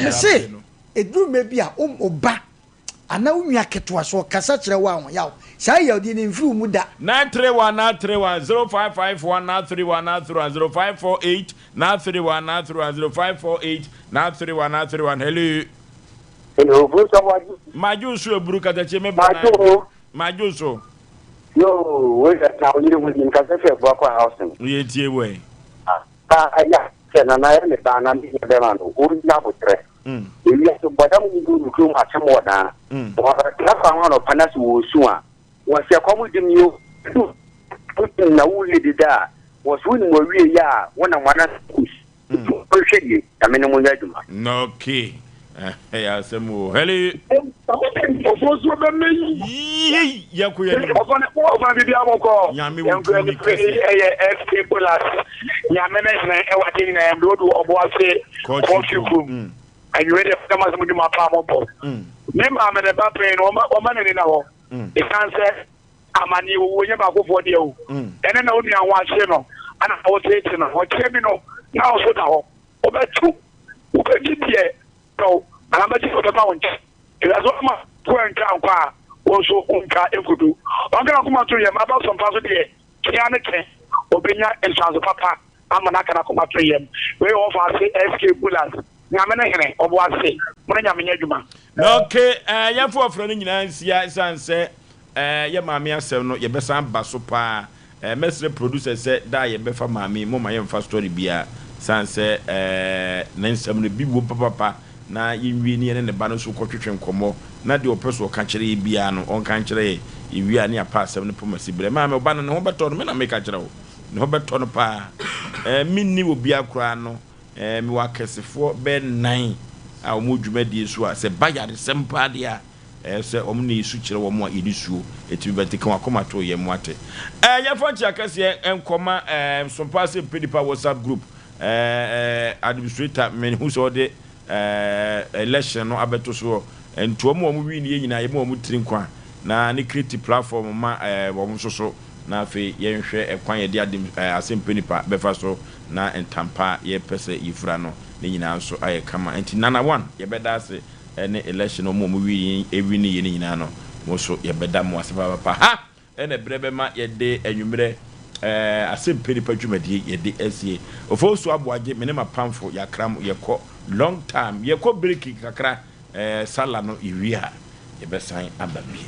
mese, ɛduru mmerɛ bi a, wo ba anaa wo nua ketewa so ɔkasa kyerɛ wo a, ho yaw, saa yawdie no mfiri wo mu da.
931 931 0551 931 931 0548 931 931 0548 931 931 Hello.
Hello, Bruce Awaji.
Majo so eburu katakye me bra.
Majo.
Majo so.
Yo, we na oyere ho nim kasa fɛ bua kwa house no.
Ye tie we.
Ah, ya sɛ nana yɛ me ba na me yɛ bɛma no. O nya abotrɛ. Ewi so bɔdam ni do nukuru mu asɛm wɔ daa. Wɔtena fa ho anɔpa na so wɔ su a. Wɔsɛ kɔm di mi o. Na wo yɛ deda a. Wɔso wonim wɔwie yɛ a wonam wana kus. Ɔnhwɛ yie na me ne mo nyɛ adwuma.
Okay. Ɛyɛ asɛm o. Hello.
Ofosuo bɛ mi.
Yii yɛ ko yɛ ni.
Ɔfɔ ne ɔfɔ bibi abɔkɔ.
Nyame wo tumi kɛse.
Ɛyɛ FK Polas. Nyame ne hene ɛwɔ ade nyinaa mu. Dodo ɔbo ase. Kɔfi kurom. Anwummerɛ deɛ fɛn ma sɛ mo dwuma paa mo bɔ. Ne maame ne ba pɛn no ɔma n'ani na hɔ. Esan sɛ amaneɛ owuo nyɛ baakofoɔ deɛ o. Ɛne na wo nua ho ahye no ana woteete no. Ɔkyerɛ bi no na wo so da hɔ. Wobɛto wobɛdi deɛ tɔw anaa bɛgye sɛ ɔbɛba wo nkyɛn. Ewiase ɔma ko antwa nkɔ a wo nso wontwa nkodu. Ɔnka n'akoma to yam aba so mfa so deɛ tea ne te ɔbɛnya nsuanso papa ama no aka n'akoma to yam. Wei yɛ ɔfa ase SK Bulas. Nyame ne hene, ɔbo ase. Mo ne Nyame nyɛ adwuma.
Na ok eh, yɛmfa ɔfrɛ no nyinaa nsia ɛsiane sɛ eh, yɛ maame asɛm no yɛbɛsan ba so paa eh, mɛsrɛ producer sɛ da a yɛbɛfa maame yi momma yɛmfa story biara ɛsiane sɛ eh, ne nsɛm no bi wom papapa na yɛnwie ne yɛne ne ba no nso kɔtwetwe nkɔmmɔ na deɛ ɔpɛ so ɔka kyerɛ yɛ biara no ɔnka nkyerɛ yɛ yɛwie a ne yɛapa asɛm no poma si berɛ maame ɔba no ne ho bɛtɔ no me na meka kyerɛ wo ne ho bɛtɔ no paa eh, menni obiara koraa no Eh, mewɔ akɛsefoɔ bɛyɛ nnan a wɔn wɔ dwumadie so a, sɛ ɛba yaresɛm paa deɛ a, ɛyɛ sɛ wɔn na yɛsu kyerɛ wɔn a yɛde suo ɛtumi ba nti ka wakoma to yɛn mu ate. Eh, yɛmfa nkyea kɛseɛ nkɔma eh, Sompa ase mpɛ nipa WhatsApp group eh, eh, administrator mehu sɛ ɔde eh, election no abɛto soɔ nti wɔn a wɔn win yɛ nyinaa yɛma wɔn tiri nkwa na ne create platform ma eh, wɔn nso so na afei yɛnhwɛ ɛkwan yɛde ade eh, asɛmpɛ nipa bɛfa so na ntampa a yɛpɛ sɛ yɛfura no ne nyinaa nso ayɛ kama nti Nana one yɛbɛda ase ɛne election wɔn a wɔn wi wini yɛ ne nyinaa no mo nso yɛbɛda mo ase papaapa ha ɛna ɛbrɛ bɛma yɛde anwummerɛ ɛɛ asɛmpɛ nipa dwumadie yɛde asie Ofosu Aboagye me ne m'apamfo yɛakram yɛkɔ long time yɛkɔ break kakra ɛɛ sala no yɛwie a yɛbɛsan aba bio.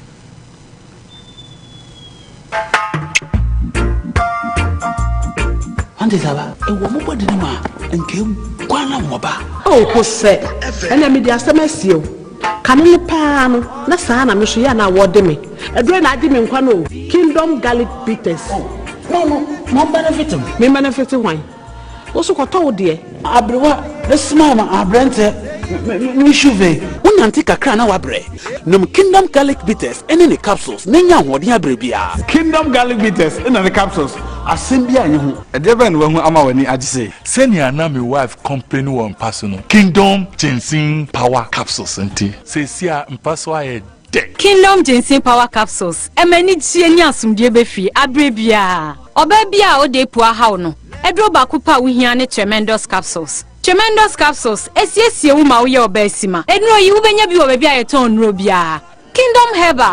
Ante saba, ɛwɔ mo bɔde no mu a, nka eguan na wɔba.
Oh, Hosɛ, ɛnna mede asɛm asie wo. Kane no paa no, na saa na me nso yɛ a na wɔde me. Aduro na agye me nkwa no o. Kingdom Garlic Bitters.
Oh, no, no, mo benefit mo.
Me benefit hwan? Wo so kɔtɔ wo deɛ.
Aberewa ne smile ma aberanteɛ me shuve. Wonante kakra na wabrɛ. Nom Kingdom Garlic Bitters ne ne capsules na nya ahoɔden abrɛ biara.
Kingdom Garlic Bitters na ne capsules, asɛm biara nni ho.
Ɛdeɛ bɛn na wahu ama w'ani agye sei?
Sɛnea na me wife complaini wɔ mpa so no, Kingdom Ginseng Power Capsules nti, seesei a mpa so ayɛ dɛ.
Kingdom Ginseng Power Capsules ma anigyeɛ ne asomdwoeɛ ba fie aberɛ biara. Ɔbaa biara a ɔda apu ahaw no, aduro baako pɛ a wohia ne Tremendous Capsules. Tremendous Capsules siesie wo ma woyɛ ɔbaa sima. Nnuro yi, wobɛnya bi wɔ baabi a yɛtɔn nnuro biara. Kingdom Herbal.